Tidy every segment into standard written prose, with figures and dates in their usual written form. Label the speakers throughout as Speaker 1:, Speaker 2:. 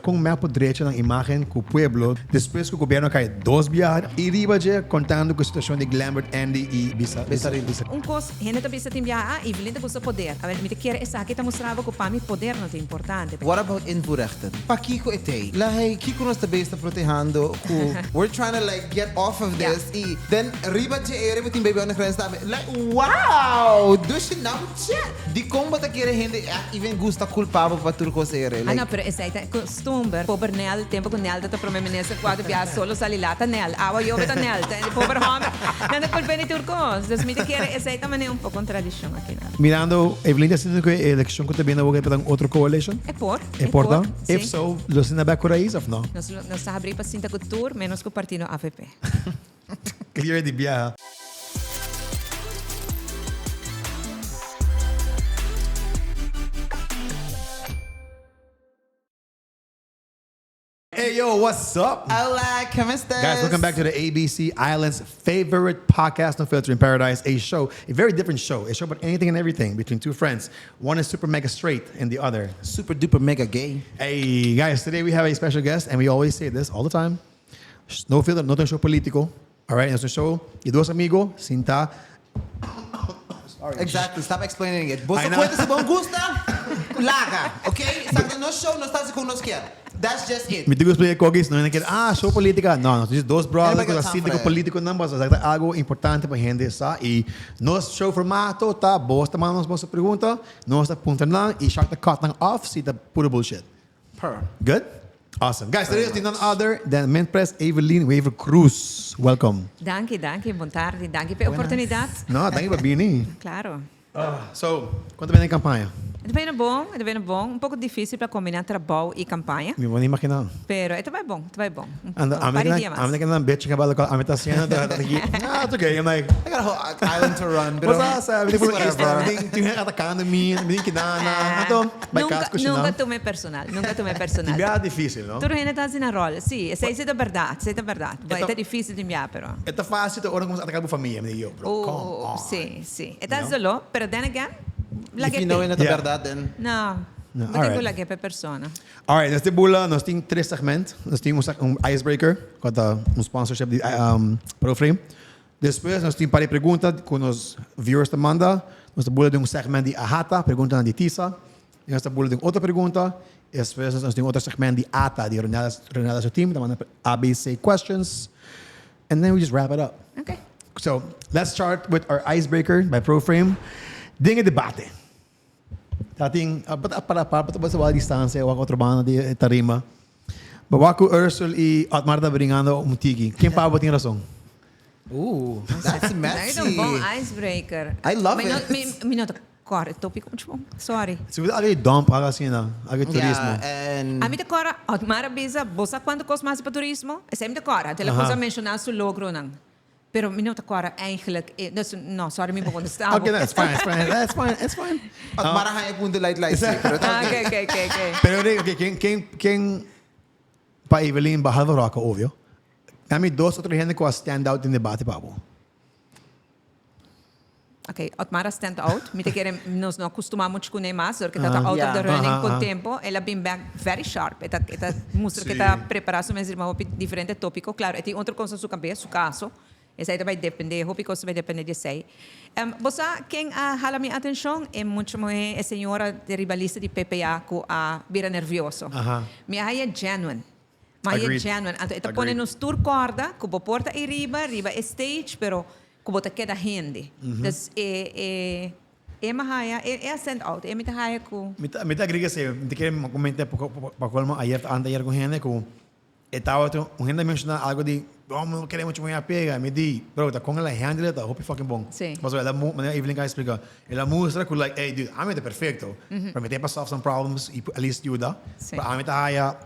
Speaker 1: Kon mep por drecha nan imagen ku pueblo despues ku gobierno a kai dos biaha i riba dje kontando ku situashon di Glenbert Andy i bisa bisa bisa.
Speaker 2: Un kos hende ta bisa tin biaha, ah, Evelyn ta gusta poder. Awel, mi ta kere esaki ta mustra bo ku pa mi poder no ta importante.
Speaker 3: What about invoerrechten? Pakiko e tei? Like, kiko nos ta bezig ta protehando ku we're trying to like get off of this i then riba dje e riba tin baby on the grens tambe. Like, wow! Dushi nan chat! Dikon bo ta kere hende echt even gusta kulpa bo pa tur kos ere?
Speaker 2: Ah no, pero esei ta e kostumber. Pober Nel, tempo ku Nel ta prome minister kuater biaha solo sali lata Nel, awa yobe ta Nel, ta e pober homber nan ta kulp'é di tur kos. Dus mi ta kere esei ta manera un poko un tradishon aki nan.
Speaker 1: Mirando, Evelyn ta sinti ku e elekshon ku ta bini awor ta un otro coalition?
Speaker 2: E por,
Speaker 1: E
Speaker 2: e
Speaker 1: por
Speaker 2: por,
Speaker 1: ta? If
Speaker 2: si.
Speaker 1: so, lo sinta bek ku Raiz of no?
Speaker 2: Nos lo, nos ta habrí pa sinta ku tur menos ku partido avp.
Speaker 1: Clear di biaha. Hey yo, what's up?
Speaker 3: Hola, ¿cómo estás?
Speaker 1: Guys, welcome back to the ABC Island's favorite podcast, No Filter in Paradise, a show, a very different show, a show about anything and everything between two friends. One is super mega straight and the other
Speaker 3: Super duper mega gay.
Speaker 1: Hey guys, today we have a special guest and we always say this all the time. No filter, no ta un show politico. Alright, nos un show di dos amigo sinta.
Speaker 3: Sorry. Exactly, stop explaining it. Boso cuenta si bon gusta, laga, ok? Esaki ta nos show, nos ta haci con nos kier. That's just it.
Speaker 1: Mi tin cu explica cokis, no hende kier, ah, show politica. No, nos tin dos brother cu ta sinti cu politiconan, pasobra esaki ta algo importante pa hende sa. Y nos show formato ta, bos ta manda nos boso pregunta, nos ta puntra nan y Shark ta cut nan off si ta puro bullshit.
Speaker 3: Per.
Speaker 1: Good? Awesome. Guys, today is none other than Mint Press Evelyn Wever Croes. Welcome.
Speaker 2: Danki, danki. Bon tardi. Danki p'e oportunidad.
Speaker 1: No, danki pa bini.
Speaker 2: Claro.
Speaker 1: So, con ta bini e campaña?
Speaker 2: E ta bini bon, e ta bini bon. Un poco dificil pa combina trabou y campaña.
Speaker 1: Mi por imagina.
Speaker 2: Pero e ta bai bon, e ta bai bon.
Speaker 1: Ando,
Speaker 2: Un par di dia mas.
Speaker 1: Ami ta keda nan bitch about loke ami ta haciendo, ta ta aki, ah, it's okay. I'm like,
Speaker 3: I got a whole island to run, pero
Speaker 1: What's up? Mi tin
Speaker 3: whatever.
Speaker 1: mi tin hende atacando mi, mi tin kidana. Anto, bai
Speaker 2: Nunca,
Speaker 1: cas cushiná.
Speaker 2: nunca tuma personal, nunca tuma personal.
Speaker 1: Tin bia difícil, no?
Speaker 2: Tur hende ta haci nan rol. Sí, esei sí ta berdad, esei ta berdad.
Speaker 1: E
Speaker 2: Ta difícil tin bia, pero.
Speaker 1: E ta fácil te ora cu cuminsa ataca bo famia. Mi di, yo, bro, come on.
Speaker 2: Sí, sí. E ta doló, pero then again,
Speaker 3: If you know e no ta berdad, then.
Speaker 2: No, bo tin cu lag'é p'e persona.
Speaker 1: Alright, nos tin bula, nos tin tres segment. Nos tin un icebreaker, cu ta un sponsorship di Proframe. Despues nos tin un par di pregunta cu nos viewers ta manda. Nos ta bula den un segment di Ahata, preguntanan di Tisa. Y nos ta bula den otro pregunta. Y despues nos tin otro segment di Ata, di Ronelda su team. Ta manda ABC questions. And then we just wrap it up.
Speaker 2: Okay.
Speaker 1: So, let's start with our icebreaker by Proframe. Den e debate. Ta tin, para para para pa wak distancia, wak otro banda di e tarima. Ba wak ku Ursel i Otmar ta bringando un tiki. Ken pa bo tin rason?
Speaker 3: Ooh, that's messy.
Speaker 2: That is un bon icebreaker.
Speaker 3: I love it.
Speaker 2: Mi no ta kòrda e tópiko muchu bon. Sorry.
Speaker 1: Si bo ta algu di dump, algu asina, algu di turismo.
Speaker 3: Yeah, and.
Speaker 2: Ami ta kòrda, Otmar a bisa, bo sa kuantu kos mas pa turismo? Esei mi ta kòrda. Anto el a kuminsá menshoná su logronan. Pero mi no ta kòrda eigenlijk e, dus no, sorry mi por kontestá bo.
Speaker 1: Ok, that's fine, it's fine, that's fine, it's fine.
Speaker 3: Otmar a haña punto light light sí, pero ta
Speaker 2: Ah, ok, ok, ok, ok.
Speaker 1: Pero di, ok, ken, ken, ken, pa Evelyn, behalve Rocco, obvio, dame dos otro hende ku a stand out den debate pa bo.
Speaker 2: Ok, Otmar a stand out. Mi ta kere nos no a kustumá muchu kuné mas, dor ke ta ta out of the running ku tempo. El a bin bek very sharp. E ta e ta mustra ke ta prepará su mes riba hopi diferente tópiko. Klaro, e tin otro kos na su kabes, su kaso. Esei ta bai dependé, hopi kos ta bai dependé di esei. Bo sa ken a hala mi atenshon? E mucha muhé, e señora di riba lista di PPA ku a bira nervioso. Mi a haña genuine. Ma e genuine. Anto e ta pone nos tur kòrda ku bo por ta ei riba, riba e stage, pero ku bo ta keda hende. Dus e e e mi haya, e a stand out. E mi ta haya ku.
Speaker 1: Mi ta mi ta agree esei. Mi ta kere koment'é poko pa kolmo ayer ta anta ayer ku hende ku e tabata un hende a menshoná algu di bo no kere muchu muhé a pega. Mi di, bro, ta kon el a handle e ta hopi fucking bon. Pasobra el a manera Evelyn a explica, el a mustra ku like, ey dude, ami ta perfecto, pero mi tin pa solve some problems y at least yuda. Pero ami ta haya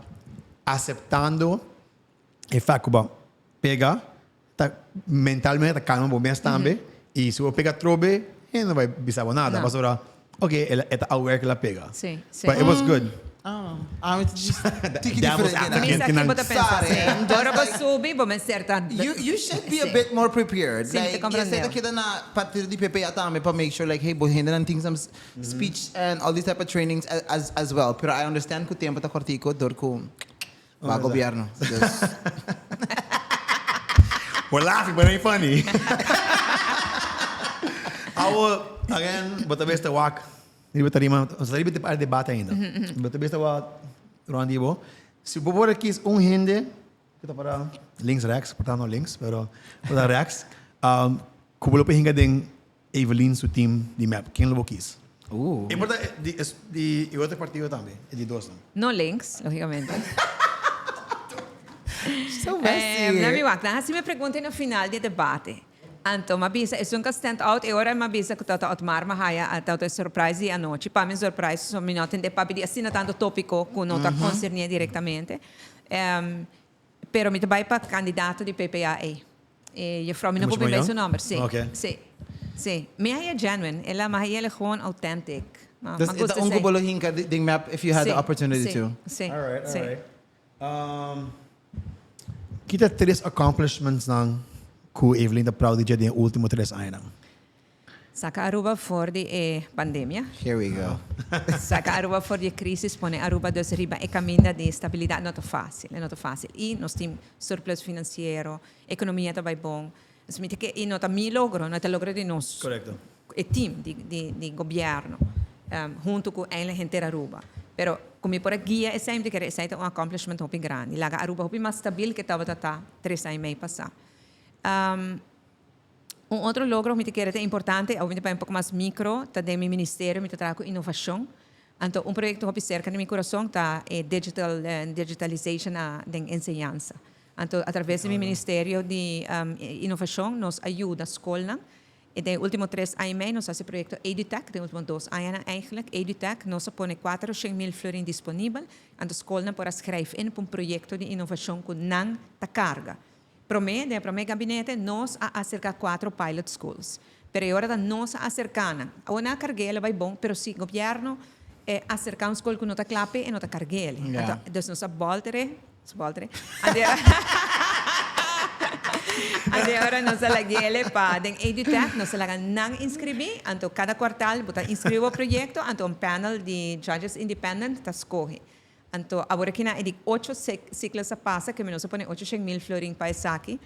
Speaker 1: aceptando e fact cu bo pega ta mentalmente ta calma bo mes tambe y si bo pega atrobe e no bay bisa bo nada pasobra ok e ta aware cu el a pega. But it was good.
Speaker 3: Ah, ami ta just tiki
Speaker 1: Devil's
Speaker 3: diferente na.
Speaker 1: advocate.
Speaker 2: Mi sa ki bo ta pensa,
Speaker 3: Sorry,
Speaker 2: sí.
Speaker 3: I'm just
Speaker 2: Ora bo
Speaker 3: like-
Speaker 2: subi, bo mester ta...
Speaker 3: You should be a
Speaker 2: Sí.
Speaker 3: bit more prepared.
Speaker 2: Sí, mi ta
Speaker 3: Like,
Speaker 2: comprende.
Speaker 3: y esey ta keda na partido di PPA tambe pa make sure like, hey, bo hendenan tin some speech and all these type of trainings as well. Pero I understand cu tempo ta cortico door cu ba gobierno. Dus.
Speaker 1: We're laughing, but it ain't funny. Awo, again, bo ta bes ta wak Riba tarima, nos ta riba e debate ainda. Bo ta bisa wa rond di bo. Si bo por a kies un hende ku ta para links rechts, por ta no links, pero por ta rechts, um, ku bo lo por hinga den Evelyn su team di mep, ken lo bo kies?
Speaker 3: Ooh.
Speaker 1: E por ta di, di e otro partido tambe, e di dosnan.
Speaker 2: No links, logicamente.
Speaker 3: So messy.
Speaker 2: Eh, na mi wak, nan hasi mi pregunta na final di e debate. Anto m'a bisa esun ka stand out e ora m'a bisa ku tata Otmar m'a haya a tata e surprise di anochi. Pa mi surprise so mi no tende papia di asina tanto topico ku no ta concernié directamente. Pero mi ta bai pa candidato di PPA ei. E juffrouw mi no por bibei su nomber. Si, si, si. Mi haya genuine. El a m'a haya el gewoon authentic.
Speaker 3: Dus e ta un ku bo lo hinka den mep if you had the opportunity to?
Speaker 2: Si, si,
Speaker 1: Alright,
Speaker 2: si.
Speaker 1: alright. Ki ta tres accomplishmentsnan ku Evelyn ta proud di dje den e ultimo tres añanan?
Speaker 2: Saka Aruba for di e pandemia.
Speaker 3: Here we go.
Speaker 2: Saka Aruba for di e crisis, pone Aruba dus riba e caminda di stabilidad. No ta facil, e no ta facil. Y nos tin surplus financiero, economia ta bay bon. Dus mi ta ke, y no ta mi logro, no ta logro di nos.
Speaker 1: Correcto.
Speaker 2: E team di di di gobierno hunto cu eindelijk henter Aruba. Pero cu mi por a guia esey mi ta kere esey ta un accomplishment hopi grandi. Laga Aruba hopi mas stabil ke tabata ta tres aña y mei pasa. Un otro logro mi ta kere ta importante, awe mi ta bai un poco mas micro, ta den mi ministerio mi ta traha cu innovacion. Anto un proyecto hopi cerca di mi curason ta e digital digitalization na den enseñansa. Anto a traves di mi ministerio di innovacion nos a yuda scolnan. E den e ultimo tres aña y mei nos a haci proyecto Edutech, den ultimo dos añanan eigenlijk, Edutech, nos a pone cuatro shen mil florin disponibel, anto scolnan por a schrijf in pa un proyecto di innovacion cu nan ta carga. Prome, den e prome gabinete, nos a acerca cuatro pilot schools. Pero e ora ta nos a acerca nan. Awor nan a cargu'e, el a bay bon, pero si gobierno acerca un scol cu no ta cla p'e, e no ta cargu'e. Anto, dus nos a bolter e, nos a bolter e. Anto e ora nos a lag'e pa den Edutech, nos a laga nan inscribi, anto cada kwartal bo ta inscribi bo proyecto, anto un panel di judges independent ta scoge. Anto awor aki nan e di ocho ciclos a pasa ke mi nos a pone ocho shen mil florin pa esaki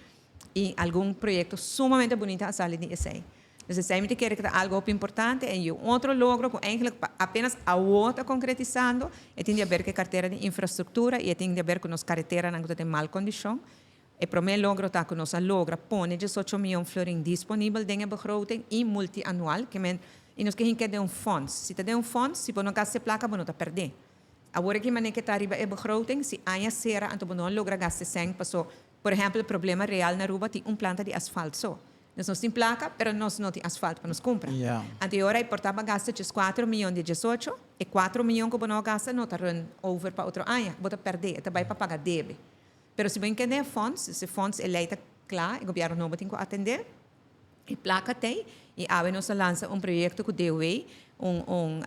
Speaker 2: y algun proyecto sumamente bunita a sali di esey. Dus esey mi ta kere ku ta algo hopi importante en y un otro logro ku eigenlijk pa apenas awo ta concretisando e tin di haber ku e cartera di infrastructura y e tin di haber ku nos careteranan ku ta den mal condicion. E prome logro ta ku nos a logra pone diesocho miyon florin disponibel den e begroting y multianual ke men y nos ke hinke den un fonds. Si ta den un fonds si bo no gasta e placa bo no ta perde. Awor aki manera ke ta riba e begroting, si aña sera anto bo no a logra gasta e sèn paso, por ehèmpel e problema real na Aruba tin un planta di asfalt so. Nos nos tin plaka pero nos no tin asfalt pa nos kumpra. Anto e ora ei por ta bo a gasta dieskuater miyon di e diesocho, e kuater miyon ku bo no a gasta no ta run over pa otro aña, bo ta pèrdè, e ta bai pa paga debe. Pero si bo enkende e fonds, si e fonds e lei ta kla, e gobièrnu nobo tin ku atendé. E placa t'ey y awe nos a lansa un proyecto cu DOW, un un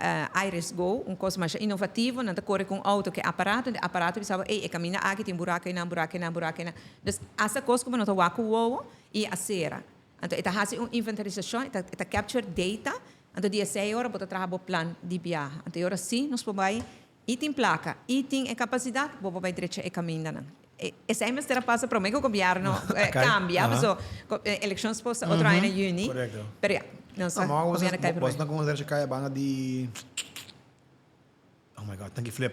Speaker 2: Iris Go, un cos masha innovativo. Nan ta core cu un auto cu e aparato, e aparato bisa bo, ey, e caminda aki tin buraco eynan, buraco eynan, buraco eynan. Dus hasta cos cu bo no ta wak cu wowo y a cera. Anto e ta haci un inventarisacion, e ta e ta capture data, anto di esey ora bo ta traha bo plan di biaha. Anto e ora si nos por bay I tin plaka, i tin e kapasidat, bo por bai drecha e kamindanan. Esei mester a pasa promé ku gobièrnu kambia, paso elekshon spos ta otro aña na yüni. Pero ya, nos a gobièrnu kai promé.
Speaker 1: Bos no komo drecha kaya banda di, oh my God, tanki flip.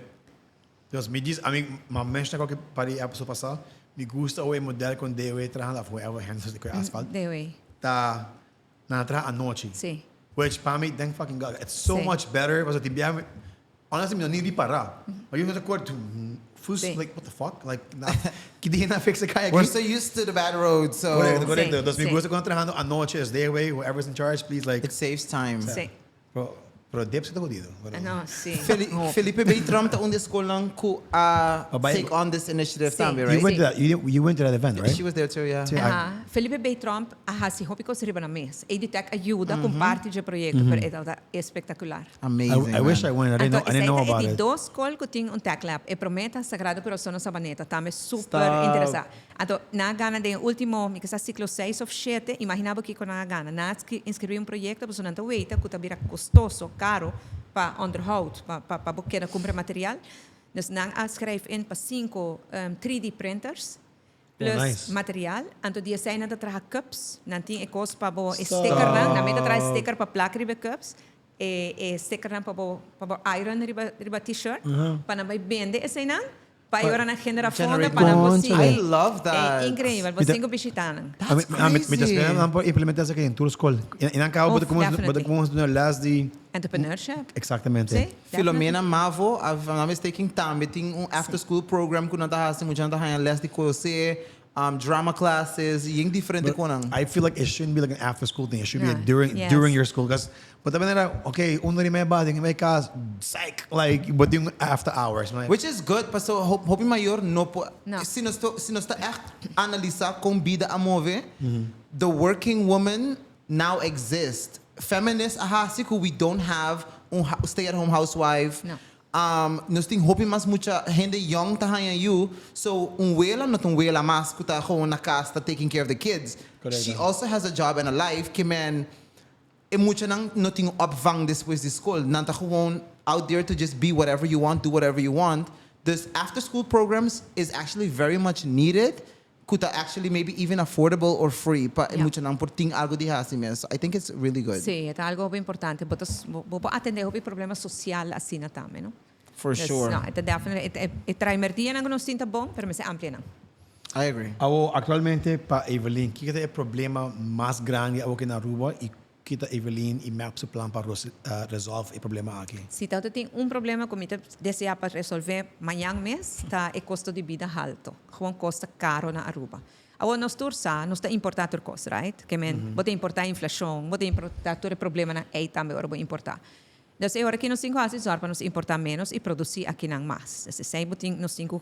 Speaker 1: Dios, mi dis, ami, ma menshoná koke par di episode pasá, mi gusta hoe e modèl kon DOE traha, of hoever handles di ku e asfalt, ta nan a traha anochi. Which pa mi, thank fucking God, it's so much better, pasobra tin biaha Honestly mi no ni ripara. Maar yo ta kort fus like what the fuck like ki dia nan fix e kai aki.
Speaker 3: We're so used to the bad roads so.
Speaker 1: Correcto correcto. Dus mi gusta cu nan trahando anochi es day away whoever is in charge please like.
Speaker 3: It saves time.
Speaker 2: Sí.
Speaker 1: Pero. Pero Dipsy ta jodido. Pero...
Speaker 2: No, sí.
Speaker 3: Felipe B. Tromp ta un di e skolnan ku a take on this initiative tambe, right?
Speaker 1: You went to that, you went to that event, right?
Speaker 3: She was there too, yeah.
Speaker 1: Sí,
Speaker 2: Aha. Felipe B. Tromp a hasi hopi kos riba nan mes. Edutech a yuda ku parti dje proyekto, pero e tabata espectacular.
Speaker 3: Amazing,
Speaker 1: I wish I went. I didn't know, I didn't know
Speaker 2: Anto, esei ta
Speaker 1: about
Speaker 2: e di
Speaker 1: it.
Speaker 2: dos skol ku tin un tech lab. E promé ta Sagrado Corazon na Sabaneta, tambe super interesá. Anto, nan a gana den e último, mi ke sa siklo seis òf shete, imaginá bo kiko nan a gana. Nan a inskribí un proyekto pasobra nan ta weita ku ta bira kostoso, karo, pa onderhoud, pa pa pa bo keda kumpra material. Dus nan a skrijf in pa sinku 3D printers plus material. Anto di esei nan ta traha cups, nan tin e kos pa bo, e stickernan, nan mester traha e sticker pa plak riba e cups, e e stickernan pa bo pa bo iron riba riba t-shirt, pa nan bai bende eseinan. Pa e ora nan genera fondo pa nan por sigui.
Speaker 3: I love that.
Speaker 2: E increibel, bo tin cu bishita nan.
Speaker 3: That's crazy.
Speaker 1: Mi ta spera nan por implementa esaki den tur scol. Y nan caba bo ta cuminsa duna les di.
Speaker 2: Entrepreneurship.
Speaker 1: Exactamente.
Speaker 2: Si, definitely.
Speaker 3: Filomena Mavo, if I'm not mistaken, tambe tin un after school program cu nan ta haci, muchanan ta haya les di cose, drama classes, yen diferente conan.
Speaker 1: I feel like it shouldn't be like an after school thing, it should be a during, during your school, because bo ta manera, okay, un ora y media ba den mi cas, psych, like bo tin un after hours.
Speaker 3: Which is good, paso hopi mayor no por, si nos ta, si nos ta echt analisa con bida a move, the working woman now exist. Feminists a haci cu we don't have un stay at home housewife. Nos tin hopi mas mucha hende young ta haña yu, so un wela no ta un wela mas cu ta gewoon na cas ta taking care of the kids. She also has a job and a life, ke men e muchanan no tin opvang despues di scol, nan ta gewoon out there to just be whatever you want, do whatever you want. Dus after school programs is actually very much needed, cu ta actually maybe even affordable or free pa e muchanan por tin algo di haci mes. So I think it's really good.
Speaker 2: Sí, e ta algo hopi importante. Bo ta, bo por atende hopi problema social asina tambe, no?
Speaker 3: For sure.
Speaker 2: No, e ta definitely, e, e trae merdianan cu nos tin ta bon, pero mester amplia nan.
Speaker 3: I agree.
Speaker 1: Awo, actualmente pa Evelyn, kico ta e problema mas grandi awo aki na Aruba y Ki ta Evelyn i mep su plan pa resolve e problema aki?
Speaker 2: Si ta tin un problema ku mi ta desea pa resolve mañan mes ta e kosto di bida halto. Gewoon kos ta karo na Aruba. Awor nos tur sa, nos ta importa tur kos, right? Ke men, bo ta importa inflashon, bo ta importa tur e problemanan ei tambe ora bo importa. Dus e ora ki nos tin ku hasi zòrg pa nos importa menos i produsi akinan mas. Dus esei bo tin, nos tin ku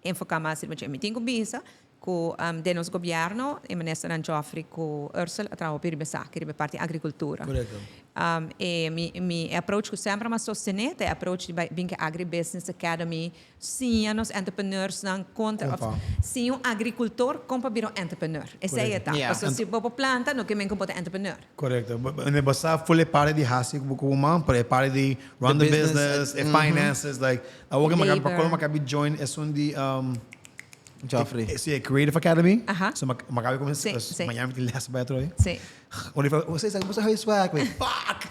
Speaker 2: enfoká mas riba dje. Mi tin ku bisa ku den nos gobièrnu e ministernan Geoffrey ku Ursell a traha hopi riba esaki, riba e parti agrikultura. E mi mi e approach ku semper mi a sostené ta e approach di bai bin ku e Agribusiness Academy, siña nos entrepreneursnan kon ta òf siña un agrikultor kon pa bira un entrepreneur. Esei e ta. Pasobra si bo por planta no ke men ku bo ta entrepreneur.
Speaker 1: Korekto. Bo sa full e parti di hasi ku bo man, pero e parti di run the business, e finances, like Awor ke maka pa kolo maka bi join esun di
Speaker 3: Joffrey.
Speaker 1: Si e Creative Academy.
Speaker 2: Aha.
Speaker 1: So maka maka bi kuminsa
Speaker 2: Si, si.
Speaker 1: mañana mi tin les bai atrobe.
Speaker 2: Si.
Speaker 1: Ora mi fala, "Usted sa boso huiswerk?" Mi fuck.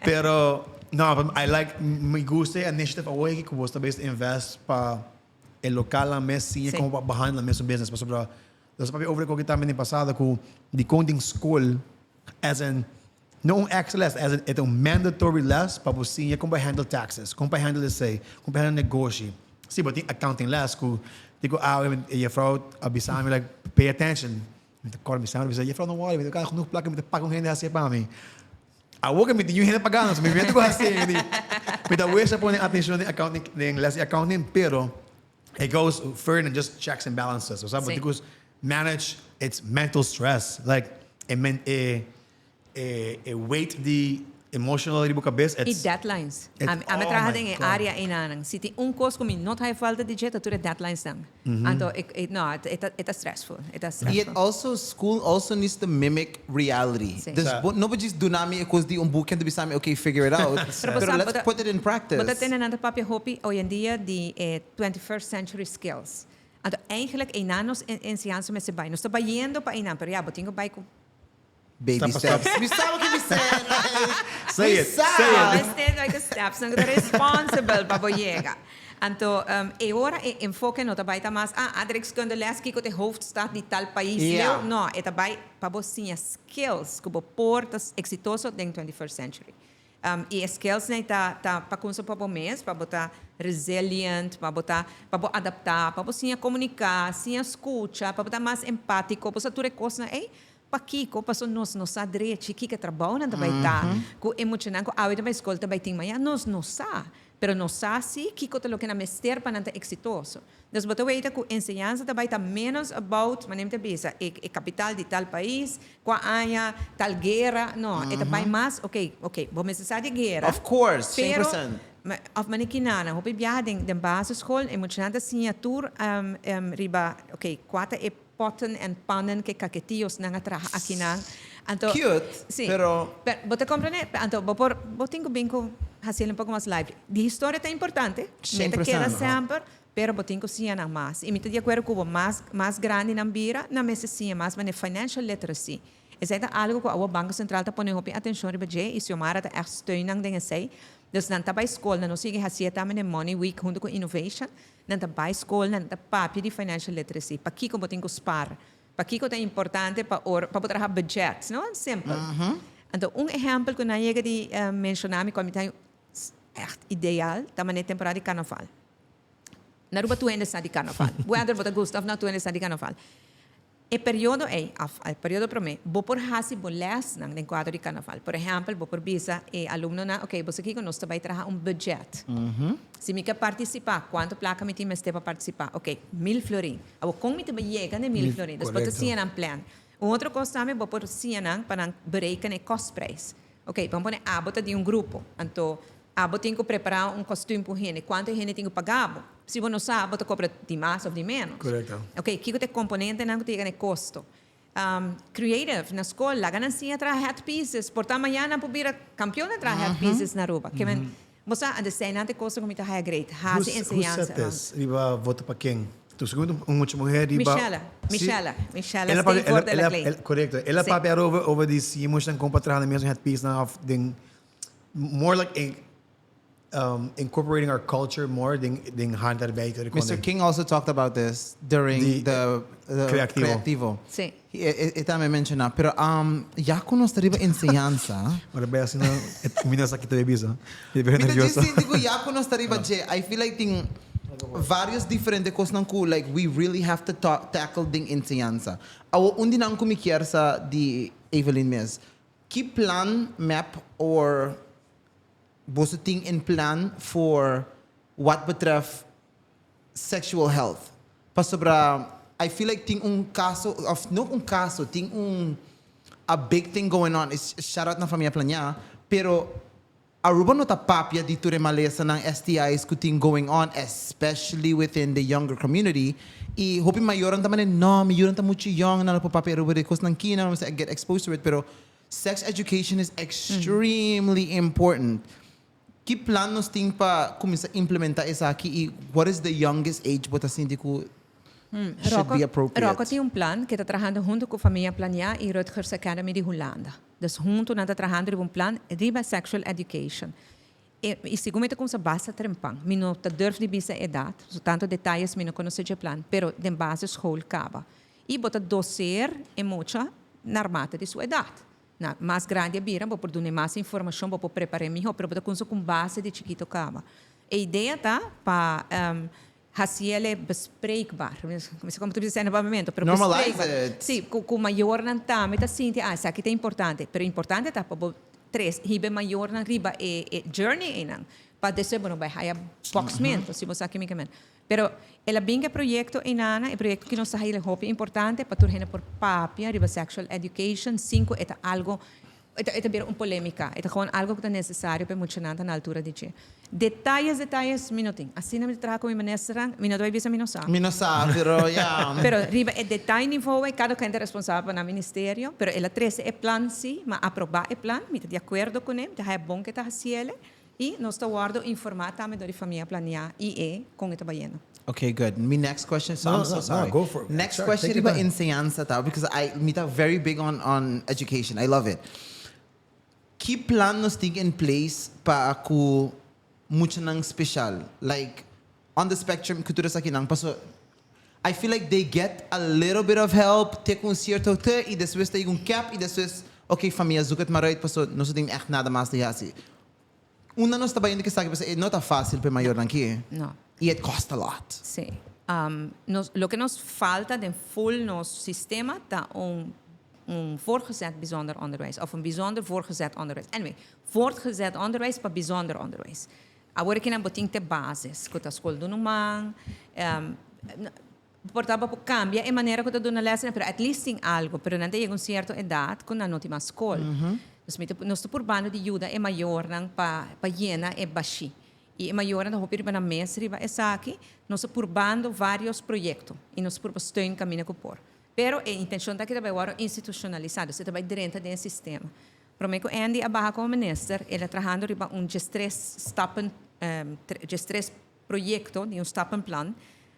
Speaker 1: Pero no, I like mi gusta e initiative awor aki ku boso ta bes invest pa e lokalnan mes siña
Speaker 2: Si.
Speaker 1: komo pa baha nan mes business pasobra nos a papia over e koki tambe den pasado ku dikon tin skol as in No un extra les, as in e ta un mandatory les pa bo siña kon pa handle taxes, kon pa handle esei, kon pa handle negoshi. Si bo tin accounting les ku di ku awe e jefrouw a bisa mi like pay attention. Mi ta kòrda mi semper bisa jefrouw no worry mi ta gana genoeg plaka mi ta paga un hende hasié pa mi. Awor ke mi tin yu hende pagando so mi mester ku hasié mi di mi ta wish a pone atencion den accounting den les di accounting pero it goes further than just checks and balances. Osea bo tin ku manage its mental stress like e men e E weight di emotional riba bo cabes
Speaker 2: E deadlines. Ami a traha den e area einanan. Si tin un cos cu mi no ta haci falta di dje ta tur e deadlines nan. Anto e no e ta stressful. E ta stressful.
Speaker 3: Y it also school also needs to mimic reality. Dus bo no por djis duna mi e cos di un boek en ta bisa mi okay figure it out. Pero let's put it in practice.
Speaker 2: Bo ta tende nan ta papia hopi hoy en dia di e 21st century skills. Anto eigenlijk einan nos enseñansa mester bay. Nos ta bayendo pa einan pero ya bo tin cu bay cu
Speaker 3: Baby
Speaker 1: Stap pa
Speaker 3: steps.
Speaker 1: stap.
Speaker 3: Mi sa loke mi sê, like,
Speaker 1: Say
Speaker 3: mi
Speaker 1: it,
Speaker 3: sa.
Speaker 1: say it.
Speaker 2: Mester like e steps nan ku ta responsible pa bo yega. Anto e ora e enfoke no ta bai ta mas, ah, aardrijkskunde les, kiko ta e hoofdstad di tal pais
Speaker 3: Ja.
Speaker 2: leu. No, e ta bai pa bo siña skills ku bo por ta eksitoso den 21st century. I e skills nei ta ta pa kunsa pa bo mes, pa bo ta resilient, pa bo ta pa bo adaptá, pa bo siña komuniká, siña skucha, pa bo ta mas empátiko. Bo sa tur e kosnan ei. Pakiko? Paso nos no sa drechi kiko e trabounan ta bai ta ku e muchanan ku awe ta bai skol ta bai tin mañana. Nos no sa. Pero nos sa si kiko ta loke nan mester pa nan ta eksitoso. Dus bo ta weta ku enseñansa ta bai ta ménos about, manera mi ta bisa, e e kapital di tal pais, kua aña, tal guera. No, e ta bai mas, oke, oke, bo mester sa di e guera.
Speaker 3: Of course, shen
Speaker 2: Pero,
Speaker 3: percent.
Speaker 2: òf manera kinana, hopi biaha den den basisschool e muchanan ta siña tur riba, oke, kua ta e potten en pannen ke kaketios nan a traha akinan. Anto,
Speaker 3: Cute,
Speaker 2: sí.
Speaker 3: pero.
Speaker 2: Pero bo ta comprende? Anto bo por, bo tin ku bin ku hasiel un poko mas lively. Di historia ta importante, mi ta keda semper, pero bo tin ku siña nan mas. I mi ta di akuerdo ku bo, mas mas grandi nan bira, nan mester siña mas manera financial literacy. Esei ta algu ku awor Banko Sentral ta pone hopi atenshon riba dje i Xiomara ta ègt steun nan den esei. Dus nan ta bai skol, nan no sigui hasié tambe den Money Week huntu ku Innovation. Nan ta bai skol, nan ta papia di financial literacy. Pakiko bo tin ku spar? Pakiko ta importante pa ora pa bo traha budget, no? Simpel. Anto un ehèmpel ku nan yega di menshoná mi ku a mi ta ègt ideal ta manera temporada di karnaval. Na Aruba tur hende sa di karnaval. Whether bo ta gusta òf no, tur hende sa di karnaval. E periodo ei, òf e periodo promé, bo por hasi bo lèsnan den kuadro di karnaval. Por ehèmpel, bo por bisa e alumnonan, Oké, boso kiko nos ta bai traha un budget. Si mi ke partisipá, kuantu plaka mi tin mester pa partisipá? Oké, mil florin. Awor, kon mi ta bai yega na e mil florin? Dus bo ta siña nan plan. Un otro kos tambe, bo por siña nan pa nan bereken e kostprijs. Oké, bo pone abo ta di un grupo, anto abo tin ku prepará un kostüm pa un hende. Kuantu e hende tin ku paga bo? Si bo no sa, bo ta kobra di mas òf di ménos.
Speaker 1: Korekto.
Speaker 2: Oké, kiko ta e komponentenan ku ta yega na e kosto? Creative, na skol, laga nan siña traha headpieces. Por ta mañana nan por bira kampion na traha headpieces na Aruba. Ke men, bo sa, antes eseinan ta e kosto ku mi ta haya great. Hasi
Speaker 1: Who
Speaker 2: enseñansa
Speaker 1: said
Speaker 2: rond.
Speaker 1: this? Riba vota pa ken? Tu segundo un mucha muher riba.
Speaker 2: Michelle, Michelle, Michelle
Speaker 1: Ela papia,
Speaker 2: Steenvoorde
Speaker 1: ela,
Speaker 2: Laclay.
Speaker 1: ela, correcto. Ela
Speaker 2: Sí.
Speaker 1: papia over, over di si muchanan kon pa traha na mesmo headpiece nan of den more like in, incorporating our culture more den den handarbeid.
Speaker 3: Mister King also talked about this during
Speaker 1: Di
Speaker 3: the, the
Speaker 1: Creativo.
Speaker 3: Creativo.
Speaker 2: Sí.
Speaker 3: E, e, e tambe menciona, pero ya cu nos ta riba enseñanza.
Speaker 1: Ora bay asina, e mi no sa ki ta bay bisa. Mi ta
Speaker 3: Mi ta djis
Speaker 1: nervioso.
Speaker 3: sinti cu ya cu nos ta riba dje, I feel like tin varios diferente cosnan cu like we really have to talk, tackle den enseñanza. Awo un di nan cu mi kier sa di Evelyn mes, ki plan, map or boso tin in plan for wat betreft sexual health? Pasobra I feel like tin un caso, of no un caso, tin un a big thing going on, is shout out na Famia Planea, pero Aruba no ta papia di tur e malesanan, STI's cu tin going on, especially within the younger community, y hopi mayornan ta manera, no, mi yunan ta mucho young, nan no por papia Aruba di cosnan ki, nan no mester get exposed to it, pero sex education is extremely important. Ki plan nos tin pa cuminsa implementa esaki y what is the youngest age bo ta sinti cu should be appropriate?
Speaker 2: Rocco tin un plan ke ta trahando hunto cu Famia Planea y Rutgers Academy di Hulanda. Dus hunto nan ta trahando riba un plan riba sexual education. E, y segun mi ta cuminsa basta trempan. Mi no ta durf di bisa edad, so tanto detayes mi no conoce dje plan, pero den basisschool caba. Y bo ta doseer e mucha narmate di su edad. Na mas grandi a bira, bo por dun'e mas informashon, bo por prepar'é mihó, pero bo ta kuminsá ku un base di chikito kaba. E idea ta pa hasiel e bespreekbaar. Mi sa komo ta bisa esei na papiamentu, pero
Speaker 3: Normalize
Speaker 2: bespreekbaar.
Speaker 3: it.
Speaker 2: Sí, ku ku mayornan tambe ta sinti, ah, esaki ta importante. Pero importante ta pa bo tres hiba e mayornan riba e e journey einan, pa despues bo no bai haya boksmentu, si bo sa ke mi ke men. Pero el a bin ku e proyekto einana, e proyekto ki nos ta haila hopi importante pa tur hende por papia riba sexual education sin ku e ta algo, e ta e ta bira un polemika. E ta gewoon algo ku ta nesesario pa e muchanan ta na altura di dje. Detayes detayes mi no tin. Asina mi ta traha ku mi ministernan, mi no ta bai bisa mi no sa.
Speaker 3: Mi no sa, pero ya.
Speaker 2: Pero riba e detay nivo ei kada kende ta responsabel pa nan ministerio, pero el a trese e plan si, mi a aproba e plan, mi ta di akuerdo kuné, mi ta haya bon ku e ta hasiel. I nos ta wòrdu informá tambe dor di Famia Planea i e kon e ta bayendo.
Speaker 3: Okay, good. Mi next question, so
Speaker 1: No,
Speaker 3: I'm so
Speaker 1: no, no,
Speaker 3: sorry.
Speaker 1: go for it.
Speaker 3: Next
Speaker 1: Sure,
Speaker 3: question
Speaker 1: take your
Speaker 3: riba
Speaker 1: time.
Speaker 3: enseñansa ta, because I, mi ta very big on, on education. I love it. Ki plan nos tin in place pa ku muchanan special? Like, on the spectrum, ku tur esakinan, paso I feel like they get a little bit of help te ku un cierto te y despues ta yega un cap y despues, okay, famia zoek het maar uit, paso nos no tin echt nada mas di hasi. Unda nos ta bayendo ku esaki pasobra e no ta fásil pa e mayornan aki.
Speaker 2: No.
Speaker 3: I it cost a lot.
Speaker 2: Sí. Nos, loke nos falta den full nos sistema ta un un voortgezet bijzonder onderwijs of un bijzonder voortgezet onderwijs. Anyway, voortgezet onderwijs pa bijzonder onderwijs. Awor aki nan bo tin te basis, ku ta skol duna un man, por ta bo por kambia e manera ku ta duna lèsnan, pero at least tin algu. Pero nan ta yega un sierto edat ku nan no tin mas skol. Dus mi ta, nos ta purbando di yuda e mayornan pa pa yena e bashí. I e mayornan ta hopi riba nan mes riba esaki. Nos ta purbando vários proyekto i nos ta purba steun kaminda ku por. Pero e intenshon ta ki ta bai wòrdu institushonalisá, dus e ta bai drenta den e sistema. Promé ku Andy a baha komo minister, el a trahando riba un diestres stappen, diestres proyekto di un stappenplan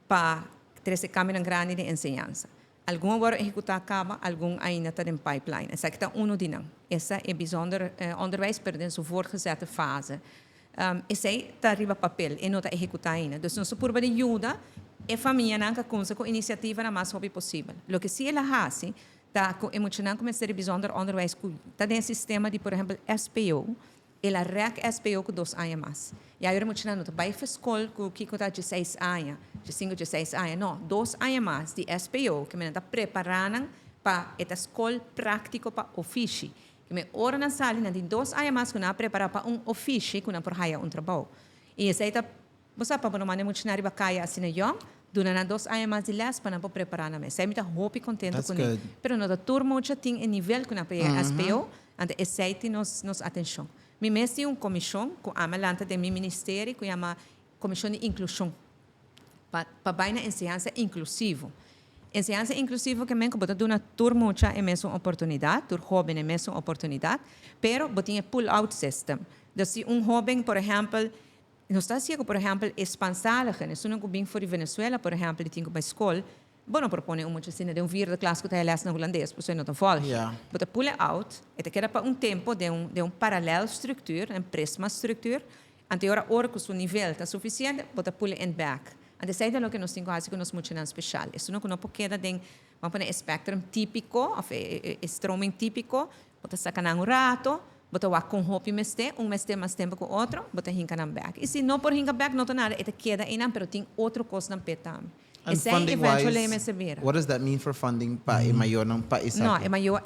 Speaker 2: pa trese kambionan grandi den enseñansa. Algun a wòrdu ehekutá kaba, algun ainda ta den pipeline. Esaki ta unu di nan. Esta e bijzonder onderwijs, pero den su voortgezette fase. Esei ta riba papel, e no ta ehekutá ainda. Dus nos ta purba di yuda e famianan ka kumsa ku inisiativanan mas hopi posibel. Loke si el a hasi ta ku e muchanan ku mester di bijzonder onderwijs ku ta den e sistema di por ehempel SPO, el a rèk SPO ku dos aña mas. I ayora e muchanan no ta bai for skol ku kiko ta dieseis aña, diesinku, dieseis aña, no, dos aña mas di SPO ke men ta prepará nan pa e ta skol práktiko pa ofishi. Ke men ora nan sali nan tin dos aña mas ku nan a prepará pa un ofishi ku nan por haya un trabou. I esei ta Bo sa pa bo no manda e muchanan riba kaya asina yòn, duna nan dos aña mas di lès pa nan por prepará nan mes. Esei mi ta hopi kontento kuné. Pero no ta tur mucha tin e nivel ku nan por yega SPO, anto esei tin nos nos atenshon. Mi mes tin un komishon ku ami a lanta den mi ministerio ku yama Komishon di Inklushon pa pa bai na enseñansa inklusivo. Enseñansa inklusivo ke men ku bo ta duna tur mucha e mesun oportunidat, tur hóben e mesun oportunidat, pero bo tin e pull out system. Dus si un hóben por ehèmpel Nos ta hacié cu, por ehempel, e Spaanstaligen, esunnan cu bin for di Venezuela, por ehempel, y tin cu bay scol, bo no por pone un mucha asina den un vierde klas cu ta haya les na Hulandes, pasobra e no ta volg. Bo ta pull e out, e ta keda pa un tempo den un, den un paralel structuur, un prisma structuur, anto e ora ora cu su nivel ta suficiente, bo ta pull e in back. Anto esey ta loke nos tin cu haci cu nos muchanan special. Esunnan cu no por keda den, ban pone, e spectrum tipico, of e, e, e stroming tipico, Bo ta saka nan un rato, bo ta wak kon hopi mester, un mester mas tempu ku otro, bo ta hinka nan bek. I si no por hinka bek, no ta nada, e ta keda einan, pero tin otro kosnan p'e tambe.
Speaker 3: And
Speaker 2: Esei
Speaker 3: funding
Speaker 2: eventually
Speaker 3: wise,
Speaker 2: mester bira.
Speaker 3: what does that mean for funding pa e mayornan pa esaki?
Speaker 2: No, e mayor,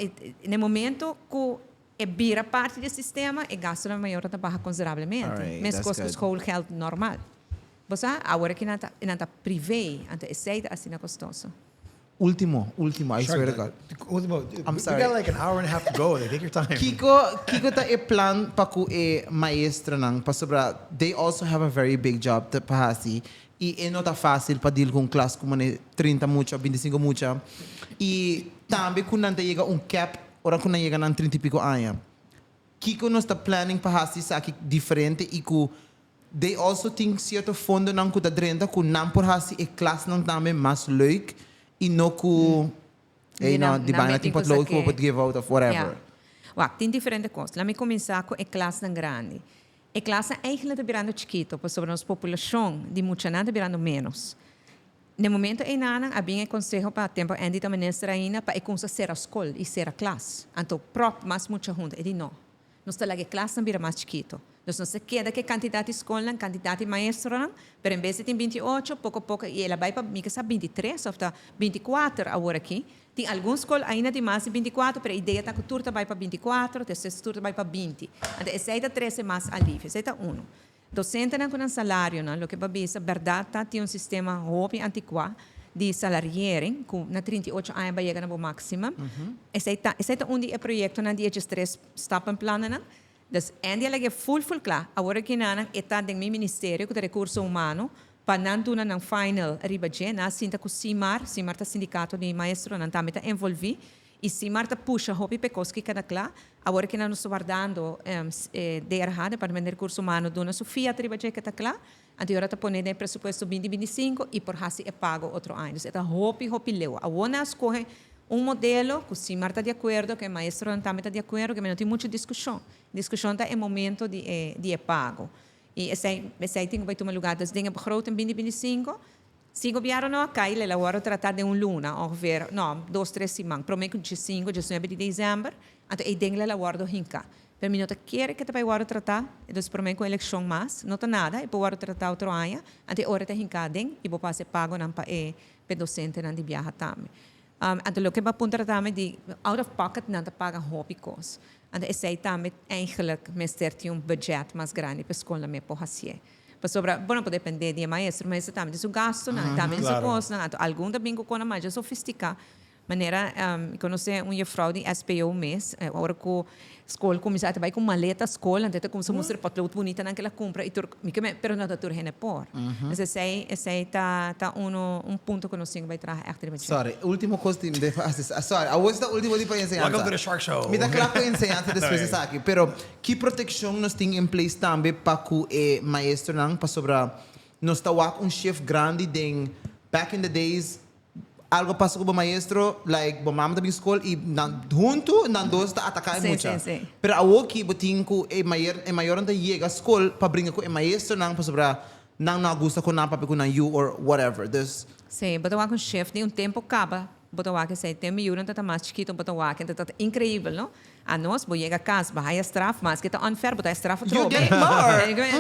Speaker 2: na e momento ku e bira parti di e sistema, e gastunan di mayornan ta baha konsiderablemente.
Speaker 3: Alright,
Speaker 2: Mes
Speaker 3: that's
Speaker 2: kos ku
Speaker 3: good.
Speaker 2: schoolgeld normal. Bo sa, awor aki nan ta, nan ta privé, anto esei ta asina kostoso.
Speaker 3: Ultimo, ultimo, I swear to God.
Speaker 1: Ultimo,
Speaker 3: I'm
Speaker 1: we
Speaker 3: sorry.
Speaker 1: got like an hour and a half to go. Like, take your time.
Speaker 3: Kiko, kiko ta e plan pa ku e maestronan? Pasobra they also have a very big job te pa hasi. I e no ta fácil pa deal ku un klas ku mane 30 mucha, 25 mucha. I tambe ku nan ta yega un cap ora ku nan yega nan 30 i piko aña. Kiko nos ta planning pa hasi esaki diferente i ku They also tin cierto fondonan cu ta drenta cu nan por haci e klasnan tambe mas leuk y no cu ey no, di baina tin potlood cu bo por give out of whatever.
Speaker 2: Ja. Wak, tin diferente cos. Laat mi cuminsa cu e klasnan grandi. E klasnan eigenlijk ta birando chikito pasobra nos populacion di muchanan ta birando menos. Na e momento eynanan a bin e conseho pa tempo Andy ta minister ainda pa e cunsa cera scol y cera klas. Anto prop mas mucha hunto. E di no. Nos ta laga e klasnan bira mas chikito. Dus nos ta keda ku e kantidat di skolnan, kantidat di maestronan, pero en bes di tin 28, poko poko, i el a bai pa mi ke sa 23 òf ta 24 awor aki. Tin algun skol ainda tin mas di 24, pero e idea ta ku tur ta bai pa 24, despues tur ta bai pa 20. Anto esei ta trese mas alivio. Esei ta unu. Dosentenan ku nan salarionan, loke bo a bisa, bèrdat ta tin un sistema hopi antikuá di salariering ku na 38 aña bo a yega na bo máksima. Esei ta esei ta un di e proyektonan di e djestres stappenplannan. Dus Andy a lag'é ful ful kla. Awor aki nan e ta den mi ministerio ku ta Rekurso Humano pa nan duna nan final riba dje. Nan a sinta ku Simar, Simar ta sindikato di maestronan tambe ta envolví. I Simar ta pusha hopi p'e kos ki keda kla. Awor ki nan nos ta wardando e DRH, Departamento di Rekurso Humano, duna su fiat riba dje ke ta kla, anto e ora ta pone den e presupuesto binti binti sinku i por hasi e pago otro aña. Dus e ta hopi hopi leu. Awor nan a skohe un modelo ku Simar ta di akuerdo, ku e maestronan tambe ta di akuerdo, ke no tin muchu diskushon. Diskushon ta e momento di e di e pago. I esei esei tin ku bai tuma lugar. Dus den e begroting binti binti sinku Si gobierno no a cay, ley la wordo trata den un luna, ongeveer, no, dos, tres siman, prome cu diesinco, diesnuebe di december, anto ey den ley la wordo hinca. Pero mi no ta kere cu ta bay wordo trata, dus prome cu eleccion mas, no ta nada, e por wordo trata otro aña, anto e ora ta hinca aden y bo por haci e pagonan pa e, p'e docentenan di biaha tambe. Anto loke bo a puntra tambe di out of pocket nan ta paga hopi kos. Anto esei tambe eigenlijk mester tin un budget mas grandi pa e skolnan me por hasié. Pasobra bo no por dependé di e maestro, maestro tambe tin su gastunan, tambe tin su kosnan. Anto algun ta bin ku kosnan masha sofistiká. Manera mi konosé un jefrouw di SPO mes, ora ku skol kuminsá e ta bai ku maleta skol, anto e ta kuminsá mustra e potlood bunitanan ku el a kumpra i tur, mi ke men, pero no ta tur hende por. Entonces esei, esei ta ta uno, un punto ku nos tin ku bai traha ègt riba dje.
Speaker 3: Sorry, ultimo kos di mi hasi, sorry, awor ta ultimo di pa enseñansa.
Speaker 1: Welcome to the Shark Show.
Speaker 3: Mi ta kla ku enseñansa despues esaki, pero ki protekshon nos tin in place tambe pa ku e maestronan? Pasobra nos ta wak un shift grandi den back in the days, Algo pasa ku bo maestro, like bo mama ta bin skol i nan huntu nan dos ta ataká e mucha. Pero awoki bo tin ku e mayor e mayornan ta yega skol pa bringa ku e maestronan pasobra nan no a gusta ku nan papia ku nan yu or whatever. Dus.
Speaker 2: Sí, bo ta wak un shift di un tempu kaba bo ta wak esei. Tempu mi yunan ta ta mas chikitu bo ta wak e ta ta inkreibel, no? Anos bo yega cas bo haya straf maske ta unfair bo ta haya straf
Speaker 3: You
Speaker 2: atrobe.
Speaker 3: get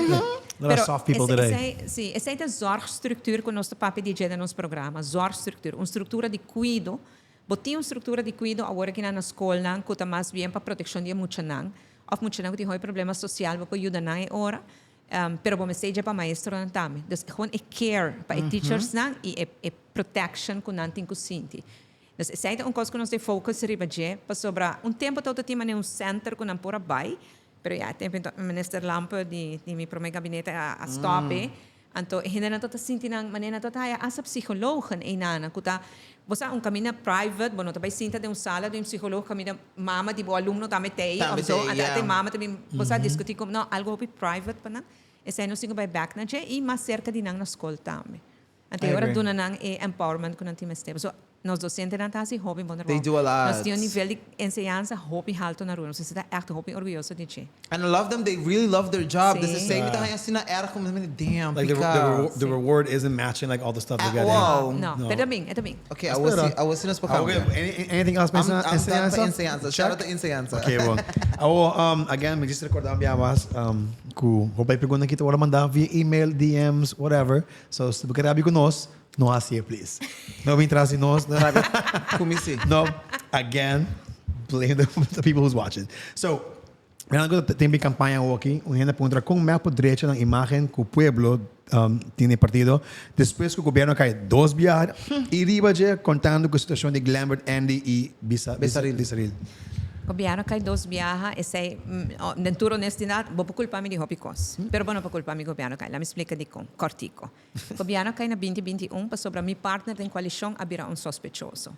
Speaker 3: more.
Speaker 1: Lot of soft people today.
Speaker 2: Esei, si, esei ta zorgstructuur cu nos ta papia di dje den nos programa, zorgstructuur, un structura di cuido. Bo tin un structura di cuido awor aki nan na scolnan cu ta mas bien pa proteccion di e muchanan of muchanan cu tin hopi problema social bo por yuda nan e ora, pero bo mester dje pa maestronan tambe. Dus gewoon e care pa e teachersnan y e protection cu nan tin cu sinti. Dus esei ta un kos ku nos den focus riba dje, pasobra un tempu tabata tin manera un center ku nan por a bai, pero ya e tempu enton Minister Lampe di di mi prome gabinete a a stop e, anto e hendenan tabata sinti nan manera nan tabata haya asta psicologen einanan ku ta, bo sa un kaminda private, bo no ta bai sinta den un sala di un psicoloog kaminda mama di bo alumno tambe t'ei
Speaker 3: Tambe
Speaker 2: of zo,
Speaker 3: t'ei,
Speaker 2: anto
Speaker 3: ya.
Speaker 2: e mama ta bin, bo sa diskuti ku, no, algo hopi private pa nan, esei nos tin ku bai bek na dje i mas serka di nan na skol tambe. Anto e ora duna nan e empowerment ku nan tin mester. Pasobra nos dosentenan ta hasi hopi bon
Speaker 3: They
Speaker 2: trabou.
Speaker 3: do a lot.
Speaker 2: Nos tin un nivel di enseñansa hopi haltu na Aruba. Nos ta ègt hopi orguyoso di dje.
Speaker 3: And I love them, they really love their job. Dus
Speaker 2: Sí.
Speaker 3: esei mi ta haña asina erg ku mi ta mira, damn,
Speaker 1: Like the,
Speaker 3: pika.
Speaker 1: the, reward, the reward isn't matching like all the stuff they're
Speaker 3: At
Speaker 1: getting.
Speaker 3: all.
Speaker 2: No,
Speaker 1: No.
Speaker 2: pero ta bin, e ta bin.
Speaker 3: Okay, awor si, awor si nos por
Speaker 1: Okay,
Speaker 3: cambia.
Speaker 1: any, anything else pa
Speaker 3: I'm, I'm done pa
Speaker 1: enseñansa?
Speaker 3: enseñansa. Shout out to enseñansa.
Speaker 1: Okay, bon. Awor, again, mi just recorda un bia mas, ku hopi pregunta ki ta wòrdu manda via email, DMs, whatever. So, si bo ke rabia ku nos, no hasi e please. No bin tras di nos.
Speaker 3: Rabia ku mi si.
Speaker 1: No, again, blame the, the people who's watching. So, mirando ku tin bin kampaña awoki, un hende a puntra kon mep por drecha nan imagen ku pueblo um, tin den partido despues ku gobierno a kai dos biaha i riba dje kontando ku situashon di Glenbert, Andy i Bisa,
Speaker 3: Besaril.
Speaker 1: Besaril.
Speaker 2: Gobierno kai dos biaha, esei, den tur honestidad, bo por culpa mi di hopi cos, pero bo no por culpa mi gobierno kai. Laat mi splica dicon, cortico. Gobierno kai na 2021 pasobra mi partner den coalicion a bira un sospechoso.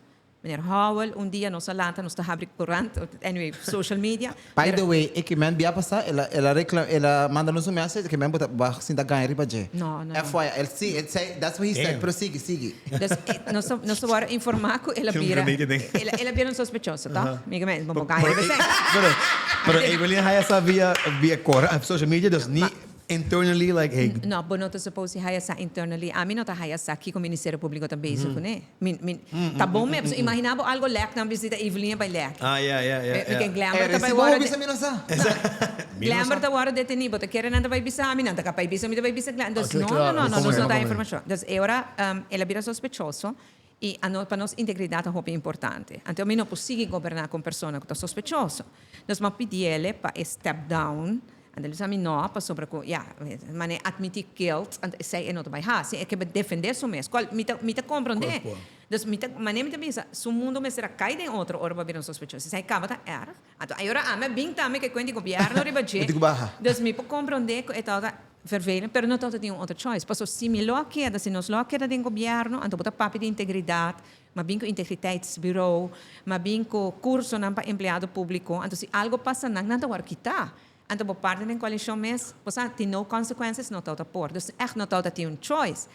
Speaker 2: Meneer Howell, un dia nos a lanta, nos ta habri corant, anyway, social media.
Speaker 3: By the way, e ke men bia pasa, el a, el a recla, el a manda nos un message, ke men bo ta, bo a sinta gaña riba dje.
Speaker 2: No, no, no.
Speaker 3: FYI, el si, el say, that's what he said,
Speaker 1: Damn.
Speaker 3: pero sigui, sigui.
Speaker 2: Dus, nos ta, nos ta wòrdu informá ku el a
Speaker 1: Tin un
Speaker 2: bira,
Speaker 1: granate den.
Speaker 2: el a, el a bira un sospechoso, tòg? Mi ke men, bo bo gaña riba esei.
Speaker 1: Pero, pero Evelyn haya sa via, via kora, social media, dus ni internally like, hey.
Speaker 2: No, bo no ta supposed di haya sa internally. Ami no ta haya sa kiko Ministerio Públiko ta bezig kuné. Mi, mi, ta bon me, pasobra imaginá bo algo lèk nan bisita Evelyn a bai lèk.
Speaker 1: Ah, ya, ya, ya,
Speaker 2: Mi
Speaker 1: ya.
Speaker 2: ke Glenbert
Speaker 3: Eh,
Speaker 2: ta bai
Speaker 3: si bo
Speaker 2: wòrdu
Speaker 3: bisa mi no sa.
Speaker 1: Mi no
Speaker 2: Glenbert
Speaker 1: sa.
Speaker 2: ta wòrdu detení, bo ta kere nan ta bai bisa mi, nan ta kapá bisa mi ta bai bisa Glenbert. Dus
Speaker 1: Ah,
Speaker 2: no,
Speaker 1: claro,
Speaker 2: no, no, no,
Speaker 1: como
Speaker 2: nos
Speaker 1: no,
Speaker 2: no ta
Speaker 1: como no.
Speaker 2: informashon. Dus e ora el a bira sospechoso i ano pa nos integridat ta hopi importante. Anto mi no por sigui goberná ku un persona ku ta sospechoso. Dus mi a pidiele pa e step down. Anto el bisa mi no, pasobra ku ya, manera admití guilt, anto esei e no ta bai hasi, e ke defendé su mes, kual mi ta mi ta komprondé. Dus mi ta, manera mi ta bisa, su mundo mester a kai den otro ora bo a bira un sospechoso. Esei kaba ta erg. Anto ayora ami a bin tambe ku e kuent di gobièrnu riba dje.
Speaker 3: Mi tin ku baha.
Speaker 2: Dus mi por komprondé ku e tabata vervelend, pero no tabata tin un otro choice. Pasobra si mi lo a keda, si nos lo a keda den gobièrnu, anto bo ta papia di integridat, Mi a bin ku integriteitsbureau, mi a bin ku kursonan pa empleado públiko. Anto si algo pasa nan, nan ta wòrdu kitá. Anto bo parti den koalishon mes, bo sa, tin no consequences, no tabata por. Dus ègt no tabata tin un choice.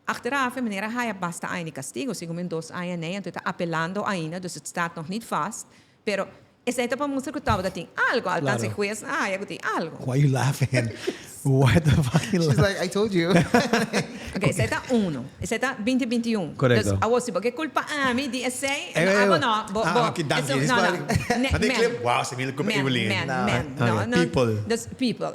Speaker 2: Achteraf e meneer a haya basta aña di kastigo, segun mi un dos aña nei, anto e ta apelando ainda, dus het staat nog niet vast. Pero esei ta pa mustra ku tabata tin algo, althans e hues a haya ku tin algo.
Speaker 1: Why you laughing? Why the fuck you
Speaker 3: She's
Speaker 1: laughing?
Speaker 3: like, I told you.
Speaker 2: Ok, esei ta uno. Esei ta binti binti un.
Speaker 1: Correcto.
Speaker 2: Dus awor si bo ke kulpa ami di esei,
Speaker 1: Eh,
Speaker 2: no,
Speaker 1: eh,
Speaker 2: abo no. Bo,
Speaker 1: ah,
Speaker 2: bo,
Speaker 1: ok, danki.
Speaker 2: eso, no, no. Ne,
Speaker 1: Mane
Speaker 2: men.
Speaker 1: clip? Wow, si mi kulpa
Speaker 2: Men,
Speaker 1: Evelyn.
Speaker 2: men,
Speaker 3: No.
Speaker 2: men. No,
Speaker 1: Ok,
Speaker 2: no.
Speaker 1: people.
Speaker 2: Dus people.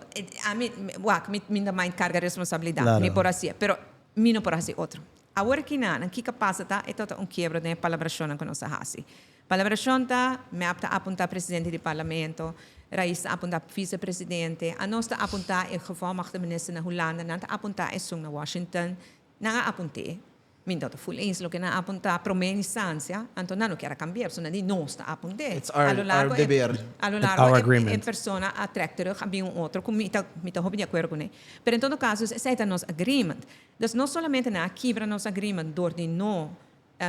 Speaker 2: Ami, wak, mi, mi ta mind karga responsabilidat.
Speaker 1: Claro.
Speaker 2: Mi por hasié, pero mi no por hasi otro. Awor aki nan, kiko pasa ta, e ta un kiebro den e palabrashonnan ku nos a hasi. Palabrashon ta, MEP ta apuntá presidente di parlamento, Raiz ta apuntá visepresidente, anos ta apuntá e gevolmagtigde minister na Hulanda, nan ta apuntá esun na Washington, nan a apunt'é. Mi no ta full eens loke nan a apuntá promé instancia, anto nan no kier a cambi'é, pasobra nan di nos ta apunt'é.
Speaker 3: It's our,
Speaker 2: A lo
Speaker 3: our
Speaker 2: largo e,
Speaker 3: deber.
Speaker 2: a lo
Speaker 1: It's
Speaker 2: largo
Speaker 1: our
Speaker 2: e, e
Speaker 1: agreement.
Speaker 2: persona a trek terug, a bin un otro ku mi ta, mi ta hopi di akuerdo kuné. Pero en todo caso, esei ta nos agreement. Dus no solamente nan a kibra nos agreement dor di no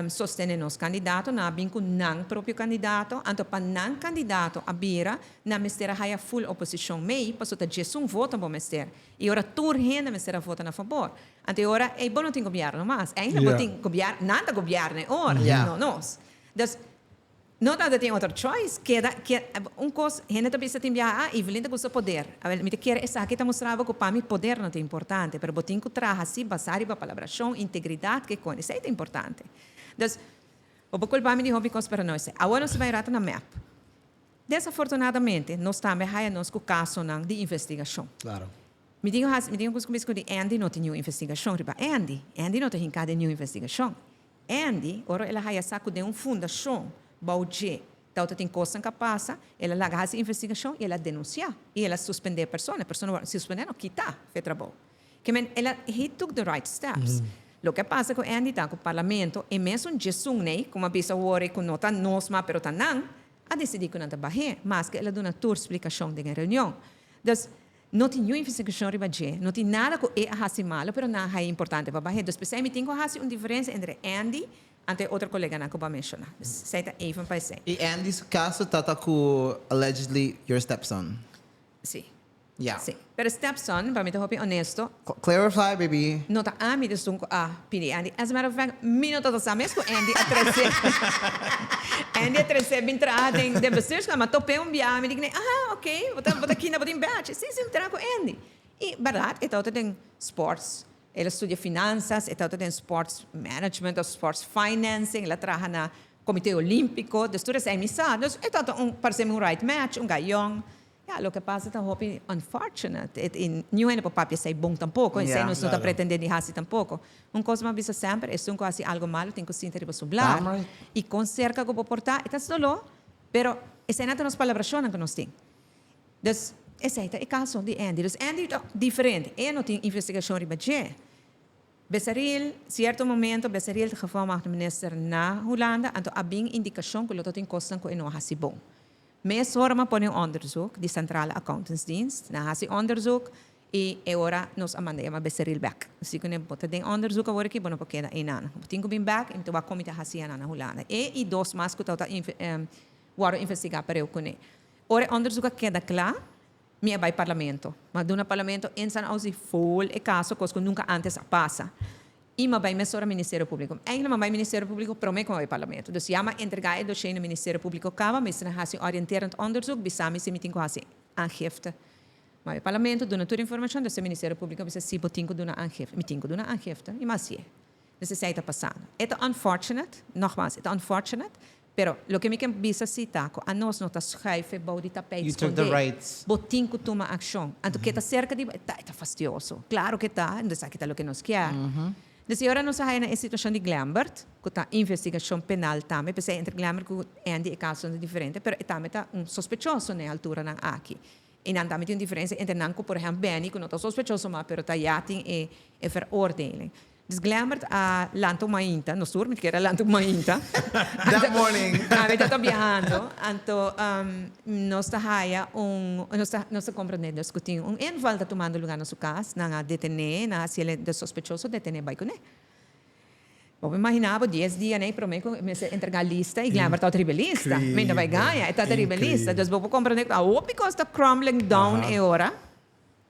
Speaker 2: sostene nos kandidato, nan a bin ku nan propio kandidato, anto pa nan kandidato a bira, nan mester a haya full oposishon mei, pasobra ta djesun voto bo mester, i ora tur hende mester a vota na fabor. Anto e ora ei bo no tin gobièrnu mas, eindelijk bo tin gobièrnu, nan ta gobièrnu e ora, no nos. Dus, No tabata tin otro choice, keda, ke, un kos, hende ta bisa tin biaha, ah, Evelyn ta gusta poder. Awel, mi ta kere esaki ta mustra bo ku pa mi poder no ta importante, pero bo tin ku traha si basá riba palabrashon, integridat, ke kon, esei ta importante. Dus, bo por kulpa mi di hopi kos, pero no esei. Awor nos ta bai rato na mep. Desafortunadamente, nos tambe haya nos ku kasonan di investigashon.
Speaker 1: Claro.
Speaker 2: Mi tin ku hasi, mi tin ku kuminsá ku di Andy no tin niun investigashon riba Andy. Andy no ta hinká den niun investigashon. Andy, ora el a haya sa ku den un fundashon bou dje tawata tin kosnan ku a pasa, el a laga hasi investigashon i el a denunsiá i el a suspendé e persona. E persona wòrdu suspendé no, kitá for e trabou. Ke men el a, he took the right steps. Loke a pasa ku Andy ta ku parlamento, e mesun djesun nei, komo a bisa awor ku no ta nos mas pero ta nan, a disidí ku nan ta bah'é, maske el a duna tur splikashon den e reunion. Dus, No tin niun investigashon riba dje, no tin nada ku e a hasi malo, pero nan a haña importante pa bah'é. Dus p'esei mi tin ku hasi un diferensia entre Andy anto e otro koleganan ku bo a menshoná. Dus esei ta even pa esei.
Speaker 3: I Andy su kaso ta ta ku allegedly your stepson.
Speaker 2: Sí.
Speaker 3: Ya.
Speaker 2: Sí. Pero stepson, pa mi ta hopi honesto.
Speaker 3: Clarify baby.
Speaker 2: No ta ami esun ku a pidi Andy. As a matter of fact, mi no tabata sa mes ku Andy a trese Andy a trese bin traha den den bestuurskamer. Ma top'é un biaha, mi di k'ne, aha, ok, bo ta bo ta kina bo tin badge. Sí, sí, mi traha ku Andy. I bèrdat, e tabata den sports, el a studia finansas, e tabata den sports management of sports financing, el a traha na Komité Olímpiko, dus tur esei mi sa. Dus e tabata un, parse mi un right match, un guy yong. Ya, loke pasa ta hopi unfortunate. Et i niun hende por papia esei bon tampoko, esei nos no ta pretende di hasi tampoko. Un kos mi a bisa semper, esun ku hasi algo malo tin ku sinta riba su blar. I kon serka ku bo por ta, e ta doló, pero eseinan ta nos palabrashonnan ku nos tin. Dus, esei ta e kaso di Andy. Dus Andy ta diferente, e no tin investigashon riba dje. Besaril, sierto momento Besaril ta gevolmagde minister na Hulanda, anto a bin indikashon ku lo ta tin kosnan ku e no a hasi bon. Mesora m'a pone un onderzoek di Centrale Accountantsdienst. Nan hasi onderzoek i e ora nos a manda yama Becerril bek. Nos di kuné, bo ta den onderzoek awor aki, bo no por keda einan. Bo tin ku bin bek i mi ta wak kon mi ta hasi anan na Hulanda. E i dos mas ku tabata wòrdu investigá pareu kuné. Ora e onderzoek a keda kla, mi a bai Parlamento. M'a duna Parlamento ins en outs di ful e kaso, kos ku nunka ántes a pasa. I m'a bai mesora Ministerio Públiko. Eigenlijk m'a bai Ministerio Públiko promé ku m'a bai Parlamento. Dus ya m'a entregá e dossier na Ministerio Públiko kaba, mester a hasi un orienterend onderzoek, bisa mi si mi tin ku hasi aangifte. M'a bai Parlamento, duna tur informashon, dus e Ministerio Públiko a bisa si bo tin ku duna aangifte. Mi tin ku duna aangifte i m'a hasié. Dus esei ta pasando. E ta unfortunate, nogmaals, e ta unfortunate, Pero, loke mi ke bisa si ta ku anos no ta schuif e bou di tapijt
Speaker 3: You took the
Speaker 2: skondé.
Speaker 3: right.
Speaker 2: Bo tin ku tuma akshon. Anto ke ta serka di bo, e ta, e ta fastioso. Klaro ke ta, entonces aki ta loke nos kier. Dus e ora nos a haya na e situashon di Glembert, ku ta investigashon penal tambe, p'esei entre Glembert ku Andy e kasonan ta diferente, pero e tambe ta un sospechoso na e alturanan aki. I nan tambe tin un diferensia entre nan ku por ehèmpel Benny ku no ta sospechoso mas pero ta ya tin e e veroordeling. Dus Glembert a lanta un mainta, nos tur mi ta kere a lanta un mainta.
Speaker 3: That morning.
Speaker 2: Ami ta ta biahando, anto nos ta haya un, nos ta nos ta komprende dus ku tin un inval ta tumando luga na su kas, nan a detené, nan a hasiel de sospechoso detené bai kuné. Bo por imaginá bo dies dia nei promé ku mester entregá lista i Glenber tabata riba e lista. Mi no bai gaña, e tabata riba e lista. Dus bo por komprendé ku a hopi kos ta crumbling down e ora.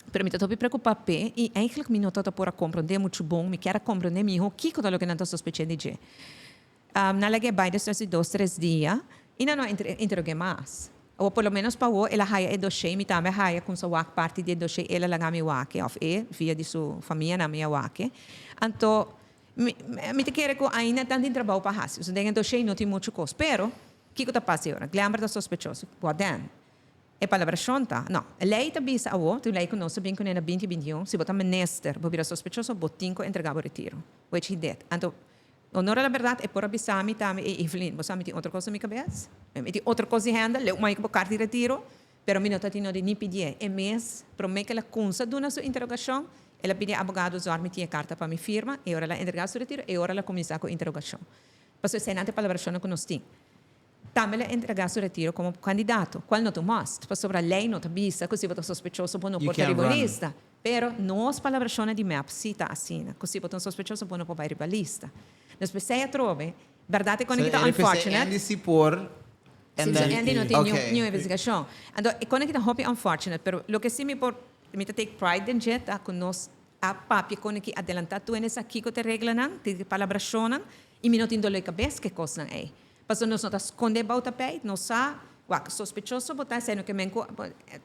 Speaker 2: Pero mi ta hopi preokupá p'e i eigentlik mi no tabata por a komprendé muchu bon. Mi kier a komprendé mihó kiko ta loke nan ta sospech'é di dje. Nan lag'é bai despues di dos tres dia i nan no a interog'é mas. Awor por lo menos pa awor el a haya e doshé i mi tambe a haya kumsa wak parti di e doshé el a laga mi wak òf e via di su famianan mi a wak. Anto mi mi ta kere ku ainda nan tin trabou pa hasi. Pasobra den e doshé no tin muchu kos. Pero kiko ta pasa e ora? Glenber ta sospechoso. What then? E palabrashon ta, no, e lei ta bisa awo, tin un lei ku nos a bin kuné na binti 21, si bo ta minister, bo bira sospechoso, bo tin ku entregá bo retiro. Which he did. Anto, honor a la bèrdat, e por a bisa mi tambe, ey Evelyn, bo sa mi tin otro kos na mi kabes? Mi tin otro kos di hèndel, leu mai ku bo karta di retiro, pero mi no ta tin no di ni pidié. E mes, promé ku el a kunsa duna su interogashon, el a pidi e abogado zòrg mi tin e karta pa mi firma, e ora el a entregá su retiro, e ora el a kuminsá ku interogashon. Pasobra eseinan ta e palabrashonnan ku nos tin. Tambe el a entrega su retiro como candidato, cual no ta un must, pasobra ley no ta bisa cu si bo ta sospechoso bo no
Speaker 3: You
Speaker 2: por ta
Speaker 3: can't
Speaker 2: riba
Speaker 3: run.
Speaker 2: lista. Pero nos palabracionnan di mep si ta asina, cu si bo ta un sospechoso bo no por bay riba lista. Nos p'esey atrobe, berdad e
Speaker 3: So
Speaker 2: con aki ta
Speaker 3: e RPC
Speaker 2: unfortunate.
Speaker 3: Andy si por
Speaker 2: Si,
Speaker 3: and
Speaker 2: so
Speaker 3: then
Speaker 2: Andy no tin niun
Speaker 3: okay.
Speaker 2: niun investigacion. Anto e con aki ta hopi unfortunate, pero loke si mi por, mi ta take pride den dje ta cu nos a papia con aki adelanta tur esaki cu ta reglanan, tin palabracionnan, y mi no tin dolor di cabes cu e cosnan ey. Pasobra nos no ta skonde bou tapijt, nos sa, wak, sospechoso bo ta, esei no ke men ku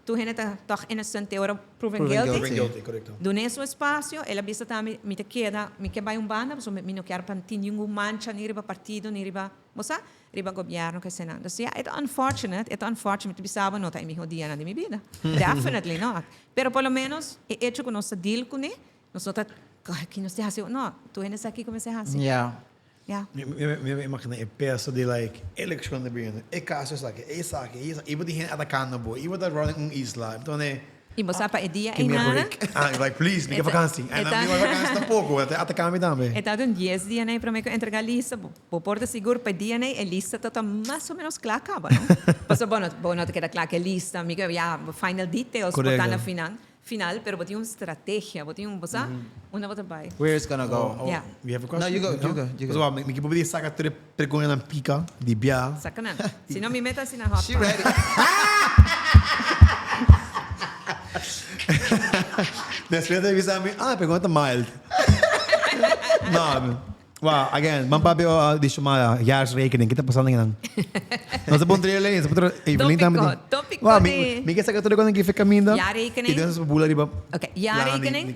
Speaker 2: tur hende ta tòg innocent te ora proven
Speaker 3: Proven
Speaker 2: guilty.
Speaker 3: guilty.
Speaker 1: Proven guilty, korekto.
Speaker 2: Dun'é su espasio, el a bisa tambe, mi ta keda, mi ke bai un banda pasobra mi no kier pa tin ningun mancha ni riba partido ni riba, bo sa, riba gobièrnu ku esenan. Dus ya, e ta unfortunate, e ta unfortunate, mi ta bisa bo no ta e mihó dianan di mi bida, definitely not. Pero por lo menos e echo ku nos ta deal kuné, nos no ta, ki nos tin hasi, no, tur hende sa kiko mester hasi.
Speaker 3: Ya.
Speaker 2: Ya.
Speaker 1: Mi mi imagina e peso di like eleccion ta bini, e caso esaki, e esaki, e esaki, y bo tin hende atacando bo, y bo ta running un isla, y bo ta mane.
Speaker 2: Y bo sa pa e dia
Speaker 1: Give me a
Speaker 2: einan.
Speaker 1: break. Ah, like please, mi ke vakantie. En dan mi wou vakantie tampoco, bo ta ataca mi tambe.
Speaker 2: E ta un dies dia nei prome cu entrega lista, bo por ta sigur pa e dia nei e lista ta ta mas o menos cla caba, no? Pasobra bo no, bo no ta keda cla cu e lista, mi ke ya final details por ta na final. Final, pero bo tin un strategia, bo tin un, bo sa, unda bo ta bai.
Speaker 3: Where it's gonna go.
Speaker 1: Oh,
Speaker 2: Yeah.
Speaker 1: We have a question?
Speaker 3: No, you go, you go, you go.
Speaker 1: Pasobra mi ke pudi saka tur e preguntanan pika di bia.
Speaker 2: Saka nan. Si no mi meta asina hot
Speaker 3: She ready.
Speaker 1: Despues ta bisa mi, ah, e pregunta ta mild. No, Wow, again, man papia di shuma jaarsrekening, kita pasando nan? Nos a pon trailer, nos a pon Evelyn tambe tin.
Speaker 2: Tópico, tópico
Speaker 1: Wow,
Speaker 2: di.
Speaker 1: Mi ke saka tur e kosnan ki fe kaminda.
Speaker 2: Jaarrekening.
Speaker 1: I despues bula riba.
Speaker 2: Ok, jaarrekening.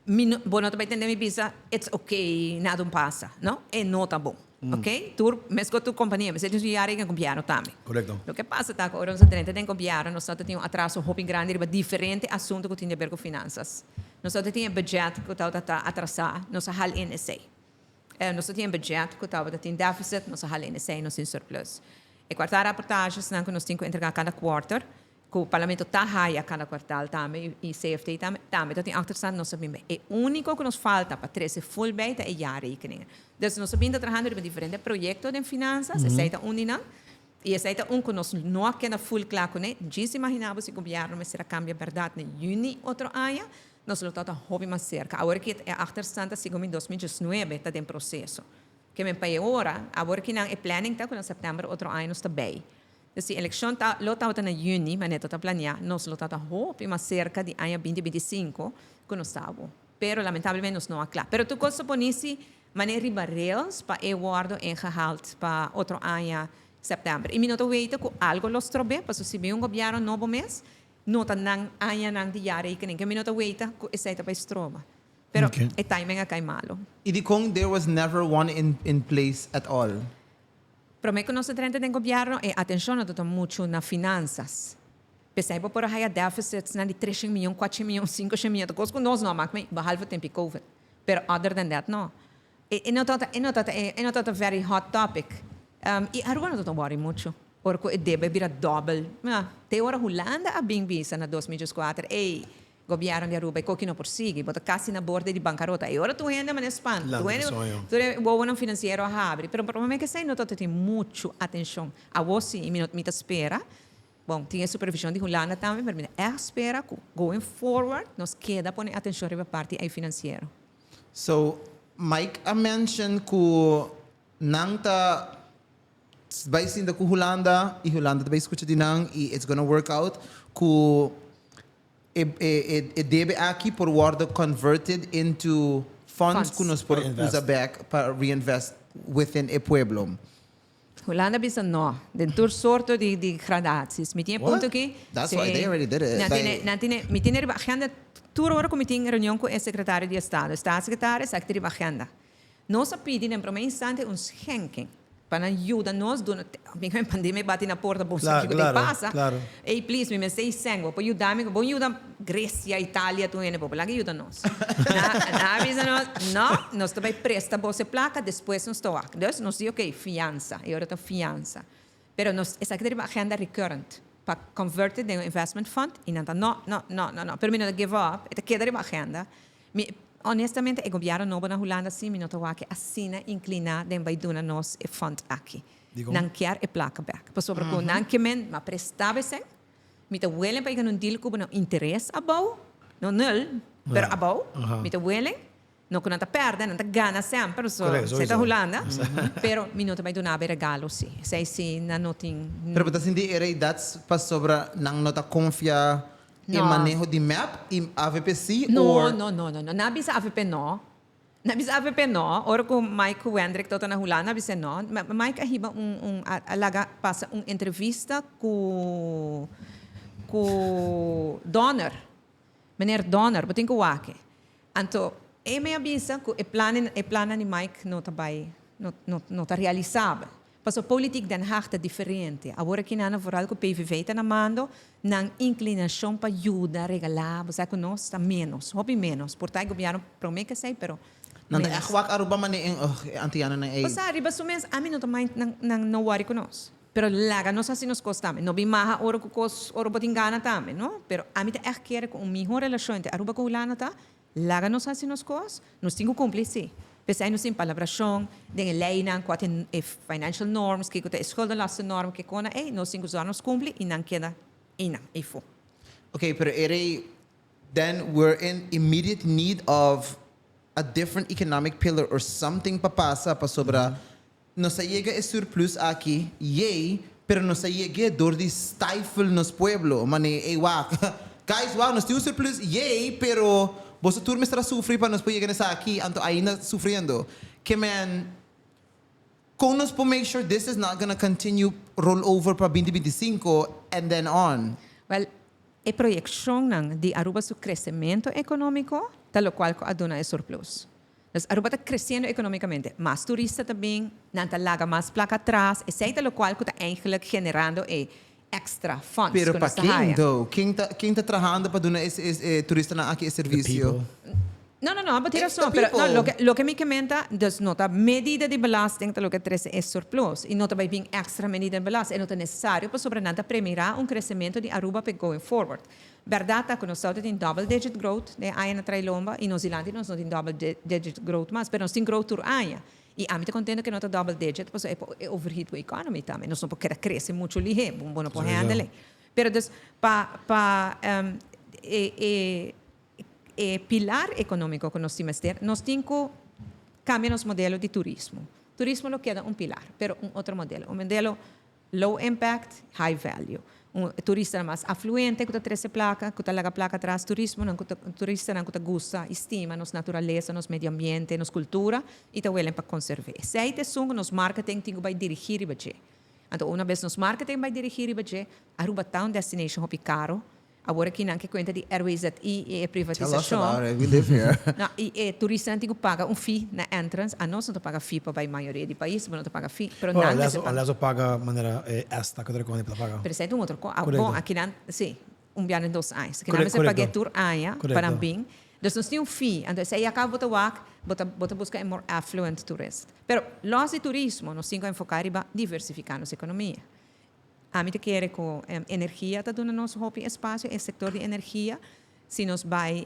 Speaker 2: Mi no, bo no ta bai tende mi bisa, it's ok, nada un pasa, no? E no ta bon, ok? Tur, meskos tur kompania, mester tin su jaarrekening gobièrnu tambe.
Speaker 1: Korekto.
Speaker 2: Loke pasa ta ku ora nos a drenta den gobièrnu, nos tabata tin un atraso hopi grandi riba diferente asuntu ku tin di aber ku finansas. Nos tabata tin e budget ku tabata ta atrasá, nos a hal in esei. Nos ta tin e budget ku tabata tin deficit, nos a hal in esei, nos tin surplus. E kuartal raportagesnan ku nos tin ku entregá kada kuarter, ku Parlamento ta haya kada kuartal tambe i CFT tambe, tambe ta tin achterstand, nos a bin bei. E úniko ku nos falta pa trese ful bei ta e jaarrekeningen. Dus nos a bin ta trahando riba diferente proyekto den finansas, esei ta un di nan. I esei ta un ku nos no a keda ful kla kuné. Djis imaginá bo si gobièrnu mester a kambia bèrdat na yüni otro aña, nos lo tabata hopi mas serka. Awor ki e achterstand ta segun mi 2019 ta den proseso. Ke men pa e ora, awor ki nan e planning ta ku na sèptèmber otro aña nos ta bei. Dus si elekshon ta lo tabata na yüni, manera ta ta planeá, nos lo tabata hopi mas serka di aña 2025 ku nos ta awor. Pero lamentablemente nos no a kla. Pero tur kos ta poni si Manera riba rails pa e wordo ingehaald pa otro aña september. Y mi no ta weten cu algo lo strobe, pasobra si bin un gobierno nobo mes, no ta nan añanan di jaarrekening. Que mi no ta weten cu esey ta bay stroba. Pero e timing a cay malo.
Speaker 3: Y dicon there was never one in in place at all?
Speaker 2: Prome cu nos a drenta den gobierno e atencion no ta ta mucho na finanzas. P'esei bo por a haya deficitsnan di treshen miyon, cuatshen miyon, cincoshen miyon, ta cos cu nos no a mak mee, behalve tempi covid. Pero other than that no. E no tabata e no tabata e no tabata very hot topic. I Aruba no tabata worry mucho ora ku e debe bira dobbel. Te ora Hulanda a bin bisa na 2004, ey, gobièrnu di Aruba e koki no por sigui, bo ta kasi na borde di bankarota. E ora tur hende a manera spanta, tur hende, tur e wowonan finansiero a habri. Pero prome ke esei no tabata tin mucho atenshon. Awor si, i mi no mi ta spera. Bon, tin e supervision di Hulanda tambe, pero mi ta ègt spera ku going forward nos keda pone atenshon riba parti ei finansiero.
Speaker 3: So, Mike a mention ku nan ta bai sinta ku Hulanda i Hulanda ta bai skucha di nan i it's gonna work out ku e e e debe aki por wòrdu converted into funds ku nos por usa bèk pa reinvest within e pueblo.
Speaker 2: Hulanda bisa no, den tur sorto di di gradaties. Mi tin e punto aki.
Speaker 3: That's why they already did it.
Speaker 2: Nan tene, nan tene, mi tene riba agenda tur ora ku mi tin reunion ku e sekretario di estado, e staatssecretaris, esaki ta riba agenda. Nos a pidi den prome instante un schenking. Pa nan yuda nos duna, mi ku pandemia bati na porta bo sa kiko ta pasa. Ey please mi mester seng bo por yuda mi, bo yuda Grecia, Italia tur hende bo por laga yuda nos. Nan a bisa nos no, nos ta bay presta bo e placa despues nos ta wak. Dus nos di ok fiansa, e ora ta fiansa. Pero nos esaki ta riba agenda recurrent pa convert it den un investment fund y nan ta no, no, no, no, no. Pero mi no ta give up, e ta keda riba agenda. Mi, honestamente, e gobierno nobo na Hulanda si mi no ta wak asina inclina den bay duna nos e fund aki.
Speaker 1: Dikon?
Speaker 2: Nan kier e placa bek. Pasobra cu nan ke men ma presta beseng, mi ta willing pa yega na un deal cu bo na interes abou, no nul, pero abou, mi ta willing, no cu nan ta perde, nan ta gana semper, so esey ta Hulanda, pero mi no ta bay duna bo e regalo si. Esey si nan no tin.
Speaker 3: Pero bo ta sinti e rey that's pasobra nan no ta confia E maneho di mep y avp si
Speaker 2: No,
Speaker 3: or?
Speaker 2: no, no, no, no. Nan a bisa avp no. Nan a bisa avp no. Ora cu Mike cu Wendrick tabata na Hulanda, nan a bisa no. Mike a hiba un, un, a, a laga pasa un entrevista cu, cu Donner. Meneer Donner, bo tin cu wak e. Anto, e me a bisa cu e planen, e plannan di Mike no ta bay, no, no, no ta realisabel. Pasobra politiek Den Haag ta diferente. Awor aki nan vooral ku PVV ta na mando, nan inklinashon pa yuda, regalá, bo sa ku nos ta ménos, hopi ménos. Por ta e gobièrnu promé ke esei, pero
Speaker 3: Nan ta
Speaker 2: ménos.
Speaker 3: ègt wak Aruba manera en ugh, e antianonan ei.
Speaker 2: Bo sa, riba su mes, ami no ta mind nan nan no wòri ku nos. Pero laga nos hasi nos kos tambe. No bin maha ora ku kos, ora bo tin gana tambe, no? Pero ami ta ègt kere ku un mihó relashon entre Aruba ku Hulanda ta Laga nos hasi nos kos, nos tin ku kumpli si. P'esei nos tin palabrashon den e leinan, kua ta e financial norms, kiko ta e schuldenlastennorm, ke kona ei, nos tin ku zòrg nos kumpli i nan keda einan, eifo.
Speaker 3: Ok, pero e rei, then we're in immediate need of a different economic pillar or something pa pasa pasobra nos a yega e surplus aki, yey, pero nos a yeg'é dor di stifle nos pueblo, mane, ey wak, guys wak, nos tin un surplus, yey, pero boso tur mester a sufri pa nos por yega na esaki, anto ainda sufriendo. Ke men, kon nos por make sure this is not gonna continue roll over pa 2025 and then on?
Speaker 2: Wel, e proyeccionnan di Aruba su crecemento economico ta locual cu a duna e surplus. Dus Aruba ta creciendo economicamente. Mas turista ta bin, nan ta laga mas placa atras. Esey ta locual cu ta eigenlijk generando e extra funds
Speaker 3: Pero
Speaker 2: cu
Speaker 3: pa
Speaker 2: nos ta
Speaker 3: ken
Speaker 2: haya.
Speaker 3: though? Ken ta ken ta trahando pa duna e e turistanan aki e
Speaker 1: The
Speaker 3: servicio?
Speaker 1: people.
Speaker 2: No, no, no, bo tin
Speaker 3: It's the
Speaker 2: razon. Pero no,
Speaker 3: people.
Speaker 2: loke, loke mi ke menta, dus no ta medida di belasting ta loke trece e surplus. Y no ta bay bin extra medida di belasting. E no ta necesario pasobra nan ta premira un crecemento di Aruba p'e going forward. Berdad ta cu nos tawata tin double digit growth den aña na trae lomba y nos dilanti nos no tin double digit growth mas, pero nos tin growth tur aña. Y ami ta contento cu no ta double digit pasobra e por e overheat bo economy tambe. Nos no por keda crece mucho lihe, bo no por handle e. Pero dus pa pa e e e pilar economico cu nos tin mester, nos tin cu cambia nos modelo di turismo. Turismo lo keda un pilar, pero un otro modelo, un modelo Low impact, high value. Un turistanan mas afluente ku ta trese plaka, ku ta laga plaka atras, turismonan ku ta turistanan ku ta gusta i stima nos naturalesa, nos medio ambiente, nos kultura i ta welen pa konserv'é. Esei ta esun ku nos marketing tin ku bai dirigí riba dje. Anto una bes nos marketing bai dirigí riba dje, Aruba ta un destination hopi karo. Awor aki nan ke kuenta di RWZI i e
Speaker 3: Tell us
Speaker 2: privatisashon.
Speaker 3: about it, we live here.
Speaker 2: No, i e turistanan tin ku paga un fee na entrance. Anos no ta paga fee pa bai mayoria di pais, bo no ta paga fee, pero
Speaker 1: Ora,
Speaker 2: nan mester
Speaker 1: unless,
Speaker 2: paga.
Speaker 1: unless bo paga manera e esta ku ta rekondi pa ta paga.
Speaker 2: Pero esei ta un otro ko. Ah,
Speaker 1: Korekto.
Speaker 2: bon, aki nan, si, un biaha den dos aña. Aki nan
Speaker 1: Kore-
Speaker 2: mester pag'é
Speaker 1: korekto.
Speaker 2: tur aña pa nan
Speaker 1: Korekto.
Speaker 2: bin. Dus nos tin un fee. Anto esei a kaba bo ta wak, bo ta bo ta buska e more affluent tourist. Pero los di turismo nos tin ku enfoká riba diversifiká nos ekonomia. Ami ta kere ku energia ta duna nos hopi espasio, e sektor di energia, si nos bai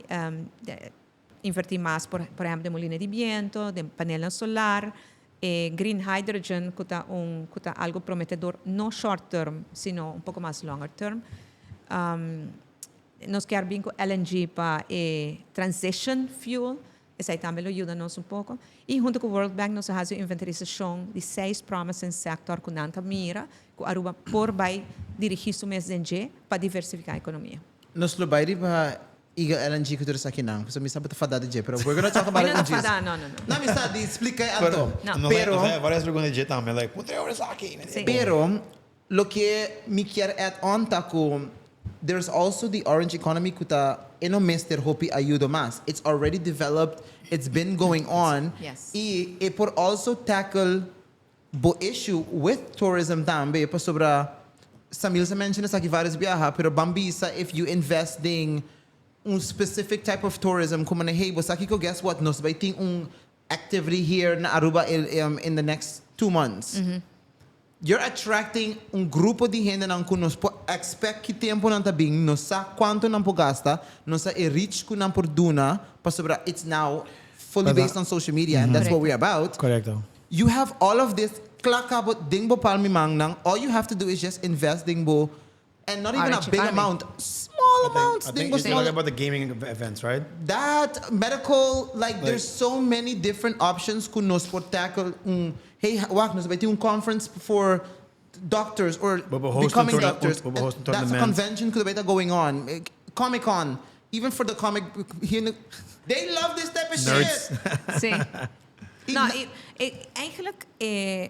Speaker 2: invertí mas por por ehèmpel den molina di biento, den panelnan solar, e green hydrogen ku ta un ku ta algu prometedor no short term sino un poko mas longer term. Nos kier bin ku LNG pa e transition fuel. Esei tambe lo yuda nos un poko. I huntu ku World Bank nos a hasi un inventarisashon di seis promising sector ku nan ta mira ku Aruba por bai dirigí su mes den dje pa diversifiká ekonomia.
Speaker 3: Nos lo bai riba Eagle LNG ku tur esakinan, pasobra mi sa bo ta fada di dje, pero we're gonna talk about
Speaker 2: Mi
Speaker 3: it
Speaker 2: no
Speaker 3: in
Speaker 2: ta
Speaker 3: dje.
Speaker 2: fada, no, no, no.
Speaker 3: No, mi sa di splika e anto.
Speaker 2: No.
Speaker 3: Pero.
Speaker 1: Nos haya varios pregunta di dje tambe, like, puntra over esaki.
Speaker 2: Sí.
Speaker 3: Pero loke mi kier add on ta ku there's also the orange economy ku ta e no mester hopi ayudo mas. It's already developed, it's been going on
Speaker 2: Yes.
Speaker 3: y e por also tackle. Bo issue with tourism tambe pasobra Samil sa menciona esaki varios biaha pero ban bisa if you invest den un specific type of tourism como na hey bo sa kico guess what nos bay tin un activity here na Aruba in the next 2 months, you're attracting un grupo di hendenan cu nos por expect ki tempo nan ta bin, nos sa cuanto nan por gasta, nos sa e reach cu nan por duna pasobra it's now fully based on social media and that's what we're about.
Speaker 1: Correcto.
Speaker 3: You have all of this kla kabo den bo palmi mannan. All you have to do is just invest den bo and not even a
Speaker 2: Orange
Speaker 3: big
Speaker 2: economy.
Speaker 3: amount, small amounts
Speaker 1: I
Speaker 3: den
Speaker 1: think
Speaker 3: bo
Speaker 1: you're
Speaker 3: small
Speaker 1: talking about the gaming events, right?
Speaker 3: That medical, like, there's so many different options ku nos por tackle un hey, wak, nos bay tin un conference for doctors or
Speaker 1: Bo por host un
Speaker 3: becoming doctors.
Speaker 1: bo por host un
Speaker 3: That's a
Speaker 1: tournament.
Speaker 3: convention ku bay ta going on. Comic Con, even for the comic here in the, they love this type of
Speaker 1: Nerds.
Speaker 3: shit.
Speaker 2: Sí. No, e eigenlijk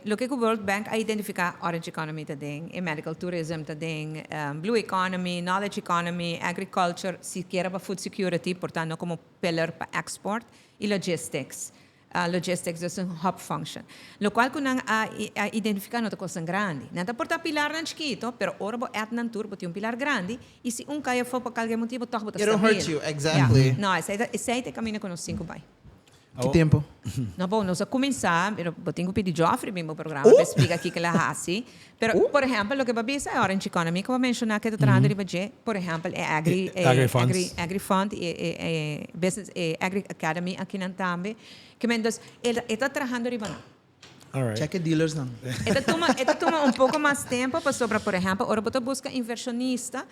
Speaker 2: loke ku World Bank a identifiká, Orange Economy ta den, e medical tourism ta den, blue economy, knowledge economy, agriculture, sikiera pa food security, por ta no komo pillar pa export, i logistics. Logistics dus un hub function. Lokual ku nan a identifiká no ta kosnan grandi. Nan ta por ta pilarnan chikito, pero ora bo add nan tur bo tin un pilar grandi, i si un kai afó pa kalke motibu tòg bo ta
Speaker 3: It don't hurt
Speaker 2: stabil.
Speaker 3: you, exactly.
Speaker 2: Ja. No, esei ta e kaminda ku nos tin ku bai.
Speaker 3: Ki tempo?
Speaker 2: No, bon, nos a kuminsá, pero bo tin ku pidi Geoffrey bin bo programa pa e splika kiko el a hasi. Pero, por ehèmpel, loke bo a bisa e Orange Economy ku bo a menshoná ke ta trahando riba dje, por ehèmpel, e Agri, e
Speaker 1: Agri Funds.
Speaker 2: Agri, Agri Fund i e, e Business, e Agri Academy akinan tambe. Ke men dus, e e ta trahando riba nan.
Speaker 1: Alright.
Speaker 3: Check e dealers nan.
Speaker 2: E ta tuma un poko mas tempo pasobra, por ehèmpel, ora bo ta buska invershonista,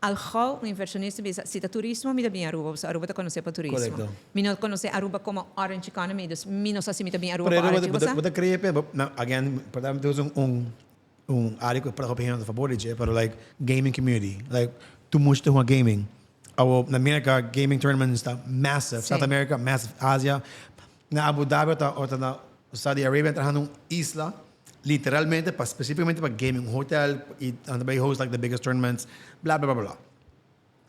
Speaker 2: al gou un inversionista bisa, si ta turismo mi ta bin Aruba, pasobra Aruba ta conoce pa turismo. Mi no conoce Aruba como Orange Economy, dus mi no sa si mi ta bin Aruba
Speaker 1: Pero
Speaker 2: pa Orange,
Speaker 1: bo
Speaker 2: bo sa?
Speaker 1: ta cree pe, no, again, por ta mi usa un área cu por hopi hende ta favor di dje, pero like gaming community, like tur mucha ta hunga gaming. Awo na America gaming tournaments ta massive, South America massive, Asia, na Abu Dhabi o ta na Saudi Arabia trahando un isla literalmente pa specificamente pa gaming, un hotel y nan ta bay host like the biggest tournaments bla bla bla bla.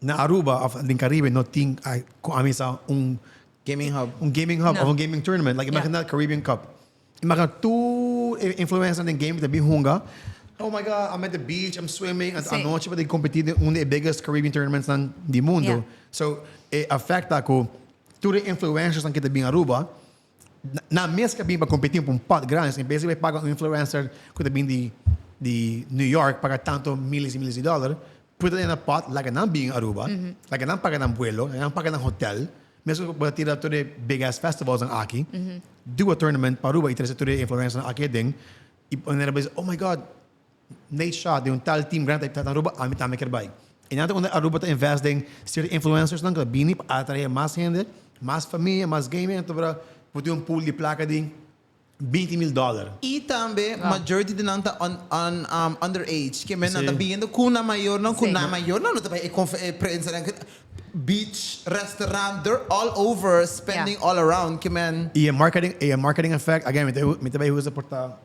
Speaker 1: Na Aruba of den Caribe no tin cu ami sa un
Speaker 3: Gaming hub.
Speaker 1: Un gaming hub
Speaker 2: No.
Speaker 1: of un gaming tournament. Like imagina Caribbean Cup. Imagina tur e influencer den gaming ta bin hunga. Oh my God, I'm at the beach, I'm swimming. Anto anochi pa den competi den un di e biggest Caribbean tournaments nan di mundo. So e affect ta cu tur e influencers nan ke ta bin Aruba, Nan mes ka bin pa competi pa un pot grandi, en bes di bay paga un influencer cu ta bin di di New York paga tanto miles y miles di dollar, put it in a pot, laga nan bin Aruba, laga nan paga nan vuelo, laga nan paga nan hotel, mes cu bo ta tira tur e big ass festivals nan aki, do a tournament pa Aruba y trece tur e influencer nan aki aden y manera bo bisa, oh my God, Nate Shaw den un tal team grandi ta na Aruba, ami tambe kier bai. E nan ta unda Aruba ta invest den cierto influencers nan ku ta bini pa atrae mas hende, mas famia, mas gaming, anto por por tin un pool di placa di 20 mil dollar.
Speaker 3: I tambe majority di nan ta un un um underage, ke men nan ta biniendo ku nan mayornan, ku nan mayornan no ta bai e confe e prensa nan beach, restaurant, they're all over spending all around, ke men.
Speaker 1: I e marketing, e marketing effect, again mi ta mi ta bai usa por ta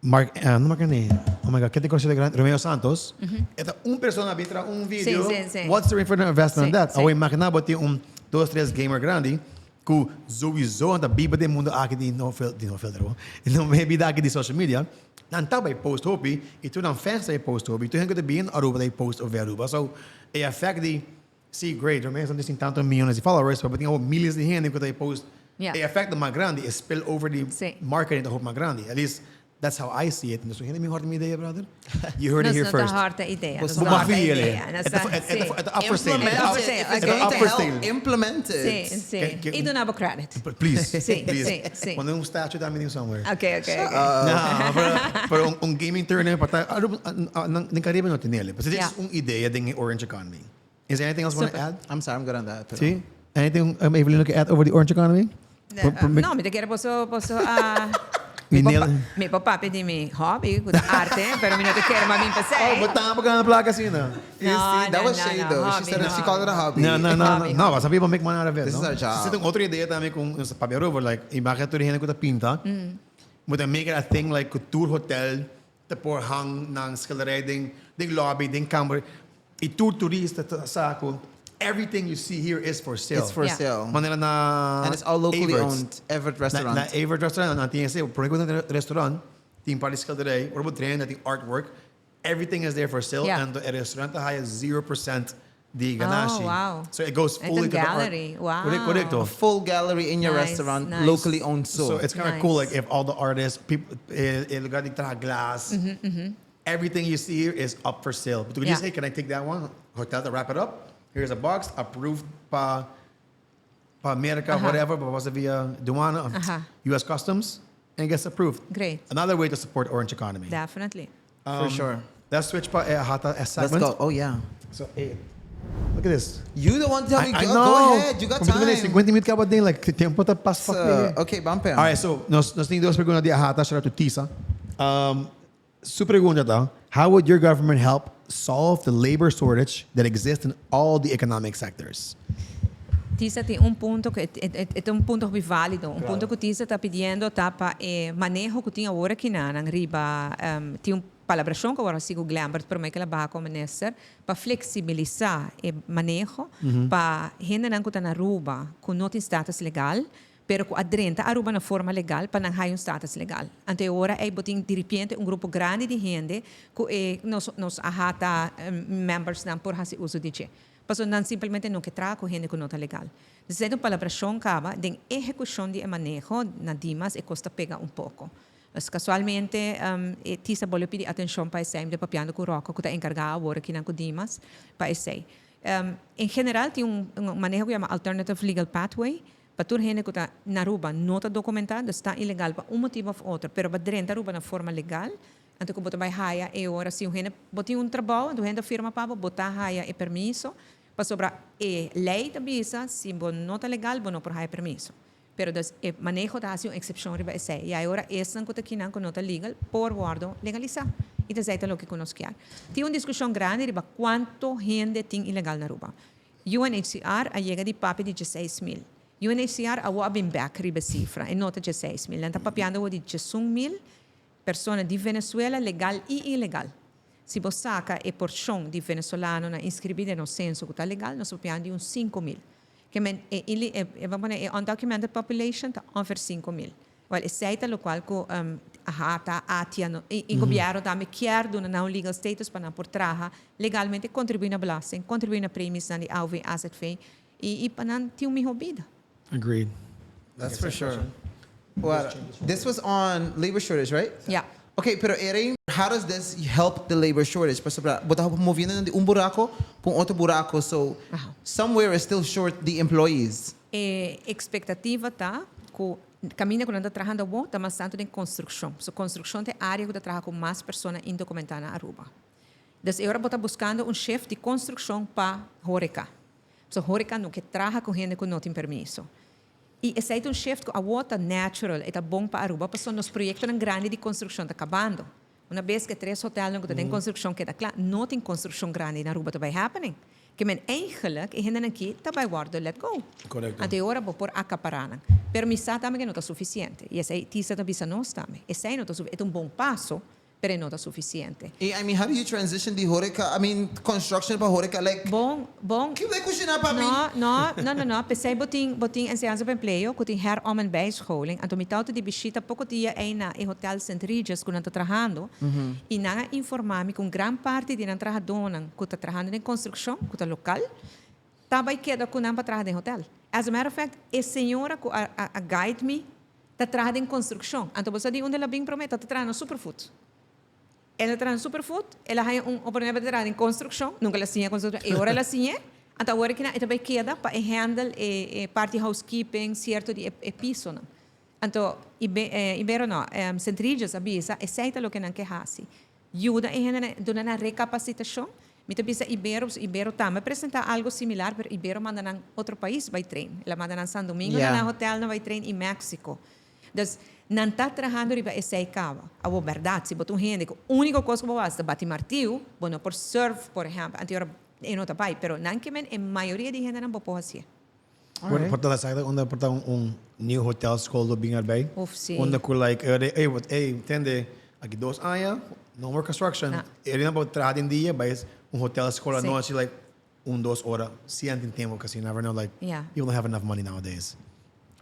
Speaker 1: Mark, eh, no Mark Anthony. Oh my God, ken ta conoce de grande? Romeo Santos. E ta un persona a bin traha un video.
Speaker 2: Sí, sí, sí.
Speaker 1: What's the return on investment on that?
Speaker 2: Sí.
Speaker 1: Awo imagina bo tin un, dos, tres gamer grandi ku sowieso nan ta biba den mundo aki di no fil, di no filter bo, di no bida aki di social media. Nan ta bay post hopi y tur nan fans ta bay post hopi. Tur hende ku ta bin Aruba ta bay post over Aruba. So, e effect di Sí, great. Romeo Santos tin tanto millones di followers, pero bo tin awo miles di hende cu ta e post.
Speaker 2: Yeah.
Speaker 1: E effect ta mas grandi, e spill over di marketing ta hopi mas grandi. At least that's how I see it. Nos hende mi horta mi idea, brother. You heard it
Speaker 2: Nos
Speaker 1: here
Speaker 2: no ta
Speaker 1: first.
Speaker 2: horta idea. Nos
Speaker 1: Bo
Speaker 2: no
Speaker 1: mag
Speaker 2: horta
Speaker 1: feel
Speaker 2: idea.
Speaker 1: e.
Speaker 2: Nos
Speaker 1: E ta
Speaker 2: ta,
Speaker 1: e ta
Speaker 2: sí.
Speaker 1: e ta up for sale.
Speaker 3: Implement
Speaker 2: E ta up for
Speaker 3: it.
Speaker 2: sale,
Speaker 3: If it's
Speaker 2: okay.
Speaker 3: going
Speaker 1: Up
Speaker 3: to
Speaker 1: for
Speaker 3: help,
Speaker 1: sale.
Speaker 3: implement it.
Speaker 2: Sí, sí. Y duna bo credit.
Speaker 1: Please.
Speaker 2: Sí,
Speaker 1: please.
Speaker 2: sí, sí.
Speaker 1: Pone un statue tambe den somewhere.
Speaker 2: Okay.
Speaker 1: No, pero un gaming tournament pa ta Aruba, den Caribe no tinele. Pero dit is un idea den e Orange Economy. Is there anything else you want to add?
Speaker 3: I'm sorry, I'm good on that. Pero.
Speaker 1: Sí? Anything Evelyn que add over the Orange Economy?
Speaker 2: No, mi ta kere boso boso a
Speaker 1: Mi
Speaker 2: mi
Speaker 1: nail-
Speaker 2: papá, mi papá pidi mi hobby, ku ta arte, pero mi no ta kere ma bin pasei.
Speaker 1: Oh, bo tambe gana placa asina.
Speaker 3: You
Speaker 2: No,
Speaker 3: see, that
Speaker 2: no,
Speaker 3: was
Speaker 2: no,
Speaker 3: shade
Speaker 2: no,
Speaker 3: though. She
Speaker 2: hobby,
Speaker 3: said it, she
Speaker 2: no.
Speaker 3: called it a hobby.
Speaker 1: No,
Speaker 2: Hobby,
Speaker 1: no, but some people make money out of it,
Speaker 3: This
Speaker 1: no?
Speaker 3: is our job.
Speaker 1: Si tin otro idea tambe ku nos papia over, like, imagina tur hende ku ta pinta, bo ta make it a thing like ku tur hotel ta por hang nan schilderij den den lobby, den kamer, i tur turista ta sa ku. Everything you see here is for sale.
Speaker 3: It's for sale.
Speaker 1: Manera na
Speaker 3: And it's all locally
Speaker 1: Everts.
Speaker 3: owned, Evert Restaurant.
Speaker 1: Na Evert Restaurant, nan tin esei. Prome ku nan restaurant, tin par di schilderij. Ora bo drenta, tin artwork. Everything is there for sale.
Speaker 2: Yeah.
Speaker 1: Anto e restaurant ta haya 0% di ganashi.
Speaker 2: Oh, wow.
Speaker 1: So it goes
Speaker 2: It's a
Speaker 1: fully to the art.
Speaker 2: gallery. Wow.
Speaker 1: Correcto.
Speaker 3: A full gallery in your
Speaker 2: Nice,
Speaker 3: restaurant,
Speaker 2: nice.
Speaker 3: locally owned so.
Speaker 1: So it's kind of
Speaker 2: Nice.
Speaker 1: cool, like if all the artists, people, e lugar di traha glas, everything you see here is up for sale. But you just say, can I take that one? Hotel to wrap it up. Here's a box approved pa pa America, whatever, pa pasa via douane, US Customs, and it gets approved.
Speaker 2: Great.
Speaker 1: Another way to support orange economy.
Speaker 2: Definitely.
Speaker 3: For sure.
Speaker 1: Let's switch pa e hata e
Speaker 3: Let's
Speaker 1: segment.
Speaker 3: go. Oh yeah.
Speaker 1: So, look at this.
Speaker 3: You the one tell me
Speaker 1: I
Speaker 3: go,
Speaker 1: know.
Speaker 3: go ahead. You got
Speaker 1: Como
Speaker 3: time.
Speaker 1: 50 minuut caba den, like, tempo ta pas
Speaker 3: So,
Speaker 1: fuck.
Speaker 3: okay, bam pam.
Speaker 1: All right, so nos tin dos pregunta di AHATA, shout out to Tisa. Su pregunta ta, how would your government help solve the labor shortage that exists in all the economic sectors?
Speaker 2: Tisa tin un punto cu e ta un punto hopi valido. Un punto cu Tisa ta pidiendo ta pa e maneho cu tin awor akinan riba tin un palabracion cu awor a haci cu Glenbert prome cu el a baha como minister pa flexibilisa e maneho pa hendenan cu ta na Aruba cu no tin status legal pero cu a drenta Aruba na forma legal pa nan haya un status legal. Anto e ora ey bo tin diripiente un grupo grandi di hende cu e nos nos a hata membersnan por haci uso di dje. Pasobra nan simplemente no ke traha ku hende ku no ta legal. Esei ta un palabrashon kaba den ehekushon di e maneho na Dimas e kos ta pega un poko. Pues kasualmente e Tisa bolbe pidi atenshon pa esei, mi ta papiando ku Rocco ku ta enkargá awor akinan ku Dimas pa esei. En general tin un maneho ku yama Alternative Legal Pathway pa tur hende ku ta na Aruba no ta dokumentá, dus ta ilegal pa un motibu òf otro, pero pa drenta Aruba na forma legal. Anto ku bo ta bai haya e ora si un hende bo tin un trabou anto un hende ta firma pa bo, bo ta haya e permiso pasobra e lei ta bisa si bo no ta legal bo no por haya permiso. Pero dus e maneho ta hasi un eksepshon riba esei i ayora esnan ku ta kinan ku no ta legal por wòrdu legalisá i ta esei ta loke ku nos kier. Tin un diskushon grandi riba kuantu hende tin ilegal na Aruba. UNHCR a yega di papia di 16.000. UNHCR awo a bin bèk riba e sifra, e no ta 16.000. Nan ta papiando awo di 11.000 Persona di Venezuela legal i ilegal. Si bo saka e porshon di venezolanonan inskribí den nos senso ku ta legal, nos papiando di un 5000. Ke men e ili e e bo pone e undocumented population ta ongeveer 5000. Wèl esei ta lokual ku AHATA, ATIA no i i gobièrnu tambe kier duna nan un legal status pa nan por traha legalmente, kontribuí na belasting, kontribuí na premisnan di AOV, AZV i i pa nan tin un mihó bida.
Speaker 1: Agreed.
Speaker 3: That's for sure. Well, this was on labor shortage, right?
Speaker 2: Ja.
Speaker 3: Okay, pero Erin, how does this help the labor shortage? Pasobra bo ta moviendo di un buraco pa un otro buraco, so somewhere is still short the employees.
Speaker 2: E expectativa ta cu caminda cu nan ta trahando awor ta mas tanto den construccion. So construccion ta e area cu ta traha cu mas persona indocumenta na Aruba. Dus e ora bo ta buscando un chef di construccion pa horeca. Pasobra horeca no ke traha ku hende ku no tin permiso. I esei ta un shift ku awor ta natural, e ta bon pa Aruba pasobra nos proyektonan grandi di konstrukshon ta kabando. Una bes ku e tres hotelnan ku ta den konstrukshon keda kla, no tin konstrukshon grandi na Aruba ta bai happening. Ke men eigenlijk e hendenan aki ta bai wòrdu let go. Anto e ora bo por akapará nan. Pero mi sa tambe ku no ta sufisiente. I esei Tisa ta bisa nos tambe. Esei no ta sufi, e ta un bon paso, pero e no ta suficiente.
Speaker 3: Y I mean how do you transition di horeca, I mean construction pa horeca like.
Speaker 2: Bon, bon.
Speaker 3: Ki bay cushina papi?
Speaker 2: No, no, no, no, no, p'esey bo tin, bo tin enseñansa pa empleo cu tin her om en bijscholing, anto mi tawata di bishita poco dia ey na e hotel Sint Regis cu nan ta trahando y nan a informa mi cu un gran parti di nan trahadonan cu ta trahando den construccion, cu ta local, ta bay keda cu nan pa traha den hotel. As a matter of fact, e señora cu a a guide mi Ta traha den construccion. Anto bo sa di unda el a bin prome? Ta ta traha na Superfood. El a traha na Superfood, el a haña un oportunidad pa traha den construccion. Nunca el a siña construccion. E ora el a siñ'é, anto awor kina e ta bay keda pa e handle e parti housekeeping, cierto di e pisonan. Anto Ibero no, Sint Regis a bisa esey ta loke nan ke haci. Yuda e hendenan, duna nan recapacitacion. Mi ta bisa Ibero, pasobra Ibero tambe a presenta algo similar, pero Ibero manda nan otro pais bay train. El a manda nan San Domingo na nan hotel nan bay train y Mexico. Dus, nan ta trahando riba esey caba. Awor, berdad, si bo ta un hende cu unico cos cu bo haci ta bati martiu, bo no por serve, por ehempel, anto ora e no ta bay. Pero nan ke men e mayoria di hendenan bo por hacié.
Speaker 1: Por por ta la saca unda por ta un new hotel school lo bin erbij.
Speaker 2: Uf, sí.
Speaker 1: Unda cu like ey ey ey entiende aki 2 aña no more construction.
Speaker 2: Na.
Speaker 1: Ey nan por traha den dia bay un hotel school
Speaker 2: Sí.
Speaker 1: anochi like. Un dos ora, si nan tin tempo, because you never know, like,
Speaker 2: Yeah.
Speaker 1: people don't have enough money nowadays.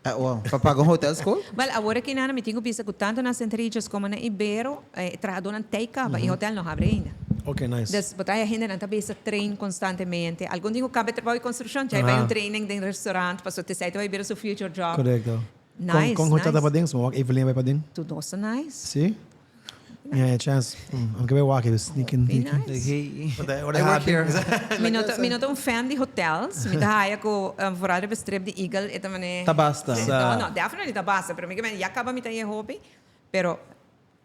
Speaker 3: Ah, wow. Pa paga un hotel school?
Speaker 2: Wel, awor aki nan mi tin cu bisa cu tanto na Sint Regis como na Ibero, e trahadornan tey caba y hotel no habri ainda.
Speaker 1: Okay, nice.
Speaker 2: Dus bo ta haya hendenan ta bisa train constantemente. Algun tin cu caba e trabao di construccion, djai bay un training den restaurant, pasobra te esey ta bay bira su future job.
Speaker 1: Correcto.
Speaker 2: Nice,
Speaker 1: Con hotel
Speaker 2: nice.
Speaker 1: ta paden? So wak Evelyn bay paden?
Speaker 2: Tur dos ta nice.
Speaker 1: Si? Mi haya chance. I'm ke bay wak e sneak in.
Speaker 2: Be
Speaker 1: peek in.
Speaker 2: nice.
Speaker 3: Hey,
Speaker 1: Ora
Speaker 3: I work
Speaker 1: happy.
Speaker 3: here.
Speaker 2: Mi no ta, mi no ta un fan di hotels. Mi ta haya cu vooral riba strip di Eagle e ta mane.
Speaker 3: Ta basta.
Speaker 2: Sí, no, no, definitely ta basta. Pero mi ke men ya caba mi ta e hopi. Pero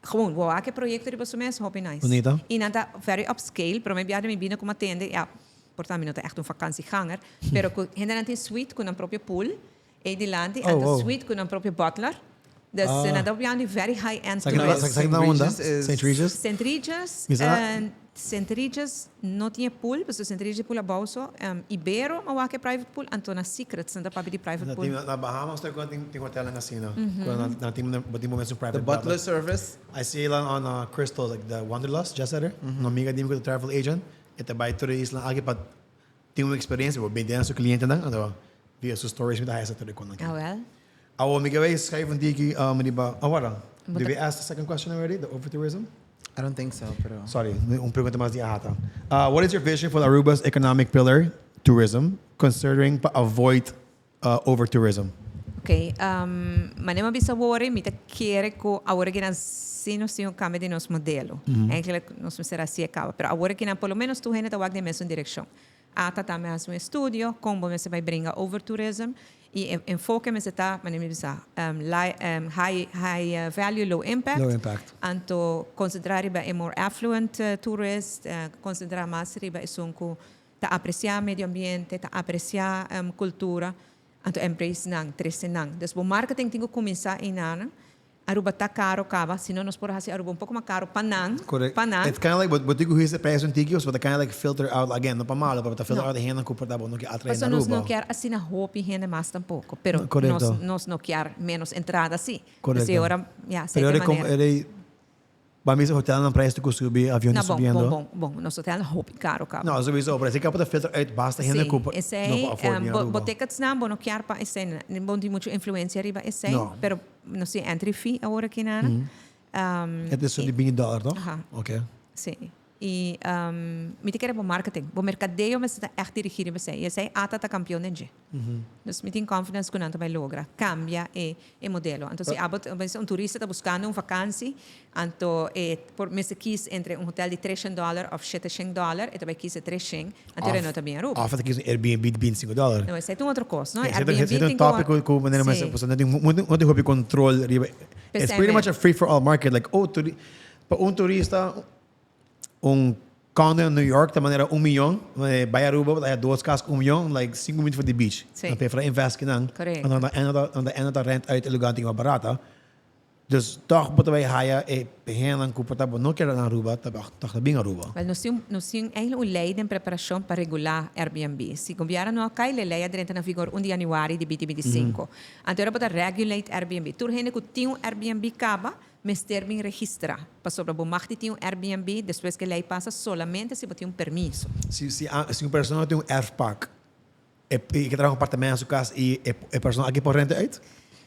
Speaker 2: gewoon, bo wak e proyecto riba su mes, hopi nice.
Speaker 1: Bunita.
Speaker 2: Y nan ta very upscale. Prome biaha di mi bini cu mi a tende, ya, por ta mi no ta echt un vakantieganger. Pero cu hendenan tin suite cu nan propio pool. Ey dilanti,
Speaker 1: Oh,
Speaker 2: anto
Speaker 1: wow.
Speaker 2: suite cu nan propio butler. Dus
Speaker 1: Ah.
Speaker 2: nan ta hopi di very high end
Speaker 1: Sa ki na,
Speaker 2: tourist.
Speaker 1: sa ki na unda?
Speaker 3: Regis is-
Speaker 1: St. Regis?
Speaker 2: St. Regis,
Speaker 1: Mi sa-
Speaker 2: en St. Regis no tin e pool, pasobra St. Regis e pool abou so. Ibero a wak e private pool, anto na Secrets nan ta papia di private
Speaker 1: Na
Speaker 2: pool.
Speaker 1: tin, na Bahamas ta cu tin tin hotelnan asina. Cu nan nan tin bo tin bo mes un private
Speaker 3: The butler
Speaker 1: butler.
Speaker 3: service.
Speaker 1: I see lan on Crystal, like the Wanderlust, just there. Un amiga di mi cu ta travel agent, e ta bay tur e isla aki pa Tin un experiencia bo bende na su clientenan anto via su stories mi ta haya sa tur e konan aki.
Speaker 2: Awel.
Speaker 1: Awo mi ke bay schrijf un tiki riba, oh wara, did we ask the second question already, the overtourism?
Speaker 3: I don't think so, pero.
Speaker 1: Sorry, un pregunta mas di Ahata. What is your vision for Aruba's economic pillar, tourism, considering pa avoid overtourism?
Speaker 2: Ok, manera mi a bisa awor, mi ta kere ku awor aki nan si nos tin un kambio di nos modelo. Eigenlijk nos mester hasi e kaba, pero awor aki nan por lo menos tur hende ta wak den e mesun direkshon. Ata tambe a hasi un estudio kon bo mester bai bringa overtourism i e enfoke mester ta, manera mi bisa, high high value, low impact.
Speaker 1: Low impact.
Speaker 2: Anto konsentrá riba e more affluent tourist, konsentrá mas riba esun ku ta apreciá medio ambiente, ta apreciá cultura, anto embrace nan, trece nan. Dus bo marketing tin cu cuminsa eynan. Aruba ta caro caba, si no nos por haci Aruba un poco mas caro pa nan,
Speaker 1: Correct.
Speaker 2: pa nan.
Speaker 1: It's kinda like, bo tin cu hisa prijs un tiki, pasobra ta kinda like filter out, again, no pa malo, pero ta filter
Speaker 2: No.
Speaker 1: out e hendenan cu por ta bo no kier atrae na
Speaker 2: Pasobra nos
Speaker 1: Aruba.
Speaker 2: no kier asina hopi hende mas tampoco, pero
Speaker 1: Correcto.
Speaker 2: nos, nos no kier menos entrada si.
Speaker 1: Correcto.
Speaker 2: Dus e ora, ya,
Speaker 1: Pero
Speaker 2: cierta
Speaker 1: ora com,
Speaker 2: manera.
Speaker 1: ora Ba misa hotelnan prijs ta cu subi, avionnan
Speaker 2: No, bon,
Speaker 1: subiendo.
Speaker 2: bon, bon, bon. Nos hotel hopi caro caba.
Speaker 1: No, sowieso, pero esey caba ta filter uit basta hende
Speaker 2: Sí,
Speaker 1: cu no
Speaker 2: esey,
Speaker 1: por afford ni
Speaker 2: bo,
Speaker 1: Aruba.
Speaker 2: bo ticketsnan, bo no kier pa esey, bo no tin mucho influencia riba esey,
Speaker 1: No.
Speaker 2: pero nos tin entry fee awor aki nan.
Speaker 1: Het is zo'n die 20 dollar, toch?
Speaker 2: Aha.
Speaker 1: Oké.
Speaker 2: Sí. Y mi ta kere bo marketing, bo mercadeo mester ta echt dirigi riba esey. Y esey ata ta campeon den dje. Dus mi tin confidence cu nan ta bay logra cambia e e modelo. Anto si abo ta un turista ta buscando un vakantie, anto e por mester kies entre un hotel di treshen dollar of sheteshen dollar, e ta bay kies e treshen, anto e no ta bien Aruba.
Speaker 1: Of e ta kies un Airbnb di binticinco dollar.
Speaker 2: No, esey ta un otro cos, no?
Speaker 1: Esey ta
Speaker 2: Airbnb
Speaker 1: esey ta un
Speaker 2: tin cu
Speaker 1: topic cu manera mester,
Speaker 2: Sí.
Speaker 1: pasobra no tin no tin hopi control riba. It's pretty much a free for all market, like oh turi pa un turista Un condo na New York ta manera un miyon, bai Aruba bo ta haya dos cas cu un miyon, like cinco minuut for di beach.
Speaker 2: Sí.
Speaker 1: Nan prefera invest kinan.
Speaker 2: Correcto.
Speaker 1: Anto nan ta enda ta rent uit e lugar tin mas barata. Dus toch bo ta bai haya e hendenan cu por ta bo no kier na Aruba, ta toch ta bin Aruba.
Speaker 2: Wel, nos tin, nos tin eigenlijk un ley den preparacion pa regula Airbnb. Si gobierno no a cay, e ley a drenta na vigor un di januari di binti binti sinku. Anto ora bo ta regulate Airbnb. Tur hende cu tin un Airbnb caba, Mester bin registrá, pasobra bo mag di tin un Airbnb despues ku e lei pasa solamente si bo tin un permiso.
Speaker 1: Si si si un persona tin un erfpak e i ke traha un apartamento na su kas i e e persona aki por renta uit?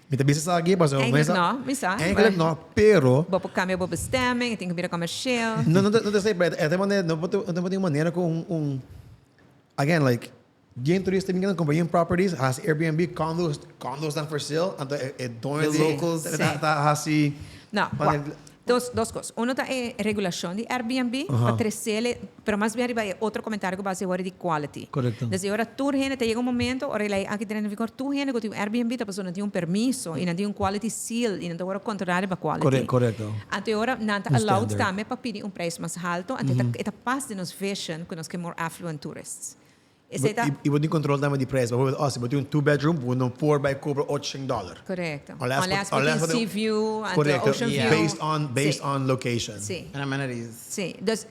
Speaker 1: Mi ta bisa esaki pasobra
Speaker 2: Eigenlijk no, mi sa.
Speaker 1: Eigenlijk no, pero.
Speaker 2: Bo por kambia bo bestemming, e tin ku bira komersheel.
Speaker 1: No, no no ta esei, pero e ta manera no por no por tin un manera ku un un again like Bien turista bin kende compra properties, hasi Airbnb, condos, condos dan for sale, anto e, e doño
Speaker 3: The
Speaker 1: di
Speaker 3: locals.
Speaker 1: ta, ta hasi
Speaker 2: No,
Speaker 1: Wanneer-
Speaker 2: wak. Dos, dos cos. Uno ta e regulacion di Airbnb, pa trecele, pero mas bien riba e otro comentario cu bo haci awor di quality.
Speaker 1: Correcto.
Speaker 2: Dus e ora tur hende ta yega un momento, ora e ley aki drenta en vigor, tur hende cu tin un Airbnb ta pasobra nan tin un permiso y nan tin un quality seal y nan ta worde controla riba quality.
Speaker 1: Corre- correcto.
Speaker 2: Anto e ora nan ta
Speaker 1: Un
Speaker 2: allowed
Speaker 1: standard.
Speaker 2: tambe pa pidi un prijs mas halto, anto e ta, e ta pas den nos vision cu nos ke more affluent tourists. Esei ta.
Speaker 1: I bo tin control tambe di prijs. Bijvoorbeeld, oh, si bo tin un two bedroom, bo no por bay cobra ochocientos dollar.
Speaker 2: Correcto.
Speaker 1: Unless
Speaker 2: Unless bo
Speaker 1: unless
Speaker 2: tin sea view, anto
Speaker 1: Correcto.
Speaker 2: ocean view.
Speaker 1: Based on, based
Speaker 2: Sí.
Speaker 1: on location.
Speaker 2: Sí.
Speaker 3: And amenities.
Speaker 2: Sí. Dus,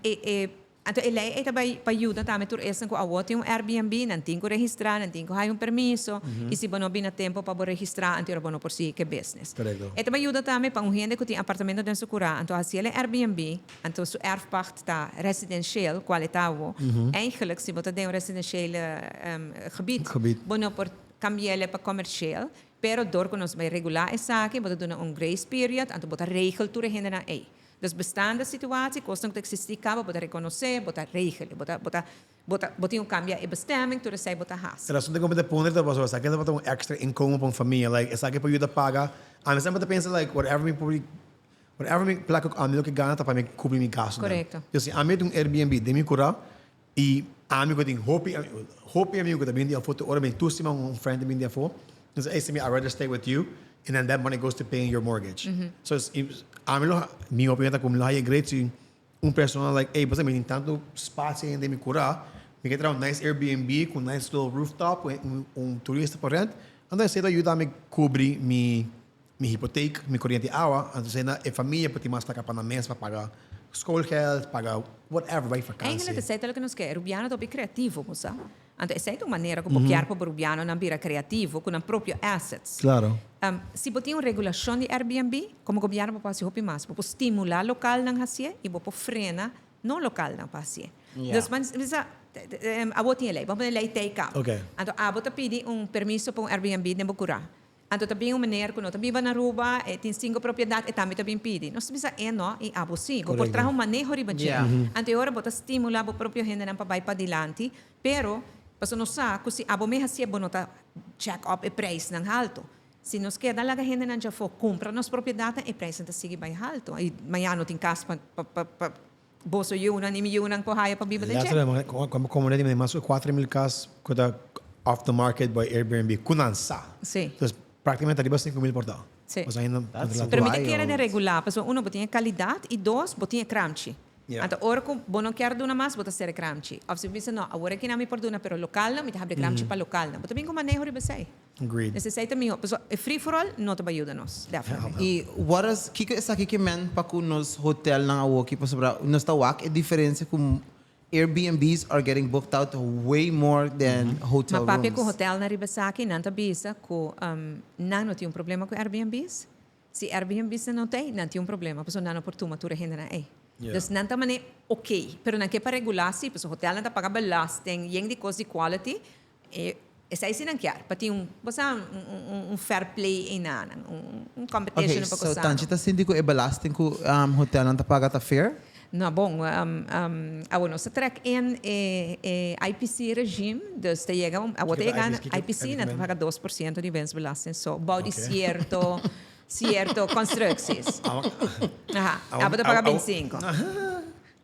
Speaker 2: e, e. Anto e lei ei ta bai pa yuda tambe tur esnan ku awor tin un Airbnb, nan tin ku registrá, nan tin ku haya un permiso, i si bo no bini na tempu pa bo registrá, anto ora bo no por sigui ku e business.
Speaker 1: Korekto.
Speaker 2: E ta bai yuda tambe pa un hende ku tin apartamento den su kurá, anto hasi el e Airbnb, anto su erfpacht ta residensheel, kual e ta awor. Eigenlijk, si bo ta den un residenshele gebied,
Speaker 1: Gebied.
Speaker 2: bo no por kambi'el pa komersheel, pero dor ku nos bai regulá esaki, bo ta duna un grace period, anto bo ta regel tur e hendenan ei. Dus bestaande situatie, kosnan ku ta eksistí kaba, bo ta rekonosé, bo ta regel, bo ta, bo ta, bo ta, bo tin ku kambia e bestemming, tur esei bo ta hasi.
Speaker 1: E rason di kon mi ta puntra ta pasobra esaki tabata un extra inkomen pa un famia, like esaki por yuda paga, ami semper ta pensa like whatever mi por, whatever mi plaka ku ami lo ke gana ta pa mi kubri mi gastunan.
Speaker 2: Korekto.
Speaker 1: Dus si ami tin un Airbnb den mi kura i ami ku tin hopi, hopi amigu ku ta bini di afó tur ora mi tur siman un friend ta bini di afó, Entonces, ey, si mi, I'd rather stay with you, and then that money goes to paying your mortgage. So, ami lo, mi opinion ta ku mi lo haya great si un persona like, ey, bo sa mi tin tantu spacio den mi kura, mi ke traha un nice Airbnb ku un nice little rooftop, ku un turista por rent, anto esey ta yuda mi kubri mi mi hipoteek, mi koriente di awa, anto esey e famia por tin mas plaka pa nan mes pa paga schoolgeld, paga whatever, bai vakantie.
Speaker 2: Eigenlijk esey ta loke nos ke, Rubiano ta hopi creativo, bo sa. Anto esei ta un manera ku bo kier pa bo rubianonan bira kreativo ku nan propio assets.
Speaker 1: Claro.
Speaker 2: Si bo tin un regulashon di Airbnb, komo gobièrnu bo por hasi hopi mas. Bo por stimulá lokalnan hasié i bo por frena no lokalnan pa hasié. Dus ban bisa, abo tin e lei, bo a pone lei tei kaba. Anto abo ta pidi un permiso pa un Airbnb den bo kurá. Anto ta bin un meneer ku no ta biba na Aruba, e tin sinku propiedat, e tambe ta bin pidi. Nos ta bisa e no i abo si. Bo por traha un maneho riba dje. Anto e ora bo ta stimula bo propio hendenan pa bai padilanti, pero pasobra nos sa ku si abo mes hasié bo no ta check up e preisnan haltu. Si nos keda laga hendenan djafó kumpra nos propiedatnan, e preisnan ta sigui bai haltu. I mañana no tin kas pa pa pa boso yunan i mi yunan por haya pa biba den dje.
Speaker 1: Laatste, como comunidad di mas ku 4000 kas ku ta off the market by Airbnb ku nan sa.
Speaker 2: Sí.
Speaker 1: Dus prákticamente ariba 5000 por ta.
Speaker 2: Sí.
Speaker 1: Pasobra ainda
Speaker 3: That's
Speaker 2: Pero mi ta
Speaker 3: wild.
Speaker 2: kere den regulá, pasobra uno bo tin e kalidat i dos bo tin e kramchi.
Speaker 1: Yeah.
Speaker 2: Anto ora ku bo no kier duna mas bo ta sera e kramchi. Òf si bo bisa no, awor aki nan mi por duna pero lokalnan mi ta habri e kramchi pa lokalnan. Bo ta bin ku maneho riba esei.
Speaker 1: Agreed.
Speaker 2: Esei ta mihó. Pasobra e free for all no ta bai yuda nos, definitely.
Speaker 3: I what is, kiko esaki ke men pa ku nos hotelnan awoki? Pasobra nos ta wak e diferensia ku Airbnbs are getting booked out way more than hotel
Speaker 2: Ma papia ku
Speaker 3: rooms.
Speaker 2: hotelnan riba esaki, nan ta bisa ku nan no tin un problema ku Airbnbs. Si Airbnbs nan no ta ei, nan tin un problema, pasobra nan no por tuma tur e hendenan ei. Dus nan ta manera ok, pero nan ke pa regulá si, pasobra hotelnan ta paga belasting, yen di kos di quality, E esei si nan kier, pa tin un, bo sa, un fair play einan, un competition
Speaker 3: Ok,
Speaker 2: un poco
Speaker 3: so
Speaker 2: sano.
Speaker 3: Tanchi ta sinti ku e belasting ku hotelnan ta paga ta fair?
Speaker 2: No, bon, awor nos ta trek in e e IPC regime, dus ta yega un, awor ta yega IPC nan ta paga 2% di winstbelasting so, bou di cierto, cierto constructies. Aha, abo ta paga 25.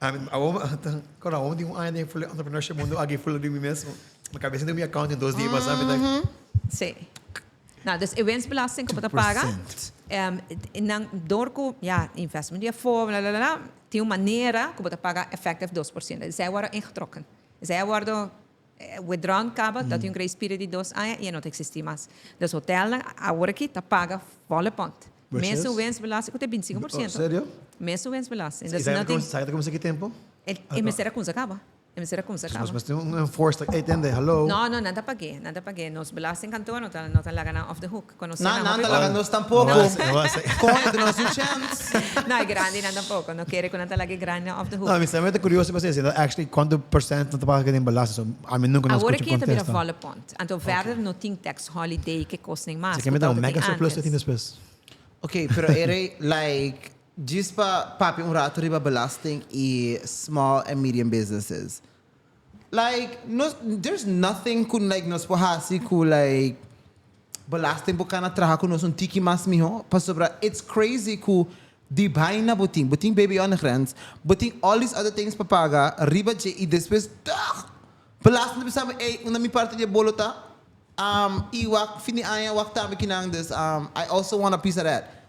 Speaker 1: Awor mi awor mi tin un aña den full entrepreneurship mundo aki full di mi mes. Mi cabeza den mi accounting dos dia pasa mi ta.
Speaker 2: Sí. Nou, dus e winstbelasting ku bo ta paga, nan door ku ya investment di afó bla bla bla tin un manera ku bo ta paga effective 2%. Esei a wòrdu ingetrokken. Esei a wòrdu withdrawn kaba, ta tin un grace period di dos aña i e no ta eksistí mas. Dus hotelnan awor aki ta paga volle pond. Mesun winstbelasting ku ta 25%.
Speaker 1: Serio?
Speaker 2: Mesun winstbelasting.
Speaker 1: I sabi ta kuminsá ki tempu?
Speaker 2: E mester a kumsa kaba. E mester a kumsa kaba.
Speaker 1: Nos mester un enforce like, ey tende, hallo.
Speaker 2: No, no, nan ta pag'é, nan ta pag'é. Nos belastingkantoor no ta, no ta laga nan off the hook. Konosé
Speaker 3: Nan,
Speaker 2: nan
Speaker 3: nan
Speaker 2: hopi
Speaker 3: ta
Speaker 2: bon.
Speaker 3: laga nos tampoko.
Speaker 1: No a ser.
Speaker 3: Koño, duna nos un chèns.
Speaker 2: No, e grandinan tampoko. No kere ku nan ta laga e grandinan off the hook.
Speaker 1: No, mi sa mi ta kurioso pa sa esei. Actually, kuantu percent nan ta paga den belasting? So, ami nunka no
Speaker 2: Awor
Speaker 1: skucha
Speaker 2: aki e ta bira
Speaker 1: kontesta.
Speaker 2: volle pond. Anto verder no tin tax holiday ke kosnan mas
Speaker 1: Esaki
Speaker 2: ku
Speaker 1: mi ta un
Speaker 2: tabata tin
Speaker 1: mega surplus
Speaker 2: antes.
Speaker 1: tin despues.
Speaker 3: Ok, pero ere like djis pa papia un rato riba belasting y small and medium businesses. Like nos there's nothing cu like nos por haci cu like belasting por cana traha cu nos un tiki mas miho pasobra it's crazy cu di baina bo tin, bo tin baby on de grens, bo tin all these other things pa paga riba dje y despues toch belasting ta bisa bo ey unda mi parti di e bolo ta? Um, y wak fin di aña wak tambe kinan dus um, I also want a piece of that.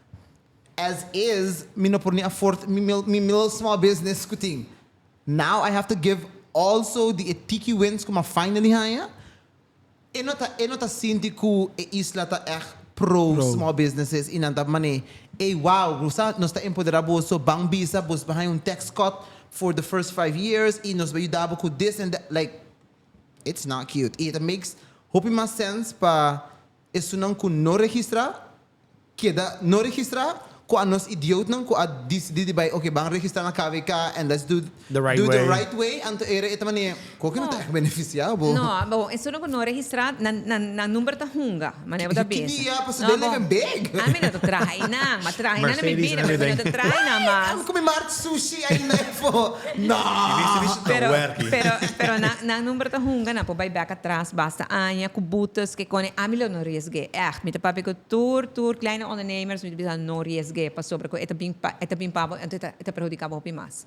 Speaker 3: As is, mi no por ni afford mi, mi little small business ku tin. Now I have to give also di e tiki wins ku m'a finally haña. E no ta, e no ta sinti ku e isla ta echt. pro small businesses y nan ta mane ey wow bo sa nos ta empodera boso ban bisa bos ba haña un tax cut for the first 5 years y nos ba yuda bo cu this and that. Like, it's not cute y it makes hopi mas sense pa esunnan cu no registra keda no registra cu a nos idiootnan cu a dicidi di bay, ok, ban registra na KVK and let's do
Speaker 1: the right
Speaker 3: do the
Speaker 1: way.
Speaker 3: Right way. Anto era e ta manera cu no ta echt beneficia bo.
Speaker 2: No, bon, esunnan cu no registra, nan, nan, nan number ta hunga, manera bo ta
Speaker 3: Ki
Speaker 2: bisa.
Speaker 3: Dia, pasobra
Speaker 2: No,
Speaker 3: they
Speaker 2: bon.
Speaker 3: living big.
Speaker 2: Ami no ta traha einan, ma traha einan na mi
Speaker 1: Mercedes
Speaker 2: bida,
Speaker 1: and
Speaker 2: pero mi no ta
Speaker 1: everything.
Speaker 2: traha einan mas.
Speaker 3: Ami come mart sushi ainda efo. No.
Speaker 2: Pero,
Speaker 1: Werki.
Speaker 2: pero nan number ta hunga, nan por bay back atras basta aña, cu boetes, cu cone. Ami lo no riesgue, echt. Mi ta papia cu tur kleine ondernemers, mi ta bisa no riesgue, pasobra cu e ta bin pa bo, anto e ta perhudica bo hopi mas.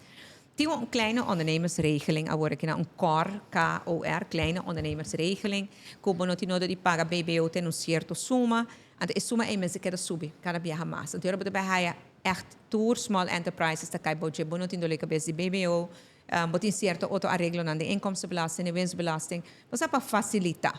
Speaker 2: Tin un kleine ondernemersregeling awor aki na un KOR, KOR, kleine ondernemersregeling, cu bo no tin nodo di paga BBO te un cierto suma, anto e suma ey mester keda subi cada biaha mas. Anto ora bo ta bay haya echt tur small enterprises ta cay bou dje, bo no tin dole cabes di BBO, bo tin cierto otro areglonan di inkomstenbelasting, di winstbelasting, bo sa pa facilita.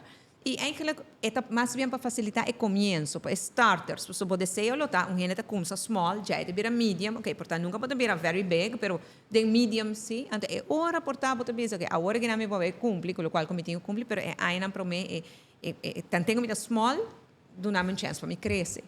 Speaker 2: Y eigenlijk e ta mas bien pa facilita e comienzo, pa e starters. So bo deseo lo ta un hende ta cuminsa small, ya e ta bira medium, ok, por ta nunca bo ta bira very big, pero den medium si. Anto e ora por ta bo ta bisa, ok, awor aki nan mi bo bay cumpli cu locual cu mi tin cu cumpli, pero e añanan prome e tanten cu mi ta small, duna mi un chance pa mi crece.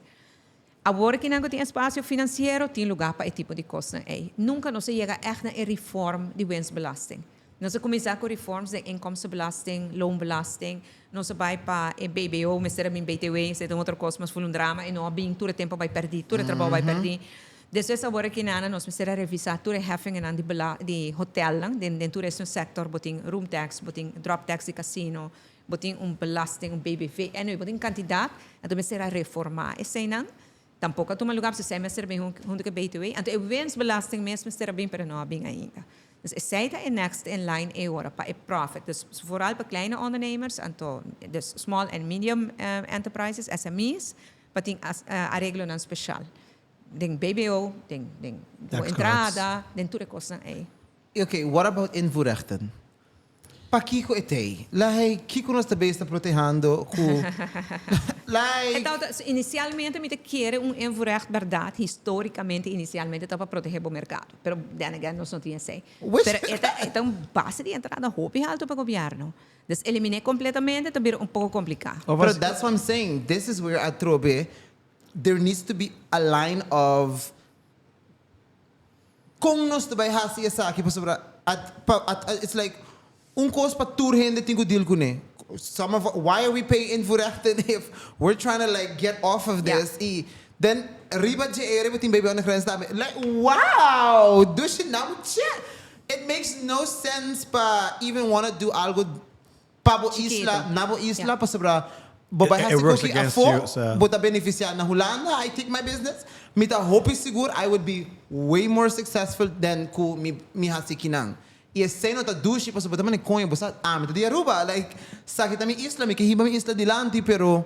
Speaker 2: Awor cu nan cu tin espacio financiero, tin lugar pa e tipo di cosnan ey. Nunca nos a yega echt na e reform di winstbelasting. Nos a cuminsa cu reforms di inkomstenbelasting, loonbelasting, nos a bay pa e BBO, mester a bin BTW, esey ta un otro cos, mas ful un drama y no a bin, tur e tempo bay perdi, tur e trabou bay perdi. Despues awor aki nana nos mester a revisa tur e heffingennan di hotelnan, den tur e sector, bo tin room tax, bo tin drop tax di casino, bo tin un belasting, un BBV, anyway, bo tin cantidad, anto mester a reforma eseynan. Tampoco a tuma lugar, pasobra esey mester a bin hunto cu e BTW. Anto e winstbelasting mes mester a bin, pero no a bin ainda. Dus esey ta e next in line e ora pa e profit. Dus vooral pa kleine ondernemers, anto dus small and medium enterprises, SME's, pa tin areglonan special. Den BBO, den
Speaker 1: tax
Speaker 2: entrada, den tur e cosnan ey.
Speaker 3: Ok, what about invoerrechten? Pakiko e tey? Like, kiko nos ta bezig ta protehando cu like
Speaker 2: Anto, inicialmente mi ta kere un invoerrecht, berdad, historicamente, inicialmente ta pa protege e mercado. Pero then again, nos no tin esey. Pero e ta un base di entrada hopi halto pa gobierno. Dus elimina completamente tambe un poco complica.
Speaker 3: But that's what I'm saying. This is where atrobe there needs to be a line of con nos ta bay hasi esaki pasobra at, it's like un cos pa tur hende tin cu deal cune. Some of why are we paying invoerrechten if we're trying to like get off of this y then riba dje area tin baby on the grens tambe. Like, wow, dushi nam che. It makes no sense pa even wanna do algo pa bo
Speaker 2: Chiquito.
Speaker 3: Isla, na bo isla pasobra bo bay
Speaker 1: It works
Speaker 3: hasi
Speaker 1: against
Speaker 3: afo,
Speaker 1: you, so.
Speaker 3: Bo ta beneficia na Hulanda. I take my business. Mi ta hopi sigur I would be way more successful than ku mi hasi kinan. E esey no ta dushi pasobra bo ta mane coño, bo sa, ah, mi ta di Aruba, like, esaki ta mi isla, mi ke hiba mi isla dilanti, pero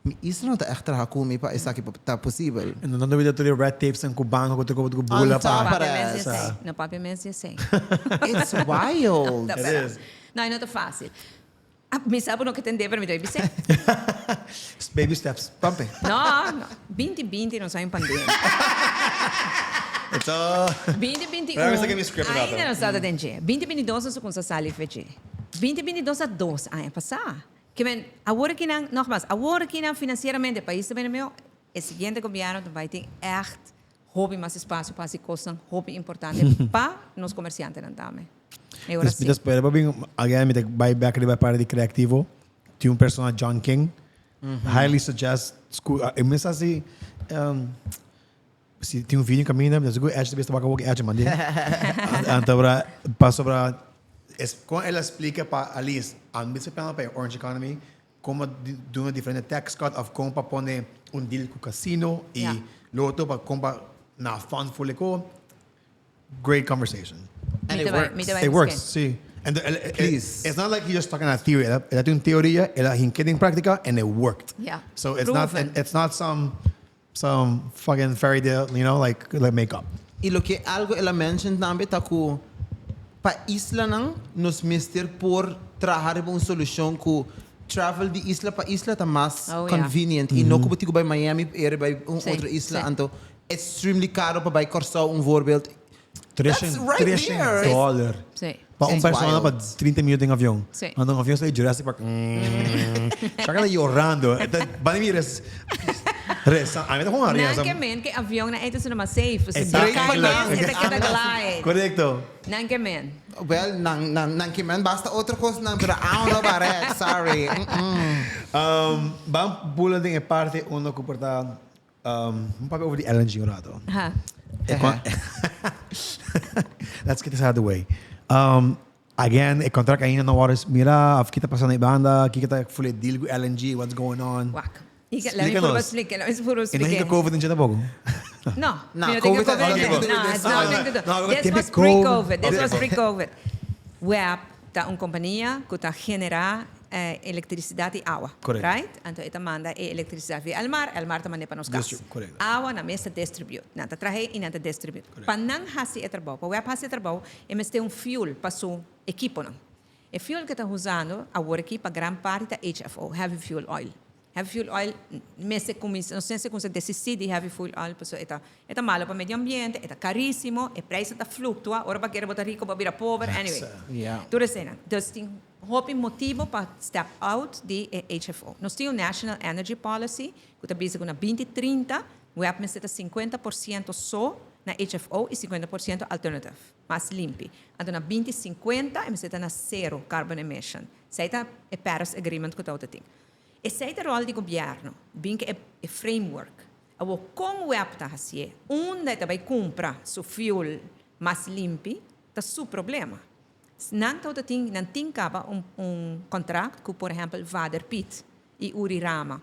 Speaker 3: mi isla no ta echt traha cu mi pa esaki ta posibel.
Speaker 1: En dan doen we dat door red tapes en cu banco, cu bula
Speaker 3: On top
Speaker 1: pa.
Speaker 3: of
Speaker 2: Papia mes
Speaker 3: that.
Speaker 2: esey. No papia mes esey.
Speaker 3: It's wild.
Speaker 2: Ta
Speaker 1: It
Speaker 2: pera.
Speaker 1: is.
Speaker 2: No, no ta facil. Ah, mi sabi no ke tende, pero mi ta bisa.
Speaker 1: Baby steps.
Speaker 3: Pampe.
Speaker 2: No. 2020 nos a pandemia.
Speaker 1: It's all
Speaker 2: 2021.
Speaker 1: Pero esaki mi script
Speaker 2: Ainda
Speaker 1: rato.
Speaker 2: no ta den dje. 2022 nos a cuminsa sali FG. 2022 a 2 aña pasa. Kiermen, awor aki nan, nogmaals, awor aki nan financieramente, pais tambe meu, e siguiente gobierno bay tin echt hopi mas espacio pa haci cos hopi importante pa nos comerciantenan tambe. E ora
Speaker 1: Dus,
Speaker 2: si.
Speaker 1: Dus, pero bin, again, mi ta bay back riba parti di creativo. Tin un persona, John King. Highly suggest school. Eu penso assim, si tin un video caminda, mas go edge besta baka edge mandi. Anto ora paso para es con el a splica pa at least ami sa pa Orange Economy con duna diferente tax cut of con pa pone un deal cu casino y lo otro pa con pa na fund full. Great conversation.
Speaker 3: And it works.
Speaker 2: Mi ta
Speaker 1: It works, si. And
Speaker 3: Please.
Speaker 1: It's not like he's just talking a theory. El a tin un teoria, el a hink'e den practica, and it worked. So it's not
Speaker 2: Proven.
Speaker 1: It's not some fucking fairy tale, like makeup.
Speaker 3: Y loke algo el a mention tambe ta cu pa islanan nos mester por traha un solucion cu travel di isla pa isla ta mas convenient y no cu bo tin cu bay Miami pa ere bay un otro isla anto extremely caro pa bay Corsou un voorbeeld.
Speaker 1: That's right there. Dollar. Pa un persona pa 30 minuut den avion. Anto un avion sa di Jurassic Park. Shaka ta yorando. Bani mira resa. Ami ta con
Speaker 2: Nan ke men ke avion nan ey ta mas safe.
Speaker 1: Correcto.
Speaker 2: Nan ke men.
Speaker 3: Well, nan, nan, nan ke men basta otro cosnan, pero I don't know about that, sorry.
Speaker 1: Mm-mm. Ban bula den e parte unda cu por ta, un papia over di LNG un rato.
Speaker 2: Ha.
Speaker 1: Let's get this out of the way. Again, e contract ainda no worde mira, of ki ta pasa na e banda, kiko ta ful e deal cu LNG, what's going on?
Speaker 2: Wak. Let me purba splika, let me purba
Speaker 1: splika. E no hinka COVID in dje tampoco?
Speaker 2: No, no, mi no tin COVID in dje. No, it's nothing to do. This was pre-COVID, this was pre-COVID. WEB ta un compania cu ta genera electricidad y awa, right? Anto e ta manda e electricidad via Elmar, Elmar ta mand'e pa nos cas. Awa nan mes ta distribute, nan ta trahe y nan ta distribute. Pa nan haci e trabou, pa WEB haci e trabou, e mester un fuel pa su equiponan. E fuel cu e ta usando awor aki pa gran parti ta HFO, heavy fuel oil. Heavy fuel oil mester cuminsa, nos mester cuminsa desisti di heavy fuel oil pasobra e ta e ta malo pa medio ambiente, e ta carisimo, e prijsnan ta fluctua, ora bo a kere bo ta rico bo a bira pober, anyway. Tur eseinan. Dus tin hopi motibo pa step out di e HFO. Nos tin un National Energy Policy cu ta bisa cu na 2030 web mester ta 50% so na HFO y 50% alternative, mas limpi. Anto na 2050 e mester ta na cero carbon emission. Esei ta e Paris Agreement cu ta tin. Esei ta ròl di gobièrnu, bin ku e framework. Awor kon web ta hasié, unda e ta bai kumpra su fuel mas limpi, ta su problema. Nan tabata tin, nan tin kaba un un kontrakt ku por ehèmpel Vader Piet i Uri Rama.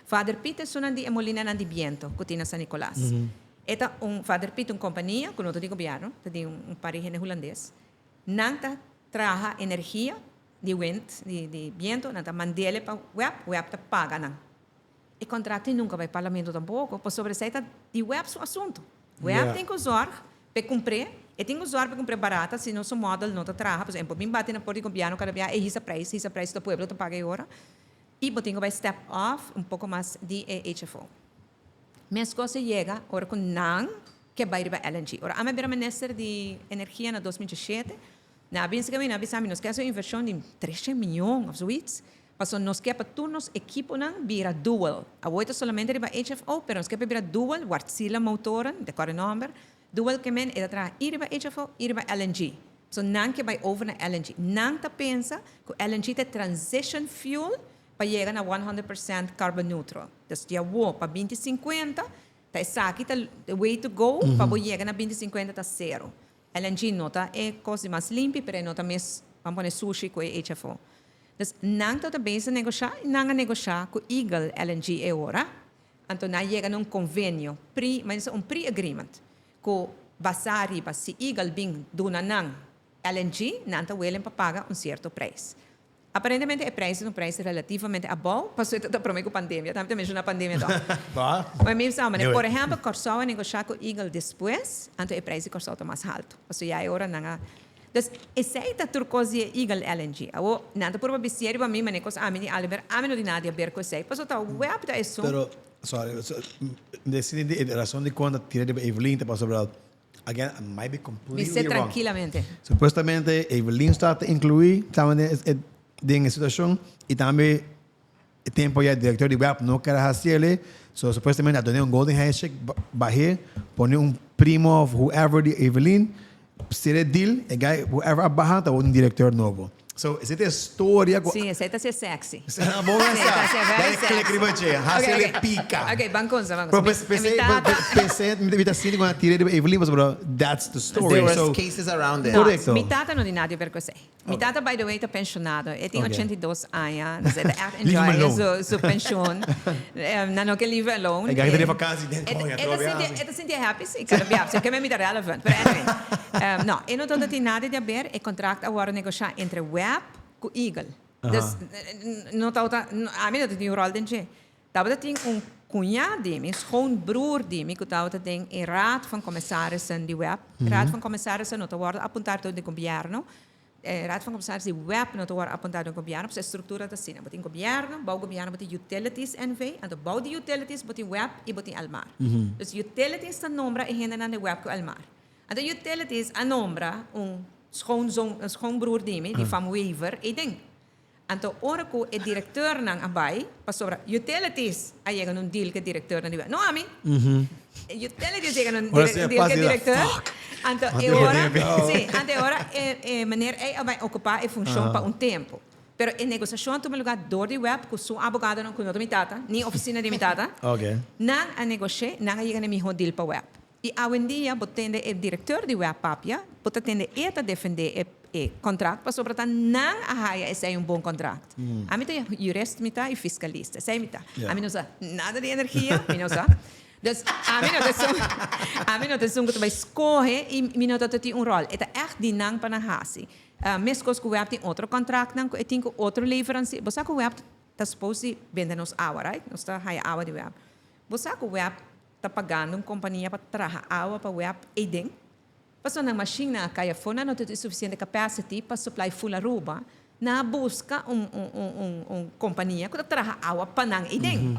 Speaker 2: Vader Piet ta esunnan di e molinanan di biento ku tin na San Nicolas. E ta un, Vader Piet un kompania ku no ta di gobièrnu, ta di un par di hende hulandes. Nan ta traha energia di wind, di biento, nan ta mandele pa web, web ta paga nan. E contrato nunca bai parlamento tampoco, pasobra esei ta di web su asunto. Web tin cu zorg p'e cumpr'é, e tin cu zorg p'e cumpr'é barata, si no su model no ta traha, pasobra e por bin bati na por di gobierno cada bia e hisa prijs, hisa prijs, to pueblo ta paga e ora. Y bo tin cu bai step off un poco mas di e HFO. Mescos a yega ora cu nan ke bai riba LNG. Ora ami a bira minister di energia na 2017, Nan a binse kami, nan a bisa mi, nos ke hasi un invershon di treshen mion òf zoiets, pasobra nos ke pa tur nos ekiponan bira dual. Awor ta solamente riba HFO, pero nos ke pa e bira dual, Wärtsilä motoren, de kòrda e nòmber, dual ke men e ta traha i riba HFO i riba LNG. So nan ke bai over na LNG. Nan ta pensa ku LNG ta e transition fuel pa yega na 100% carbon neutral. Dus di awor pa 2050 ta esaki ta the way to go pa bo yega na 2050 ta sero. LNG no ta e kos di mas limpi, pero e no ta mes, ban pone sushi ku e HFO. Dus nan tabata bezig negoshá i nan a negoshá ku Eagle LNG e ora. Anto nan a yega na un konvenio, pre, men bisa un pre-agreement, ku basá riba si Eagle bin duna nan LNG, nan ta willing pa paga un sierto prijs. Aparentemente e prijs ta un prijs relativamente abou, pasobra e ta prome ku pandemia, tambe ta menshoná pandemia tòg. Maar mi bisa manera, por ehèmpel, Kòrsou a negoshá ku Eagle despues, anto e prijs di Kòrsou ta mas haltu, pasobra ya e ora nan a. Dus, esei ta tur kos di e Eagle LNG. Awor, nan ta purba bisti riba mi, manera kos ami di Albert, ami no tin nada di haber ku esei, pasobra ta web ta esun.
Speaker 1: Pero, sorry, mi ta sinti e rason dikon ta tira riba Evelyn ta pasobra Again, I might be completely
Speaker 2: Bis'é
Speaker 1: wrong.
Speaker 2: trankilamente.
Speaker 1: Supuestamente Evelyn Stad ta inclui tambe den e den e situacion y tambe e tempo ya director di web no kier a haciele, so supuestamente a done un golden handshake, bah'é, pone un primo of whoever di Evelyn, cera e deal, e guy whoever a baha ta un director nobo. So esei ta e storia
Speaker 2: ku. Sí, esei ta ser sexy.
Speaker 1: Bo
Speaker 2: mester
Speaker 1: sa.
Speaker 2: Ta ser very
Speaker 1: Dai click
Speaker 2: sexy.
Speaker 1: riba dje. Hasi
Speaker 2: Ok,
Speaker 1: el e
Speaker 2: ok.
Speaker 1: pica.
Speaker 2: Ok, ban kunsa, ban
Speaker 1: Pero
Speaker 2: kunsa.
Speaker 1: p'esei,
Speaker 2: Mi tata.
Speaker 1: p'esei mi ta sinti ku nan a tira riba Evelyn pasobra that's the story.
Speaker 3: There was
Speaker 1: So,
Speaker 3: cases around it.
Speaker 2: No,
Speaker 1: Correcto.
Speaker 2: mi tata no tin nada di ver ku esei. Mi tata by the way ta pensionado. E tin
Speaker 1: Ok.
Speaker 2: 82 aña, dus e ta echt
Speaker 1: Leave him
Speaker 2: enjoy
Speaker 1: alone.
Speaker 2: su, su pensioen. Nan no ke leave alone.
Speaker 1: E guy ta den vakantie, den
Speaker 2: E
Speaker 1: koña,
Speaker 2: ta
Speaker 1: trobe
Speaker 2: sinti,
Speaker 1: ami.
Speaker 2: e ta sinti happy si, kada biaha. So ke mi ta relevant. Pero anyway, no, e no tabata tin nada di haber. E contract a wòrdu negoshá entre web ku Eagle. Dus no tabata, ami no tabatin un ròl den dje. Tabata tin un kuñá di mi, schoonbroer di mi, ku tabata den e Raad van Commissarissen di web. Raad van Commissarissen no ta wòrdu apuntá dor di gobièrnu. Raad van Commissaris di web no ta wòrdu apuntá den gobièrnu, pasobra e struktura ta asina, bo tin gobièrnu, bou gobièrnu bo tin Utilities NV, anto bou di Utilities bo tin web i bo tin Elmar. Dus Utilities ta nombra e hendenan di web ku Elmar. Anto Utilities a nombra un schoonzoon, un schoonbroer di mi, di fam Wever, ei den. Anto ora ku e direkteurnan a bai, pasobra Utilities a yega na un deal ku e direkteurnan di web, no ami. Utilities yega na un deal ku e direkteur. Anto e ora, si, anto e ora e e meneer ei a bai okupá e funshon pa un tempu. Pero e negosiashon a tuma lugá dor di web ku su abogadonan, ku no ta mi tata, ni ofisina di mi tata. Nan a negosh'é, nan a yega na e mihó deal pa web. I awendia bo tende e directeur di web papia, bo ta tende e ta defende e e contract pasobra ta nan a haya esei un bon contract. Ami ta jurist mi ta i fiscalista, esei mi ta. Ami no sa nada di energia, mi no sa. Dus ami no ta esun, ami no ta esun ku ta bai scoge i mi no ta tin un rol. E ta echt di nan pa nan hasi. Mescos ku web tin otro contractnan ku e tin ku otro leverancier. Bo sa ku web ta supposed di bende nos awa, right? Nos ta haya awa di web. Bo sa ku web ta pagando un kompania pa traha awa pa web eiden, pasobra nan mashinnan a kai afó, nan no tin sufisiente capacity pa supply full Aruba, nan a buska un un un kompania ku ta traha awa pa nan eiden.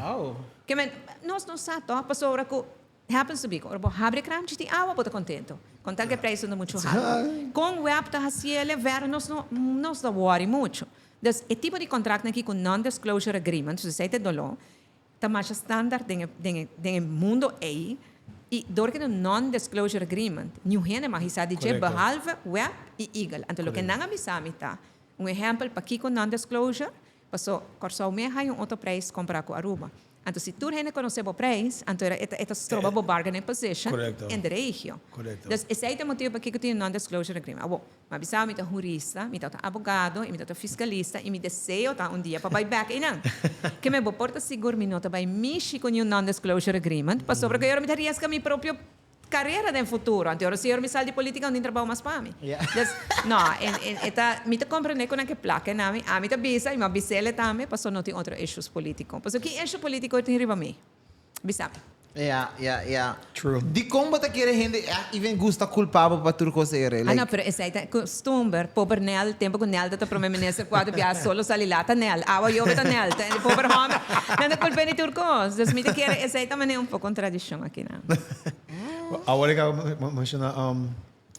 Speaker 2: Ke men, nos no sa tòg, pasobra ku happens to be ku ora bo habri e kranchi tin awa bo ta kontento, kon tal ku e prijs no ta muchu haltu. Kon web ta hasiel e vèr nos no nos ta wòri muchu. Dus e tipo di kontraktnan aki ku non-disclosure agreement, dus esei ta e doló, Ta masha standaard den e den e den e mundo ei i dor ku e non disclosure agreement niun hende mag hisa di dje behalve web i Eagle. Anto loke nan a bisa mi ta un ehèmpel pakiko non disclosure paso Kòrsou mei a haña un otro prijs kompará ku Aruba. Anto si tur hende konosé bo prijs anto e ta stroba bo bargaining position in de regio. Dus esei ta e motibu pakiko tin e non disclosure agreement. Awor. Mi a bisa mi ta hurista, mi ta abogado i mi ta fiskalista i mi deseo ta un dia pa bai bek einan. Ke men bo por ta sigur mi no ta bai mishi ku niun non-disclosure agreement pasobra ku e ora mi ta rieska mi propio karera den futuro. Anto e ora si e ora mi sal di politika no tin trabou mas pa mi. Dus, no, e ta, mi ta komprende ku nan ke plaka na mi. Ami ta bisa i mi a bis'el tambe pasobra no tin otro issues politiko. Pasobra ki issue politiko tin riba mi? Bisa mi.
Speaker 3: Ja, ja, ja.
Speaker 1: True.
Speaker 3: Dikon bo ta kere hende even gusta kulpa bo pa tur kos ei re?
Speaker 2: Ah no, pero esei ta kustumber. Pober Nel, tempo ku Nel ta prome minister kuater biaha solo sali lata Nel, awa yobe ta Nel. Ta e pober homber, nan ta kulp'é di tur kos. Dus mi ta kere esei ta manera un poko un tradishon akinan.
Speaker 1: Awor e kaba menshona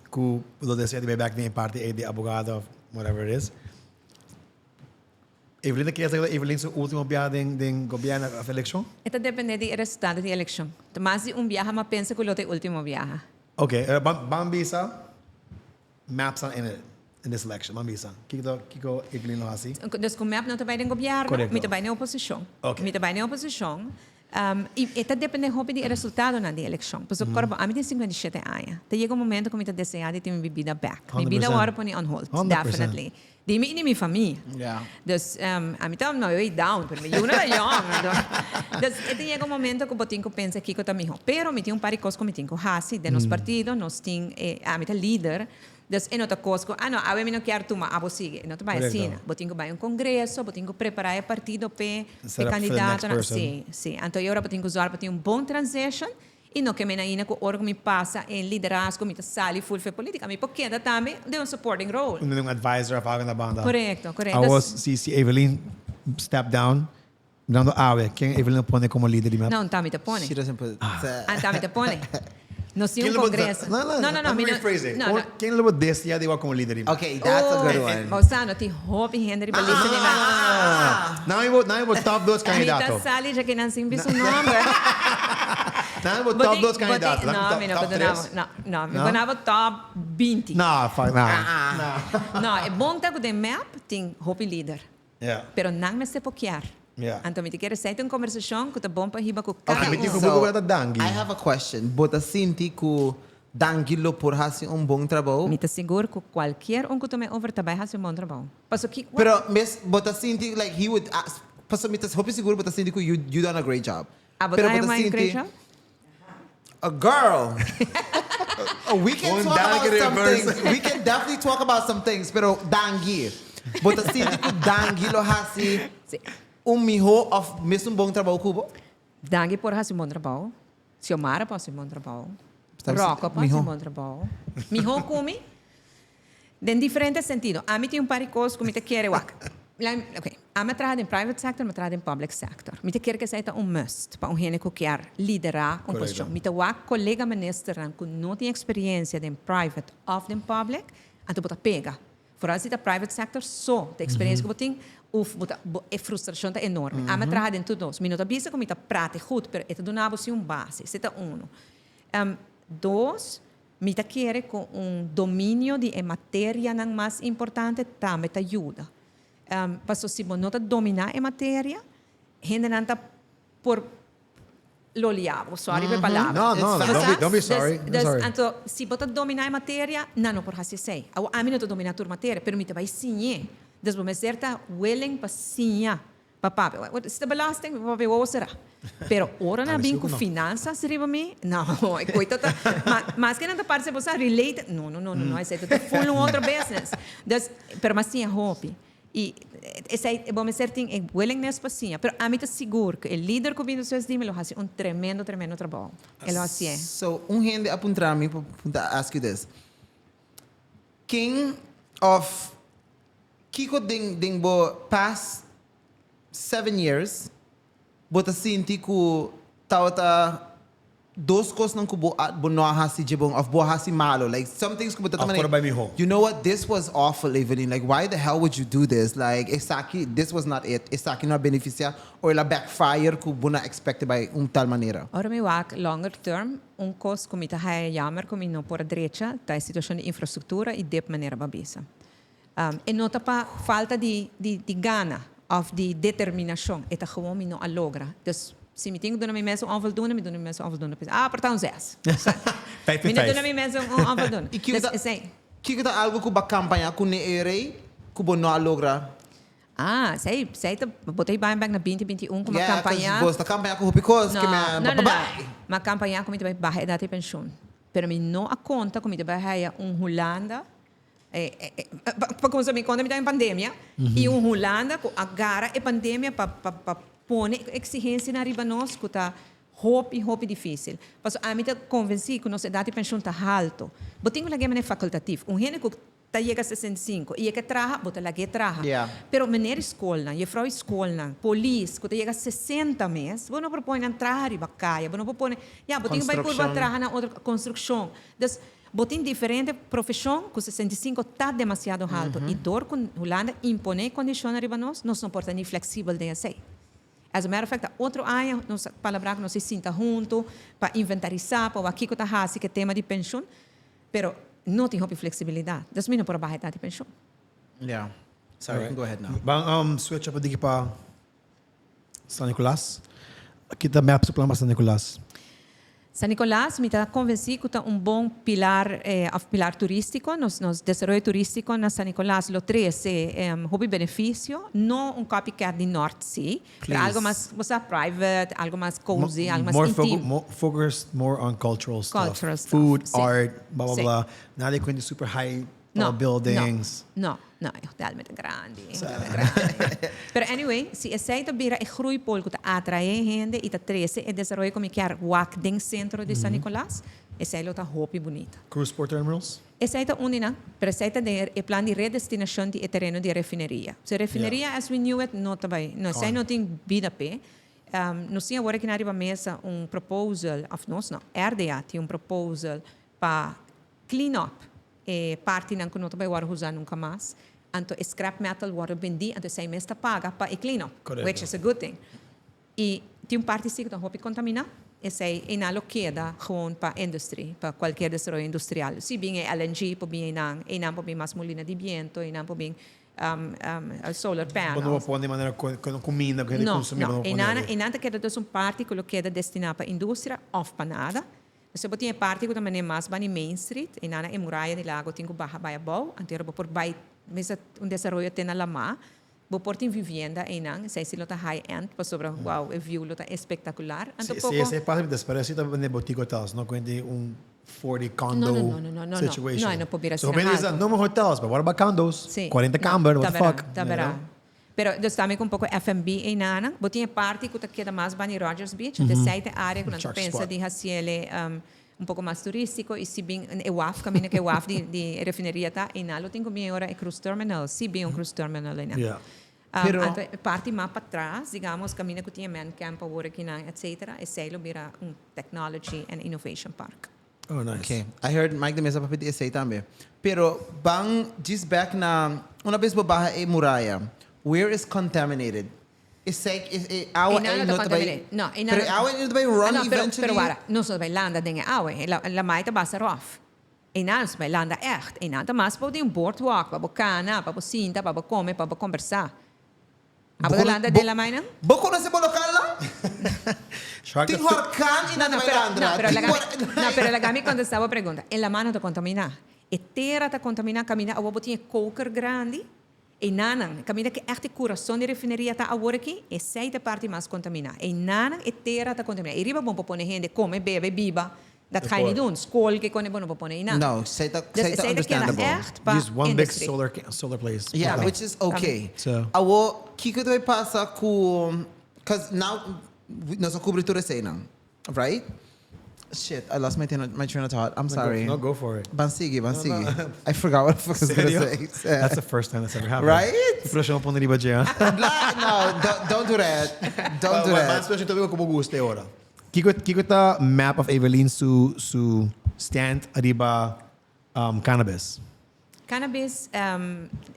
Speaker 1: ku lo desea di bai bek den e parti ei di abogado of whatever it is. Evelyn ta kere sa Evelyn su ultimo biaha den den gobierno of eleccion?
Speaker 2: E ta depende di e resultado di eleccion. Ta mas di un biaha m'a pensa cu lo ta e ultimo biaha.
Speaker 1: Ok, ban ban bisa mep staan in it in this election. Ban bisa. Kiko ta kiko Evelyn lo haci?
Speaker 2: Dus cu mep no ta bay den gobierno, mi ta bay den oposicion. Mi ta bay den oposicion. I e ta depende hopi di e resultadonan di eleccion. Pasobra kòrda bo, ami tin 57 aña. Ta yega un momento ku mi ta deseá di tin mi bida bèk. Mi bida wòrdu pone on hold, definitely. Di mi i di mi famia. Dus ami ta no way down, pero mi yunan ta yòn. Dus e ta yega un momento ku bo tin ku pensa kiko ta mihó. Pero mi tin un par di kos ku mi tin ku hasi den nos partido. Nos tin e, ami ta lider. Dus e no ta kos ku, ah no, awe mi no kier tuma, abo sigui. E no ta bai asina. Bo tin ku bai un kongreso, bo tin ku prepará e partido p'e, p'e kandidatonan. Sí, sí. Anto e ora bo tin ku zòrg pa tin un bon transition i no ke mena ainda ku ora ku mi pasa e liderazgo mi ta sali ful for e politica. Mi por keda tambe den un supporting role.
Speaker 1: Un advisor of algo na banda.
Speaker 2: Korekto, korekto.
Speaker 1: Awor si si Evelyn step down, Mirando awe, ken Evelyn a pone como lider di mep?
Speaker 2: No, Tami ta pone.
Speaker 3: She doesn't put.
Speaker 2: Ah. Tami ta pone. Nos tin un congreso.
Speaker 1: No, no,
Speaker 2: no, no,
Speaker 1: no. Rephrase it. No, no. Ken lo bo desea di wak como lider di mep?
Speaker 3: Okay, that's a good one.
Speaker 2: Bo sa, no tin hopi hende riba lista di mep.
Speaker 1: No, no, no. Nan bo top dos candidato.
Speaker 2: Mi ta sali ya kinan sin bisa un nomber.
Speaker 1: Nan bo top dos candidato.
Speaker 2: No, mi no por duna bo. No, no. Mi por duna bo top 20.
Speaker 1: No, fuck, no.
Speaker 2: No, e bon ta cu den mep tin hopi lider. Pero nan mester por kier. Anto mi ta kere esei ta un kombersashon ku ta bon pa hiba ku kada un.
Speaker 3: So, I have a question. Bo ta sinti ku Dangui lo por hasi un bon trabou?
Speaker 2: Mi ta sigur ku kualkier un ku tuma e over ta bai hasi un bon trabou. Paso ki.
Speaker 3: Pero mes bo ta sinti like he would ask, paso mi ta hopi sigur bo ta sinti ku you you done a great job.
Speaker 2: Abo ta haña un great job?
Speaker 3: A girl. We can talk about some things. We can definitely talk about some things, pero Dangui. Bo ta sinti ku Dangui lo hasi un mihó òf mesun bon trabou ku bo?
Speaker 2: Dangui por hasi un bon trabou. Xiomara por hasi un bon trabou. Rocco por hasi un bon trabou. Mihó ku mi? Den diferente sentido. Ami tin un par di kos ku mi ta kere wak. Ok, ami a traha den private sector, mi a traha den public sector. Mi ta kere ku esei ta un must pa un hende ku kier liderá un posishon. Mi ta wak kolega ministernan ku no tin eksperiencia den private òf den public, anto bo ta pega. Foral si ta private sector so ta experiencia ku bo tin, uf, bo ta, bo, e frustracion ta enorme. Ami a traha den tur dos. Mi no ta bisa ku mi ta prate goed, pero e ta duna bo si un base. Esei ta uno. Dos, mi ta kere ku un dominio di e materianan mas importante tambe ta yuda. Paso si bo no ta domina e materia, hendenan ta por lolia bo, sorry pa e palabra.
Speaker 1: No, no, don't be, don't be sorry.
Speaker 2: Dus, dus, anto, si bo ta domina e materia, nan no por haci esey. Awor, ami no ta domina tur materia, pero mi ta bay siñ'é. Dus bo mester ta willing pa siña, pa papia. Si ta belasting, mi papia wowo sera. Pero ora nan bin cu finanzas riba mi, no, e coy ta ta, ma, maske nan ta parce bo sa related, no, no, no, no, no, esey ta ta full un otro business. Dus, pero mi a siña hopi. I esei bo mester tin e willingness pa siña. Pero ami ta sigur ku e lider ku bini despues di mi lo hasi un tremendo, tremendo trabou. E lo hasié.
Speaker 3: So, un hende a puntra mi pa punta ask you this. Ken of kiko den den bo past seven years bo ta sinti ku tabata dos kosnan ku bo a bo no a hasi dje bon of bo a hasi malo like some things ku bo ta
Speaker 1: Of por a bai mihó.
Speaker 3: You know what this was awful Evelyn like why the hell would you do this like esaki this was not it esaki no a beneficia or el a backfire ku bo no a expecte bai un tal manera.
Speaker 2: Ora mi wak longer term un kos ku mi ta haya jammer ku mi no por a drecha ta e situashon di infrastruktura i dep manera bo a bisa. E no ta pa falta di di di gana of di determinashon, e ta gewoon mi no a logra. Dus si mi tin ku duna mi mes un onvoldoende, mi duna mi mes un onvoldoende. Pensa, ah, por ta un zes.
Speaker 1: Vijf
Speaker 2: Mi
Speaker 1: punt
Speaker 2: no
Speaker 1: vijf.
Speaker 2: duna mi mes un onvoldoende.
Speaker 3: I kiko
Speaker 2: Dus
Speaker 3: ta
Speaker 2: esei.
Speaker 3: kiko ta algu ku bo a kampaña kuné e rei ku bo no a logra?
Speaker 2: Ah, esei, esei ta, bo ta bai bek na binti binti un ku mi a
Speaker 3: Yeah, 'cause
Speaker 2: kampaña.
Speaker 3: bo ta kampaña ku hopi kos
Speaker 2: No,
Speaker 3: ke mi a
Speaker 2: no, no, no.
Speaker 3: bai.
Speaker 2: Mi a kampaña ku mi ta bai baha edat di penshun. Pero mi no a konta ku mi ta bai haya un Hulanda Pa kumsa mi konta mi ta den pandemia i un Hulanda ku a gara e pandemia pa pa pa pone eksigensianan riba nos ku ta hopi hopi difisil. Pasobra ami ta konvensí ku nos edat di penshun ta haltu. Bo tin ku lag'é manera fakultatif. Un hende ku ta yega 65 i e ke traha, bo ta lag'é traha. Pero meneer di skolnan, jefrou di skolnan, polis ku ta yega 60 mes, bo no por pone nan traha riba kaya, bo no por pone, ya, bo tin ku bai purba traha na otro konstrukshon. Dus Bo tin diferente profeshon ku 65 ta demasiado halto i dor ku Hulanda imponé e kondishonnan riba nos, nos no por ta ni fleksibel den esei. As a matter of fact, ta otro aña nos a palabrá ku nos a sinta huntu pa inventarisá, pa wak kiko ta hasi ku e tema di penshun, pero no tin hopi fleksibilidat. Dus mi no por a baha e ta di penshun.
Speaker 3: Yeah. Sorry, you can go ahead now.
Speaker 1: Ban switch up a diki pa San Nicolas. Ki ta mep su plan pa San Nicolas?
Speaker 2: San Nicolas mi ta convenci cu ta un bon pilar of pilar turistico. Nos nos desaroyo turistico na San Nicolas lo trece hopi beneficio. No un copycat di North si, pero algo mas bo sa private, algo mas cozy, algo mas intimo.
Speaker 1: More focused more on cultural stuff.
Speaker 2: Cultural stuff,
Speaker 1: Food,
Speaker 2: si.
Speaker 1: art, bla bla
Speaker 2: Si.
Speaker 1: bla. Nadie cuenta super high
Speaker 2: No,
Speaker 1: tall buildings.
Speaker 2: No, no, e hotel mester grandi, e hotel mester grandi. Pero anyway, si esei ta bira e groeipol ku ta atraé hende i ta trese e desaroyo ku mi kier wak den sentro di San Nicolas, esei lo ta hopi bunita.
Speaker 1: Cruise port terminals?
Speaker 2: Esei ta un di nan, pero esei ta den e plan di redestinashon di e tereno di e refineria. So e refineria as we knew it no ta bai, no, esei no tin bida p'e. Nos tin awor aki na riba mesa un proposal, of nos no, RDA tin un proposal pa clean up E partinan ku no ta bai wòrdu usá nunka mas, anto e scrap metal wòrdu bendí, anto esei mes ta paga pa e clean up, which is a good thing. I tin un parti si ku ta hopi kontaminá, esei einan lo keda gewoon pa industry, pa kualkier desaroyo industrial. Si bin e LNG por bin einan, einan por bin mas mulina di biento, einan por bin solar panels.
Speaker 1: Bo no por pone manera ku kuminda ku hende konsumí, bo no por pone
Speaker 2: No, no, einan ta keda dus un parti ku lo keda destiná pa industria òf pa nada. Esei bo tin e parti ku ta manera mas bani Main Street, ei nan e muraya di lago tin ku baha bai abou, anto bo por bai mester un desaroyo te na lamá. Bo por tin vivienda einan, esei si lo ta high end pasobra wow e view lo ta espektakular. Anto
Speaker 1: Si
Speaker 2: poko.
Speaker 1: esei pasa mi desespera si ta bende boutique hotels, no kuenti un 40
Speaker 2: No,
Speaker 1: condo
Speaker 2: no, no, no, no,
Speaker 1: situation.
Speaker 2: no, e no por bira
Speaker 1: So
Speaker 2: asina
Speaker 1: hopi hende
Speaker 2: alto.
Speaker 1: bisa no more hotels, but what about condos?
Speaker 2: Si,
Speaker 1: 40
Speaker 2: no,
Speaker 1: kamber, what
Speaker 2: ta
Speaker 1: the
Speaker 2: bera,
Speaker 1: fuck?
Speaker 2: ta
Speaker 1: You
Speaker 2: bera.
Speaker 1: know?
Speaker 2: Pero dus tambe ku un poko FNB einanan. Bo tin e parti ku ta keda mas bani Rogers Beach, anto esei ta e área ku nan ta
Speaker 1: Shark
Speaker 2: pensa
Speaker 1: spot.
Speaker 2: di hasiele. Un poco mas turistico y si bin e waf caminda cu e waf di di e refineria ta eynan lo tin cu bin ora e cruise terminal si bin un cruise terminal eynan.
Speaker 1: Yeah.
Speaker 3: Pero
Speaker 2: Anto e parti mas patras digamos caminda cu tin e man camp awor akinan etcetera esey lo bira un technology and innovation park.
Speaker 1: Oh nice.
Speaker 3: Okay, I heard Mike de Meza papia di esey tambe. Pero ban djis back na una bes bo baha e muraya where is contaminated? Esey e awa
Speaker 2: Einan
Speaker 3: ei
Speaker 2: no
Speaker 3: no
Speaker 2: ta
Speaker 3: ta bai
Speaker 2: contaminate. No, einan
Speaker 3: pero e
Speaker 2: no
Speaker 3: awa ei no ta bai run
Speaker 2: Ah, no, pero,
Speaker 3: eventually?
Speaker 2: pero wara, nos no ta bai landa den e awa. E la, lamai ta basta rof. Einan nos ta bai landa echt. Einan ta mas pa bo tin un boardwalk, pa bo cana, pa bo sinta, pa bo come, pa bo combersa. Abo
Speaker 3: Bo
Speaker 2: ta
Speaker 3: kono
Speaker 2: landa
Speaker 3: bo
Speaker 2: den lamainan?
Speaker 3: bo conoce bo localnan?
Speaker 1: Shark
Speaker 3: Tin
Speaker 1: ta
Speaker 3: horcan y
Speaker 2: No,
Speaker 3: nan ta
Speaker 2: no,
Speaker 3: bai
Speaker 2: pero,
Speaker 3: landra.
Speaker 2: no, pero
Speaker 3: Tin
Speaker 2: laga mi,
Speaker 3: hor
Speaker 2: no, pero laga mi contesta bo pregunta. E lama no ta contamina. E tera ta contamina caminda awor bo tin e koker grandi. Einanan, kaminda ku ègt e kurason di refineria ta awor aki, esei ta e parti mas kontaminá. Einanan e tera ta kontaminá. I riba bon por pone hende kome, bebe, biba. Dat ga je niet doen. Skol ke kone bo no por pone einan.
Speaker 3: No, esei ta
Speaker 2: Dus
Speaker 3: esei ta
Speaker 2: esei ta keda
Speaker 3: understandable.
Speaker 2: ègt pa
Speaker 1: Just one big
Speaker 2: industry.
Speaker 1: solar solar place.
Speaker 3: Yeah,
Speaker 1: Tambe.
Speaker 3: which is okay.
Speaker 1: So.
Speaker 3: Awor, kiko ta bai pasa ku, cause now nos a kubri tur eseinan. Right? Shit, I lost my train, my train of thought. I'm sorry.
Speaker 1: No, go for it.
Speaker 3: Ban sigui, ban sigui. I forgot what the fuck I was gonna say.
Speaker 1: That's the first time that's ever happened.
Speaker 3: Right?
Speaker 1: Presión pone riba dje, huh?
Speaker 3: No, don't do that. Don't do
Speaker 1: Mas
Speaker 3: that.
Speaker 1: presión tambe como gusta ahora. Kiko, kiko ta map of Evelyn su, su stand riba cannabis?
Speaker 2: Cannabis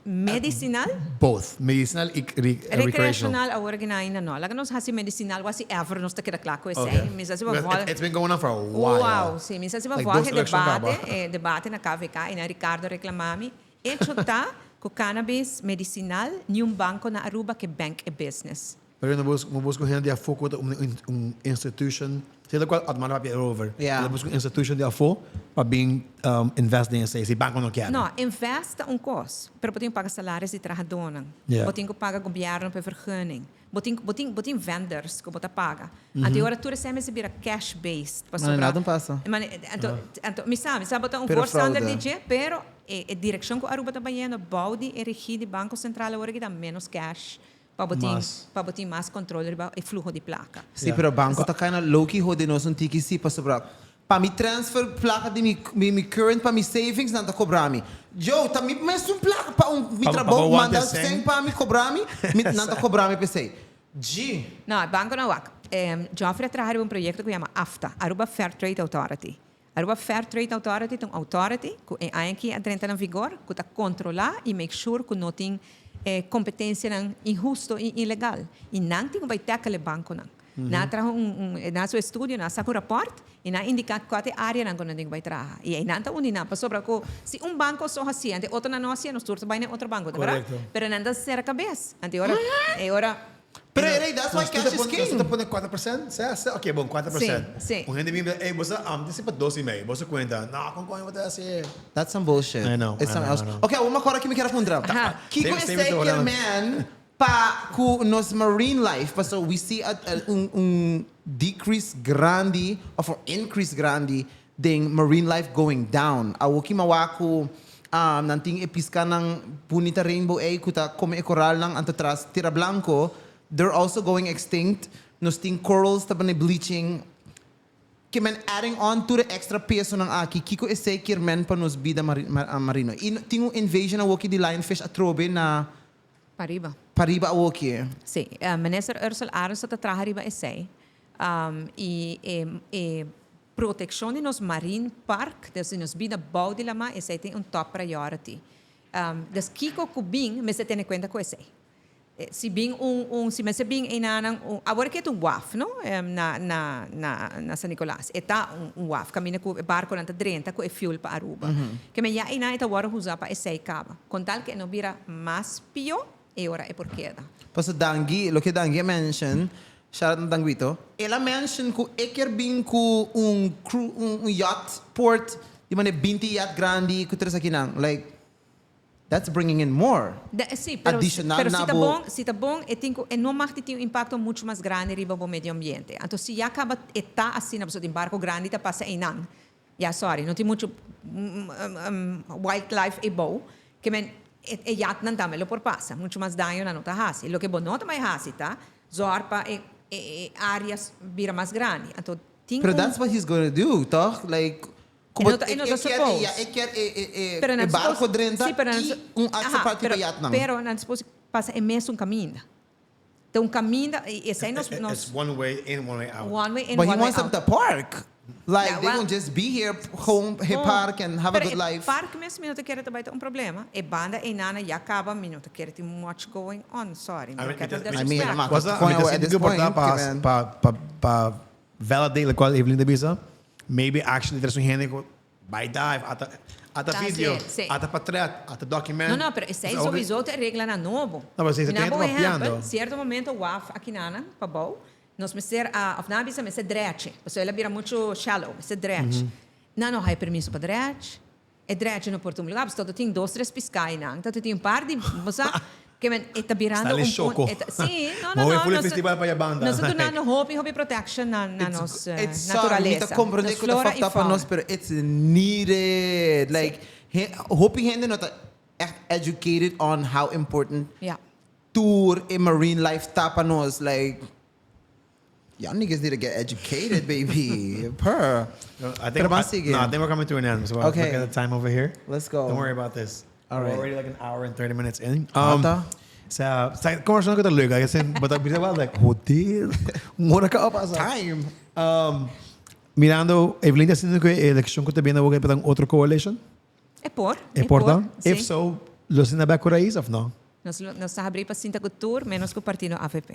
Speaker 2: medicinal?
Speaker 1: Both, medicinal y recreational.
Speaker 2: Recreational awor aki na ainda no. Laga nos haci medicinal wasi ever nos ta keda cla cu esey.
Speaker 1: Okay.
Speaker 2: Mi sa si bo volg.
Speaker 1: It's been going on for a while.
Speaker 2: Wow, si. Mi sa si bo
Speaker 1: Like
Speaker 2: volg
Speaker 1: dos
Speaker 2: e
Speaker 1: election
Speaker 2: debate,
Speaker 1: caba.
Speaker 2: e debate na KVK y na Ricardo reclama mi. Hecho ta cu cannabis medicinal niun banco na Aruba ke bank e business.
Speaker 1: Pero no busco, no busco hende di afó ku ta un, un institution, sea lokual Otmar a papia erover.
Speaker 3: Ja.
Speaker 1: No busco un institution di afó pa bin um, invest den esei, si banco no kier.
Speaker 2: No, invest ta un kos, pero bo tin ku paga salaris di trahadónan.
Speaker 1: Ja.
Speaker 2: Bo tin ku paga gobièrnu pa e vergunning. Bo tin, bo tin, bo tin vendors ku bo ta paga. Anto e ora tur esei mester bira cash based.
Speaker 3: Mane nada no pasa.
Speaker 2: Mane, anto, anto, mi sa, mi sa bo ta un
Speaker 3: Pero
Speaker 2: voorstander
Speaker 3: fraude.
Speaker 2: di dje, pero e, e direkshon ku Aruba ta bayendo bou di e regie di Banko Sentral awor aki ta ménos cash. Pa bo tin,
Speaker 1: Mas.
Speaker 2: pa bo tin mas control riba e fluho di placa.
Speaker 3: Sí,
Speaker 1: Ja.
Speaker 3: pero banco ta kinda low-key hode nos un tiki sí, pasobra pa mi transfer placa di mi, mi, mi current pa mi savings nan ta cobra mi. Yo, ta mi mesun placa pa un mi
Speaker 1: Pa- pa
Speaker 3: trabou
Speaker 1: bo wante
Speaker 3: manda
Speaker 1: cen.
Speaker 3: cen pa mi cobra mi, mi nan ta cobra mi p'esey. Gee.
Speaker 2: No, e banco no wak. Geoffrey a traha riba un proyecto cu yama AFTA, Aruba Fair Trade Authority. Aruba Fair Trade Authority ta un authority cu e aña aki a drenta na vigor cu ta controla y make sure cu no tin competencianan inhusto y ilegal. Y nan tin cu bay tackle e banconan. Nan a traha un, un, nan a haci un estudio, nan a saca un rapport y nan a indica cua ta e areanan cu nan tin cu bay traha. Y eynan ta uni nan pasobra cu si un banco so haci antes otronan no haci nos tur ta bay na e otro banco, ta berdad?
Speaker 1: Correcto.
Speaker 2: Pero nan ta cera cabes. Antes e ora, e ora.
Speaker 3: Pero e rei, that's why cash is king.
Speaker 1: Nos ta pone 4%? Sea, sea, ok, bon, 4%.
Speaker 2: Sí, sí.
Speaker 1: Un hende bin bisa, ey, bo sa, am tin pa dos y mei. Bo sa cuenta, no, con coño bo ta haci?
Speaker 3: That's some bullshit.
Speaker 1: I know,
Speaker 3: It's
Speaker 1: I
Speaker 3: some
Speaker 1: know,
Speaker 3: else.
Speaker 1: I know.
Speaker 3: Ok, un cos aki mi kier a puntra.
Speaker 2: Aha.
Speaker 3: Kiko
Speaker 1: Same- same
Speaker 3: esey
Speaker 1: with
Speaker 3: kier
Speaker 1: Orlando.
Speaker 3: men pa cu nos marine life? Paso we see a, a, un, un decrease grandi, of un increase grandi den marine life going down. Awoki mi a wak cu nan tin e piscanan bunita rainbow ey cu ta come e coralnan anto tras Tierra Blanco, they're also going extinct. Nos tin corals ta bane bleaching. Ke men adding on tur e extra pesonan aki, kico esey kier men pa nos bida marino? Y tin un invasion awoki di lionfish atrobe na
Speaker 2: Pariba.
Speaker 3: Pariba awoki.
Speaker 2: Sí, Minister Ursell Arends ta traha riba esey. Y e Protekshon di nos marine park, des di nos bida bou di lamá, esei tin un top priority. Des kiko ku bin mester tene kuenta ku esei. Si bin un un si mester bin einanan un awor ke ta un waf no na na na na San Nicolas e ta un un waf kaminda ku e barkonan ta drenta ku e fuel pa Aruba. Ke men ya einan e ta wòrdu usa pa esei kaba. Kon tal ke e no bira mas pió e ora e por keda.
Speaker 3: Pasobra Dangui, loke Dangui a mention, Shout out na Danguito. El a mention cu e kier bin cu un crew, un yacht port di mane binti yacht grandi cu tres akinan. Like, that's bringing in more.
Speaker 2: De, si, pero,
Speaker 3: Adicional
Speaker 2: pero
Speaker 3: na
Speaker 2: si ta
Speaker 3: bo.
Speaker 2: bon, si ta bon, e tin cu, e no mag di tin un impacto mucho mas grandi riba bo medio ambiente. Anto si ya caba e ta asina, pasobra tin barco grandi ta pasa einan. Ya, sorry, no tin mucho wildlife ebou, ke men e e yatnan tambe lo por pasa, mucho mas daño nan no ta hasi. Loke bo no ta bai hasi ta zòrg pa e e e áreas bira mas grandi. Anto. Tin
Speaker 3: Pero
Speaker 2: un
Speaker 3: that's what he's gonna do, toch? Like,
Speaker 2: E no ta, e no ta suppose.
Speaker 3: Ja, e kier e, e, e,
Speaker 2: Pero
Speaker 3: e
Speaker 2: nan
Speaker 3: barco
Speaker 2: suppose-
Speaker 3: drenta
Speaker 2: sí, pero nan
Speaker 3: y
Speaker 2: su-
Speaker 3: un actie
Speaker 2: Aha,
Speaker 3: party
Speaker 2: pero,
Speaker 3: pa yachtnan.
Speaker 2: Pero nan suppose pasa e mesun caminda. Ta un caminda y esey nos, nos
Speaker 1: It's one way in, one way out.
Speaker 2: one way in,
Speaker 3: But he
Speaker 2: one way
Speaker 3: wants them
Speaker 2: out.
Speaker 3: to park. Like,
Speaker 2: Ja,
Speaker 3: they
Speaker 2: well-
Speaker 3: gonna just be here, home, he
Speaker 2: Bom,
Speaker 3: park and have a
Speaker 2: pero
Speaker 3: good
Speaker 2: e
Speaker 3: life.
Speaker 2: park mes mi no ta kere ta bay ta un problema. E banda einana ya caba, mi no ta kere tin much going on, sorry. Mi
Speaker 1: I
Speaker 2: no
Speaker 1: mean,
Speaker 2: kere
Speaker 1: it-
Speaker 3: I mean,
Speaker 2: disrespect.
Speaker 3: ma-
Speaker 1: Cosa,
Speaker 3: Point
Speaker 1: mi ta
Speaker 3: at
Speaker 1: sinti
Speaker 3: this
Speaker 1: ku por ta
Speaker 3: point,
Speaker 1: pa,
Speaker 3: man.
Speaker 1: pa, pa, pa validate lokual Evelyn ta bisa, maybe actually ter un hende ku bai dive, ata, ata
Speaker 2: Ta,
Speaker 1: video,
Speaker 2: sí, sí.
Speaker 1: ata patret, ata document.
Speaker 2: No, no, pero esei
Speaker 1: Pues,
Speaker 2: sowieso ta reglanan nobo.
Speaker 1: No, pero si
Speaker 2: Mi
Speaker 1: ta
Speaker 2: nan bo
Speaker 1: papiando.
Speaker 2: ehempel, cierto momento waf akinanan pa bou, nos mester a, of nan a bisa mester drechi, pasobra el a bira mucho shallow, mester drechi. Nan no haya permiso pa drechi, e drechi no por tuma lugar, pasobra ta tin dos, tres pisca einan, ta tin un par di, bo sa, ke men e ta birando
Speaker 1: Stanley
Speaker 2: un
Speaker 1: Shoko.
Speaker 2: pun, e ta, si, no, no,
Speaker 1: Mooi
Speaker 2: no,
Speaker 1: full
Speaker 2: nos,
Speaker 1: festival pa banda.
Speaker 2: nos ta dunando hopi, hopi protection na, na
Speaker 3: It's,
Speaker 2: nos
Speaker 3: it's sorry, mi ta
Speaker 2: naturalesa,
Speaker 3: comprende
Speaker 2: nos
Speaker 3: cu ta
Speaker 2: flora
Speaker 3: fucked
Speaker 2: y
Speaker 3: up pa nos,
Speaker 2: fauna.
Speaker 3: pero it's needed. Like, he, hopi hende no ta echt educated on how important
Speaker 2: Ja.
Speaker 3: tour e marine life ta pa nos. Like, y'all niggas need to get educated, baby. Purr.
Speaker 1: No, I think,
Speaker 3: Pero ban
Speaker 1: I,
Speaker 3: sigui.
Speaker 1: no, I think we're coming to an end. So
Speaker 3: Okay.
Speaker 1: look at the time over here.
Speaker 3: Let's go.
Speaker 1: Don't worry about this.
Speaker 3: All
Speaker 1: We're
Speaker 3: right.
Speaker 1: already like an hour and 30 minutes in.
Speaker 3: Ata.
Speaker 1: Sa, sa conversacion cu ta leuk. I said, but I bisa wel like, joder, un ora cu a pasa.
Speaker 3: Time.
Speaker 1: Mirando, Evelyn ta sintiendo cu e eleccion cu ta bini awor ta un otro coalition?
Speaker 2: E por.
Speaker 1: E por dan?
Speaker 2: Si.
Speaker 1: If so, lo sinta back cu Raiz of no?
Speaker 2: Nos lo, nos ta habri pa sinta cu tur menos cu partido avp.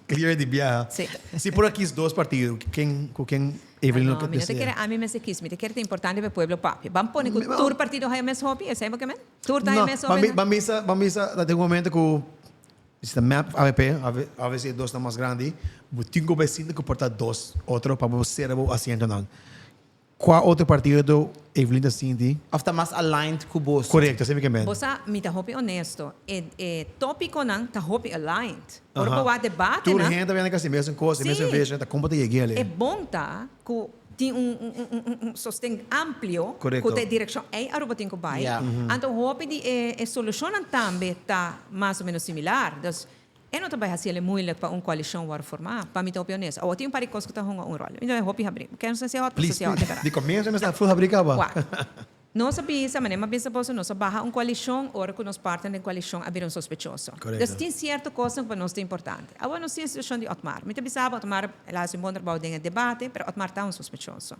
Speaker 1: Clear di biaha.
Speaker 2: Si.
Speaker 1: Si por a kies dos partido, ken, cu ken Evelyn lo
Speaker 2: No, mi no ta
Speaker 1: desea?
Speaker 2: kere ami mester kies. Mi ta kere ta importante pa e pueblo papia. Ban pone cu tur partido haya mes hopi, esey bo ke men? Tur ta haya
Speaker 1: No,
Speaker 2: mes
Speaker 1: ban
Speaker 2: hopi.
Speaker 1: bi, ban bisa, ban bisa dat tin un momento cu si ta mep of avp, obviously e dos ta mas grandi, bo tin cu bay sinta cu por ta dos otro pa bo cera bo asientonan. Kua otro partido Evelyn ta sinti?
Speaker 3: Of ta mas aligned ku boso?
Speaker 1: Korekto, esei mi ke men.
Speaker 2: Bo sa, mi ta hopi honesto, e e topiconan ta hopi aligned. Ora bo wak debatenan.
Speaker 1: Tur hende ta bini kasi mesun kos, e mesun vision, ta kon bo ta yega ali.
Speaker 2: E bon ta ku tin un un un un un sosten amplio
Speaker 1: Korekto.
Speaker 2: ku ta e direkshon ei Aruba tin ku bai.
Speaker 3: Ja.
Speaker 2: Anto hopi di e e solushonnan tambe ta mas o menos similar. Dus E no ta bai hasi el e moeilijk pa un coalicion worde forma, pa mi ta hopi honesto. Awor tin un par di cos cu ta hunga un rol. Mi ta hopi habri. Ken nos hasi hot, nos
Speaker 1: Please,
Speaker 2: hasi hot,
Speaker 1: please.
Speaker 2: cara.
Speaker 1: Di comienzo mi sta full habri caba.
Speaker 2: Wak. Nos a bisa, manera mi a bisa boso, nos a baha un coalicion ora cu nos partner den coalicion a bira un sospechoso.
Speaker 1: Correcto.
Speaker 2: Dus tin cierto cosnan cu pa nos ta importante. Awor nos tin e situacion di Otmar. Mi ta bisa bo, Otmar el a haci un bon trabao den e debate, pero Otmar ta un sospechoso.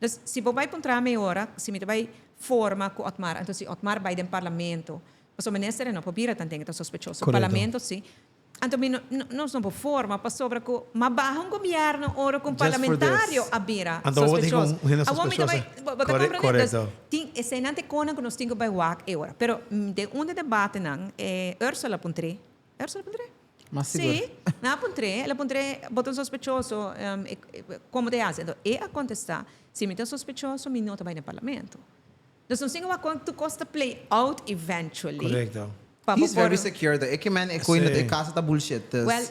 Speaker 2: Dus si bo bai puntra mi ora, si mi ta bai forma cu Otmar, anto si Otmar bai den parlamento, Pasobra minister e no por bira tanten e ta sospechoso.
Speaker 1: Correcto.
Speaker 2: Parlamento si. Anto mi no, no, nos no por forma pasobra cu ma baha un gobierno ora cu un
Speaker 3: Just for
Speaker 2: parlamentario
Speaker 3: this.
Speaker 2: a bira
Speaker 1: Anto awor tin
Speaker 2: sospechoso.
Speaker 1: un hende
Speaker 2: Awor mi ta bai,
Speaker 1: sospechoso.
Speaker 2: bo, bo ta
Speaker 1: Corre-
Speaker 2: comprende? Dus
Speaker 1: correcto.
Speaker 2: tin eseinan te konan cu nos tin cu bai wak e ora. Pero den un di debatenan e Ursula puntr'é, Ursula puntr'é?
Speaker 3: Mas sigur.
Speaker 2: Sí, nan a puntr'é, el a puntr'é, bo ta un sospechoso, e, e, como te haci? Anto e a contesta, si mi ta sospechoso mi no ta bai den parlamento. Dus nos tin wak kon tur kos ta play out eventually.
Speaker 1: Correcto.
Speaker 2: Pa bo
Speaker 3: He's very
Speaker 2: por.
Speaker 3: secure though. E ke man e koe
Speaker 1: Sí.
Speaker 3: e casa ta bullshit. Dus.
Speaker 2: Well,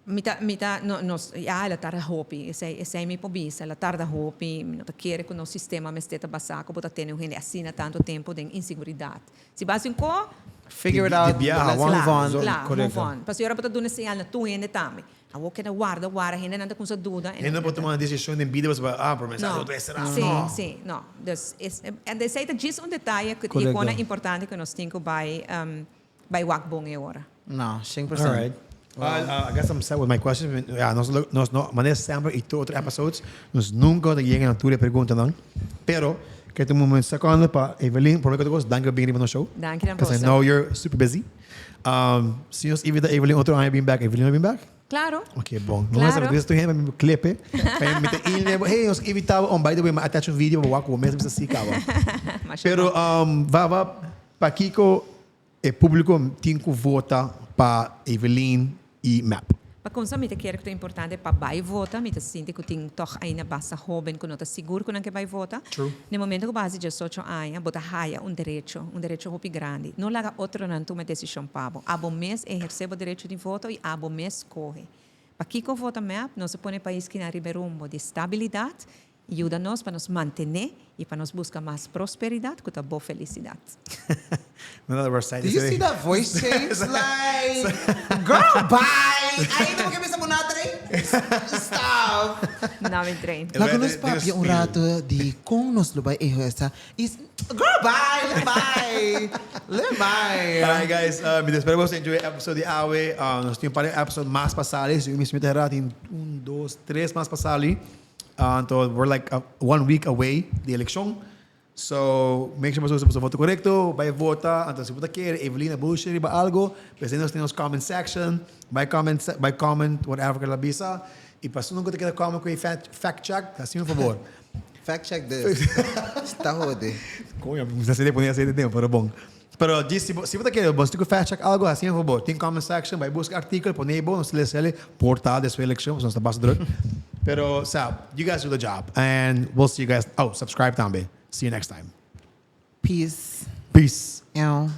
Speaker 2: mi ta, mi ta, no, nos, ya, el a tarda hopi. Esei, esei mi por bisa. El a tarda hopi. Mi no ta kere ku nos sistema mester ta basá ku bo ta tene un hende asina tantu tempu den inseguridat. Si bo hasi un ko.
Speaker 3: Figure it
Speaker 1: Di
Speaker 3: out.
Speaker 1: biaha,
Speaker 3: Let's
Speaker 1: wan-
Speaker 3: move on.
Speaker 1: Zo-
Speaker 2: Kla, move
Speaker 1: correcto.
Speaker 2: on. Pasobra bo ta duna señal na tur hende tambe. Awor keda warda, warda, hendenan ta kumsa duda.
Speaker 1: Hende no por tuma un desishon den bida pasobra, ah, pero mi sa
Speaker 2: No.
Speaker 1: otro esera.
Speaker 2: Sí,
Speaker 1: No.
Speaker 2: sí, no. Dus, es, en esei ta djis un detaye ku
Speaker 1: Correcto.
Speaker 2: e kona importante ku nos tin ku bai, um, bai wak bon e ora.
Speaker 3: No, 100%.
Speaker 1: All right. Well, I guess I'm set with my questions. Ja, nos, nos no, manera semper y tur otro episodes, nos nunca ta yega na tur e preguntanan. Pero, ke ta un moment secondo pa Evelyn, prome ku tur kos, danki pa bini riba nos show.
Speaker 2: Danki na
Speaker 1: Because I
Speaker 2: boso.
Speaker 1: know you're super busy. Um, si nos invita Evelyn otro aña bin back, Evelyn lo bin back?
Speaker 2: Claro.
Speaker 1: Ok, bon. No
Speaker 2: Claro.
Speaker 1: mas tur hende mi clipe. Mi ta in, hey, nos invitaba on by the way, mi attach un video pa wak ku bo mes bisa si kaba.
Speaker 2: Masha
Speaker 1: Pero um, va va pakiko e publico tin ku vota pa Evelyn i mep.
Speaker 2: Pa kumsa mi ta kere ku ta importante pa bai vota, mi ta sinti ku tin tòg ainda basta hóben ku no ta sigur ku nan ke bai vota.
Speaker 1: True.
Speaker 2: Na e momento ku bo hasi diesocho aña, bo ta haya un derecho, un derecho hopi grandi. No laga otronan tuma e desishon pa bo. Abo mes ehersé bo derecho di voto i abo mes skohe. Pakiko vota mep? Nos a pone e pais kina riba e rumbo di stabilidat. Yuda nos pa nos mantené i pa nos buska mas prosperidat ku ta bo felisidat.
Speaker 3: Do you see that voice change? Like, girl, bye! Ainda bo ke bisa ku nada train? Stop!
Speaker 2: No mi train.
Speaker 3: Laga nos papia un rato di kon nos lo bai ehersa i Girl, bye! Lem bai! Lem bai!
Speaker 1: Alright guys, mi ta spera boso enjoy e episode di awe. Nos tin un par di episode mas pa sali. Si mi ta hera tin un, dos, tres mas pa sali. Anto we're like one week away di eleccion. So make sure boso usa boso voto corecto, bay vota. Anto si bo ta kere Evelina bullshit riba algo, p'esei nos tin nos comment section. Bay comment, bay comment whatever cu el a bisa. Y pa esun cu ta keda comment cu e fact check, haci un favor.
Speaker 3: Fact check this. Ta hode.
Speaker 1: Coño, mi ta sede pone así den, pero bon. Pero djis si bo si bo ta kere bo stico fact check algo, haci un favor. Tin comment section, bay busca artikel, pone bo, nos ta lesa el por ta despues eleccion, pasobra nos ta basta druk. Pero sa, you guys do the job and we'll see you guys, oh, subscribe tambe. See you next time.
Speaker 3: Peace.
Speaker 1: Peace.
Speaker 3: Ew.